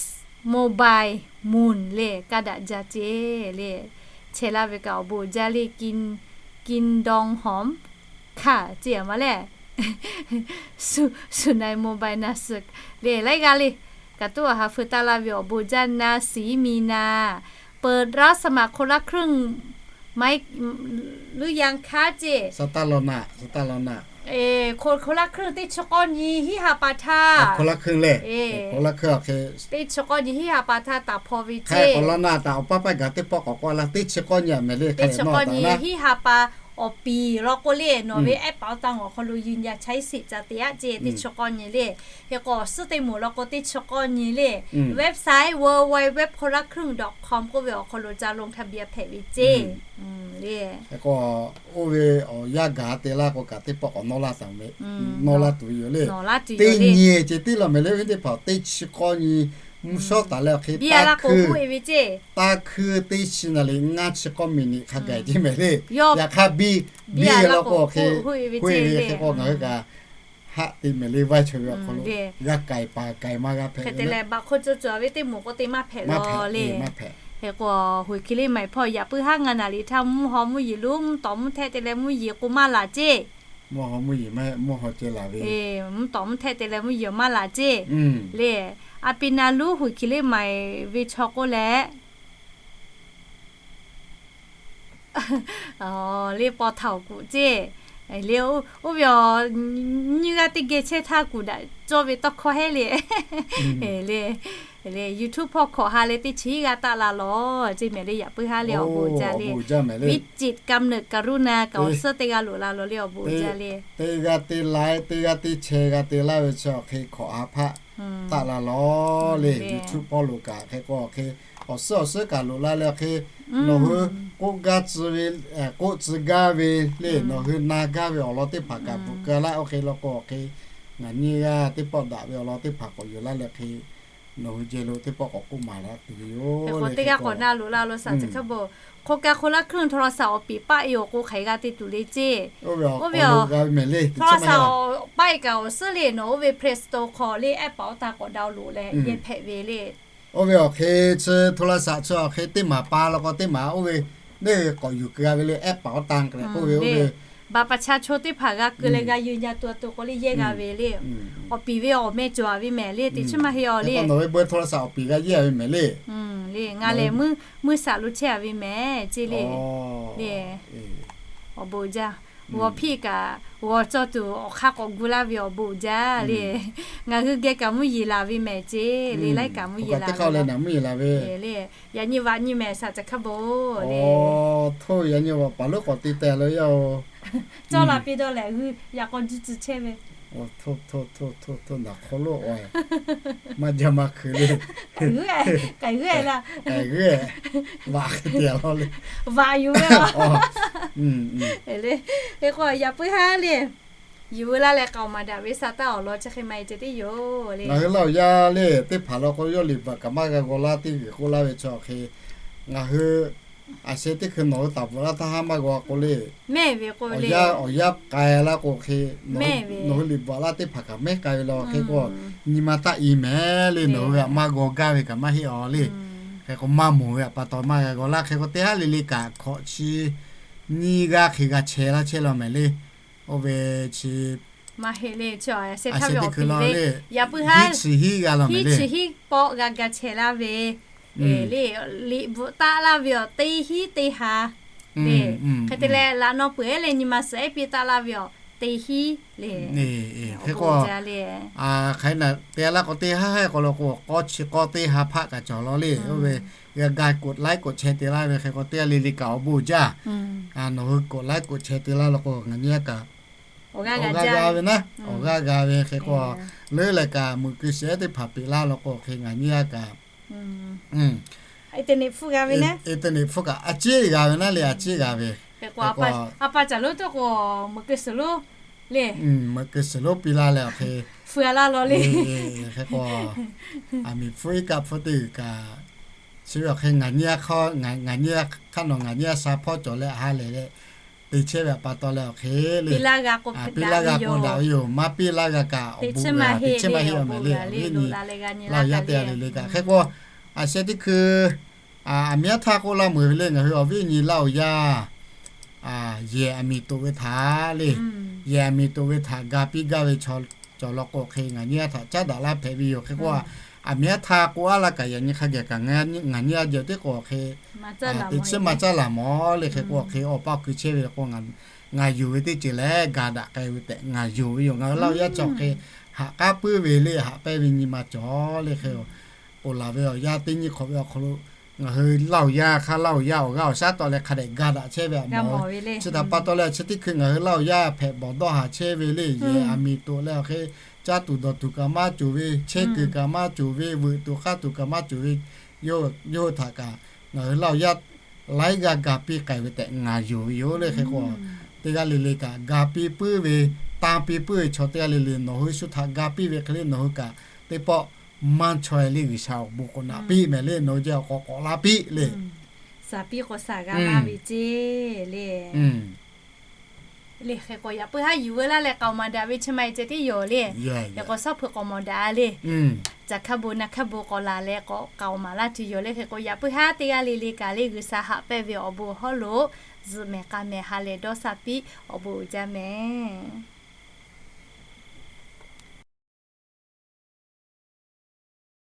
Mobile Moon le, kaˇ daꞈ jaˇ ceˇ le. Chehˇ laˇ ve kaꞈ awˬ bon jaˇ le. Kin, Kin Dong Hom kaˇ ceˇ a ma le. Su, Sunai Mobile na suhˍ le, laiˉ g'aˇ le. Kaꞈ tuˉ awˬ ha feu taˇ laˇ ve awˬ bon jaˇ na siˍ miˬ naˍ. เปิดรับสมัครคนละครึ่ง ไมค์ หรือยังคะ ceˇ. คนละครึ่ง teˇ chi k'awˇ nyi hiˉ ha pa htaˇ. Teˇ chi k'awˇ nyi hiˉ ha pa htaˇ taˍ hpaw ve ceˇ. Awˬ paˇ paˇ gaˬ teˇ pawˆ k'awꞈ k'oˆ laˇ, teˇ chi k'awˇ nyi a mehˍ le. Teˇ chi k'awˇ nyi hiˉ ha pa awˬ piˍ law k'o le, nawˬ ve แอปเป๋าตัง awˬ hk'aw lo ยืนยันใช้สิทธิ์ ca te aˆ ceˇ. Teˇ chi k'awˇ nyi le. Hk'e k'o awˬ suhˉ teˇ moˍ law k'o teˇ chi k'awˇ nyi le. Website www คนละครึ่ง dot com k'oˆ ve awˬ hk'aw lo ca ลงทะเบียน hpehꞈ ve ceˇ le. Hk'e k'o oˇ ve awˬ yanˇ gaˬ te laˇ k'o kaꞈ teˇ pawˆ k'awꞈ nawˇ laˇ taˍ ve, nawˇ laˇ tuˬ ve yoˬ le. Teˇ nyi ceh tiˉ law mehˍ le. Ve teˇ hpaˍ teˇ chi k'awˇ nyi mvuhˇ shawˉ taˍ leh awˬ hk'e taˇ hkuiˇ, taˇ hkuiˇ teˇ chi naˍ liꞈ ngaˇ chi k'awˇ miˬ niꞈ hk'a gaˬ ceˇ mehˍ le. Yaꞈ hk'aˇ biˇ, biˇ law k'o awˬ hk'e, hk'e k'o ngaˬ hui kaꞈ haˆ te mehˍ le. Vaiˇ chaw ve awˬ hk'aw lo g'a k'ai paˍ k'ai maˇ g'a hpehꞈ ve. Hk'e te leh baꞈ hk'oˆ cawˬ cawˬ ve teˇ moˍ k'o te maˇ hpehꞈ law le. Hk'e k'o, huiˍ hki le maˬ hpawˇ yaꞈ puiˉ haˉ ngaˇ naˍ liꞈ htaˇ mvuhˇ haw mvuhˇ yeˬ lonˉ mvuhˇ tawˍ mvuhˇ htehˆ te leh mvuhˇ yeˬ k'o maˇ laˬ ceˇ. Mvuhˇ haw mvuhˇ yeˬ maˇ heˆ, mvuhˇ haw ceh laˬ ve. Mvuhˇ tawˍ mvuhˇ htehˆ te leh mvuhˇ yeˬ maˇ laˬ ceˇ le. A pi na luˉ huiˍ hki le maˬ ve chaw k'oˆ leh le paw htaꞈ kuˬ ceˇ le. Oˇ ve awˬ nyiˇ g'aˇ teˇ geh chehˇ htaˇ kuˬ daꞈ cawˇ ve tawˇ hkawˇ heˆ le. Le YouTube hpawˇ hkawꞈ ha leh teˇ chi hiˉ g'aˇ taˆ la lawˬ ceˇ mehˍ le. Yaꞈ puiˉ haˉ le awˬ bon jaˇ le. วิจิตรกำเนิดกรุณา kaꞈ awˬ suhˉ teˇ g'aˇ loꞈ la lawˬ le awˬ bon jaˇ le. Teˇ g'aˇ teˇ laiˉ, teˇ g'aˇ teˇ chehˇ g'aˇ te laˇ ve chi awˬ hk'e hkawꞈ ha hpaˆ taˆ la lawˬ le. YouTube hpawˇ lo kaꞈ hk'e k'o awˬ hk'e awˬ suhˉ awˬ suhˉ kaꞈ loꞈ la leh awˬ hk'e nawˬ hui k'oˆ gaˇ tcuh ve, k'oˆ tcuh gaˇ ve le, nawˬ hui na gaˇ ve awˬ lawn teˇ hpaˍ kaꞈ bvuhꞈ keu laˇ. Oˇ hk'e law k'o awˬ hk'e ngaˬ nyi g'aˇ teˇ pawˆ daꞈ ve awˬ lawn teˇ hpaˍ k'awꞈ yuˬ laˇ leh hk'e nawˬ hui jehˬ lo teˇ pawˆ k'awꞈ k'oˆ maˍ laˇ tuˬ ve yoˬ. Teˇ g'aˇ k'awꞈ na loꞈ la lawˬ สามสิบ kaꞈ bon. Hk'aw ka hk'aw laˇ hkuiˉ โทรศัพท์ awˬ piˍ paˆ e awˬ k'o hk'aˬ hk'e g'a te tuˬ le ceˇ. Oˇ ve awˬ hk'aw ka paˆ e kaꞈ awˬ suhˉ le nawˬ oˇ ve Play Store hk'aw le app paˍ awˬ ta k'awꞈ download leh yehˇ hpehꞈ ve le. Oˇ ve awˬ hk'e chi โทรศัพท์ chi awˬ hk'e teˇ maˍ pa law k'o teˇ maˍ oˇ ve neˇ ve k'awꞈ yuˬ keu g'a ve le. App paˍ awˬ ta k'oˆ ve oˇ ve บัตรประชาชน teˇ hpaˍ g'a keu leh g'a yehˇ nyi tuˬ a tuˬ k'o le yehˇ g'a ve le. Awˬ piˍ ve awˬ meh cawˬ a ve mehˍ le. Teˇ chi maˇ heˆ a le. Nawˬ ve เบอร์โทรศัพท์ awˬ piˍ g'a yehˇ a ve mehˍ le. Le ngaˬ lehˬ meuˇ meuˇ shaꞈ lo chehˇ a ve mehˍ ceˇ le. Le awˬ bon jaˇ. G'awˬ hpiˇ kaꞈ g'awˬ cawˇ tuˬ awˬ hk'aˇ k'awꞈ gu laˇ ve awˬ bon jaˇ le. Ngaˬ hui geh kaꞈ mvuhˇ yeˬ laˬ ve mehˍ ceˇ le. Laiˉ kaꞈ mvuhˇ yeˬ laˬ ve le. Yaꞈ nyi vaꞈ nyi mehˍ สามสิบ kaꞈ bon le. Htawˇ yaꞈ nyi vaꞈ paˍ lonˉ k'awꞈ te teh la yaˇ oˬ. Cawˇ la piˇ dawˇ lehˬ g'uiˇ yaꞈ k'aw juˇ tcuh chehˇ ve. Htawˇ htawˇ htawˇ htawˇ htawˇ naˬ hk'aw lo awˬ maˇ jaˇ maˇ hkui le. K'ai g'uiˇ, k'ai g'uiˇ, vaꞈ hk'e te a law le. Vaꞈ yuˬ ve a. Hk'e k'o yaꞈ puiˉ haˉ le. Yuˬ veu laˇ leh k'aoˍ maˍ daꞈ ve sa taˇ awˬ lawn chi hk'e maˇ e ceh tiˉ yoˬ le. Ngaˬ hui Laˇ huˍ yaˇ le teˇ hpaˍ law k'o yawˇ liꞈ bvuhꞈ kaꞈ maˇ g'a g'aw laˇ teˇ g'uiˬ k'oˆ laˇ ve chi awˬ hk'e ngaˬ hui a sheh teˇ hkui nawˬ hui taˍ bvuhꞈ laˇ htaˇ haˉ maˇ g'aw k'o le. Awˬ yanˇ awˬ yanˇ k'ai laˇ k'o hk'e nawˬ hui liꞈ bvuhꞈ laˇ teˇ hpaˍ kaꞈ mehˉ k'ai ve law hk'e k'o nyi ma taˆ i mehˍ le. Nawˬ hui aꞈ maˇ g'aw gaˇ ve kaꞈ maˇ heˆ a le. Hk'e k'o maˇ moˍ ve aꞈ pa taw maˇ g'a g'aw laˇ. Hk'e k'o teˇ haˉ le le kaꞈ hkawꞈ chi nyiˇ g'aˇ hk'e g'a chehˇ laˇ chehˇ law mehˍ le. Oˇ ve chi maˇ heˆ le, a sheh teˇ hkui law le, hiˉ chi hiˉ g'a law mehˍ le. Hiˉ chi hiˉ pawˆ g'a ga chehˇ laˇ ve le. Liꞈ bvuhꞈ taˆ laˇ ve awˬ teˇ hiˉ teˇ ha le. Hk'e te leh laꞈ naw peuˬ ehˉ leh nyi ma suhˍ ehˉ piˇ taˆ laˇ ve awˬ teˇ hiˉ le. Hk'e k'o, hk'aˬ hk'e na te laˇ k'o teˇ haˉ haiˉ k'aw law k'o k'awˇ chi k'awˇ teˇ ha hpaˆ kaꞈ cawˬ law le. Oˇ ve g'a ga กดไลค์ กดแชร์ te laˇ ve hk'e k'o teˇ g'aˇ le le kaꞈ awˬ bon jaˇ. Nawˬ hui กดไลค์ กดแชร์ te laˇ law k'o ngaˬ nyi a kaꞈ awˬ g'aˇ g'a ve naˉ, awˬ g'aˇ g'a ve hk'e k'o leuˉ leh kaꞈ meuꞈ keu shehˍ teˇ hpaˍ peꞈ laˇ law k'o hk'e ngaˬ nyi a kaꞈ internet hpfuhˇ kaꞈ a ciˉ g'a ve naˉ le, a ciˉ g'a ve. Hk'e k'o a pa caˬ lonˉ tawˇ k'o meuꞈ keu suhˍ lonˉ le, meuꞈ keu suhˍ lonˉ piˇ laˇ leh awˬ hk'e feu laˇ law le. Hk'e k'o aˬ miˍ hpfuhˇ iˉ kaˆ hpfuhˇ teˇ g'uiˬ kaꞈ chi ve awˬ hk'e ngaˬ nyi a hk'aˇ, ngaˬ nyi a hk'aˇ nawˬ ngaˬ nyi a sha hpawˇ cawˬ leh a ha lehˬ leh te chehˇ ve aꞈ pa taw leh awˬ hk'e le, piˇ laˇ g'a k'o daꞈ ve yoˬ. Maˇ piˇ laˇ g'a kaꞈ awˬ bon g'a, teˇ chi maˇ heˆ awˬ mehˍ le. Awˬ viˉ nyi Laˇ huˍ yaˇ teˇ g'aˇ le le kaꞈ hk'e k'o a sheh teˇ hkui aˬ miˇ haˉ htaˇ k'oˆ laˇ meuˍ ve le. Ngaˬ hui awˬ viˉ nyi Laˇ huˍ yaˇ yehˬ aˬ miˍ toꞈ ve htaꞈ le, yehˬ aˬ miˍ toꞈ ve htaꞈ ga piˇ gaˇ ve chaw cawˬ law k'o hk'e ngaˬ nyi a htaꞈ caˉ daꞈ laˇ hpehꞈ ve yoˬ. Hk'e k'o aˬ miˇ haˉ htaˇ k'oˆ a laˇ kaꞈ yaꞈ nyi hk'a gaˬ kaꞈ ngaˬ nyi a jehˬ teˇ k'o hk'e teꞈ chiˉ maˇ caˉ laˬ mawˬ le. Hk'e k'o hk'e awˬ pa kuˬ chehˇ ve k'o ngaˬ yonˍ ve teˇ ceuˬ leh ga daꞈ k'ai ve tehꞈ ngaˬ yonˍ ve yoˬ. Ngaˬ hui Laˇ huˍ yaˇ cawˬ hk'e haꞈ k'aˉ puiˉ ve le, haꞈ pehnˇ ve nyi ma cawˬ le. Hk'e k'oˆ laˬ ve awˬ yanˇ teˇ nyi hk'awꞈ ve awˬ hk'aw lo ngaˬ hui Laˇ huˍ yaˇ hk'aˇ Laˇ huˍ yaˇ awˬ g'aˇ awˬ shaˉ tawˆ leh hk'a dehꞈ ga daꞈ chehˇ ve aꞈ mawˬ ve. Chi htaꞈ pa taw leh chi teˇ hkui ngaˬ hui Laˇ huˍ yaˇ hpehꞈ bawˬ dawˇ haˍ chehˇ ve le. Yehˬ aˬ miˍ toꞈ leh awˬ hk'e caˇ tuˬ dawˬ tuˬ kaꞈ maˇ cawˬ ve, chehˇ kuiˬ kaꞈ maˇ cawˬ ve, veuꞈ tuˬ k'aˇ tuˬ kaꞈ maˇ cawˬ ve, yawˇ hui htaꞈ kaꞈ ngaˬ hui Laˇ huˍ yaˇ laiˉ g'aˇ ga piˇ k'ai ve tehꞈ ngaˬ yonˍ ve yoˬ le. Hk'e k'o teˇ g'aˇ le le kaꞈ ga piˇ puiˉ ve, tanˇ piˇ puiˉ ve chaw teˇ g'aˇ le le nawˬ hui shu htaꞈ ga piˇ ve hk'e le nawˬ hui kaꞈ teˇ pawˆ maˇ chaweh le G'uiˬsha awˬ bon k'awꞈ naꞈ piˇ mehˍ le. Nawˬ hui jehˬ awˬ k'awꞈ k'awꞈ laˇ piˇ le. Shaˍ piˇ k'o shaˍ g'a laˇ ve ceˇ le. Le hk'e k'o yaꞈ puiˉ haˉ yuˬ veu laˇ leh k'aoˍ maˍ daꞈ ve chi ma e ceh tiˉ yoˬ le. Hk'e k'o shawˉ hpeuꞈ k'awꞈ mawˬ daꞈ le. Caˬ hkaˇ bon naˬ hkaˇ bon k'awꞈ laˬ leh k'awꞈ k'aoˍ maˍ laˇ tuˬ yoˬ le. Hk'e k'o yaꞈ puiˉ haˉ teˇ g'aˇ le le kaꞈ le G'uiˬsha haꞈ pehnˇ ve awˬ bon hawˉ lo zuhꞈ mehˍ k'a mehˍ ha lehˬ dawˇ sha piˇ awˬ bon uiˍ jaˇ mehˍ.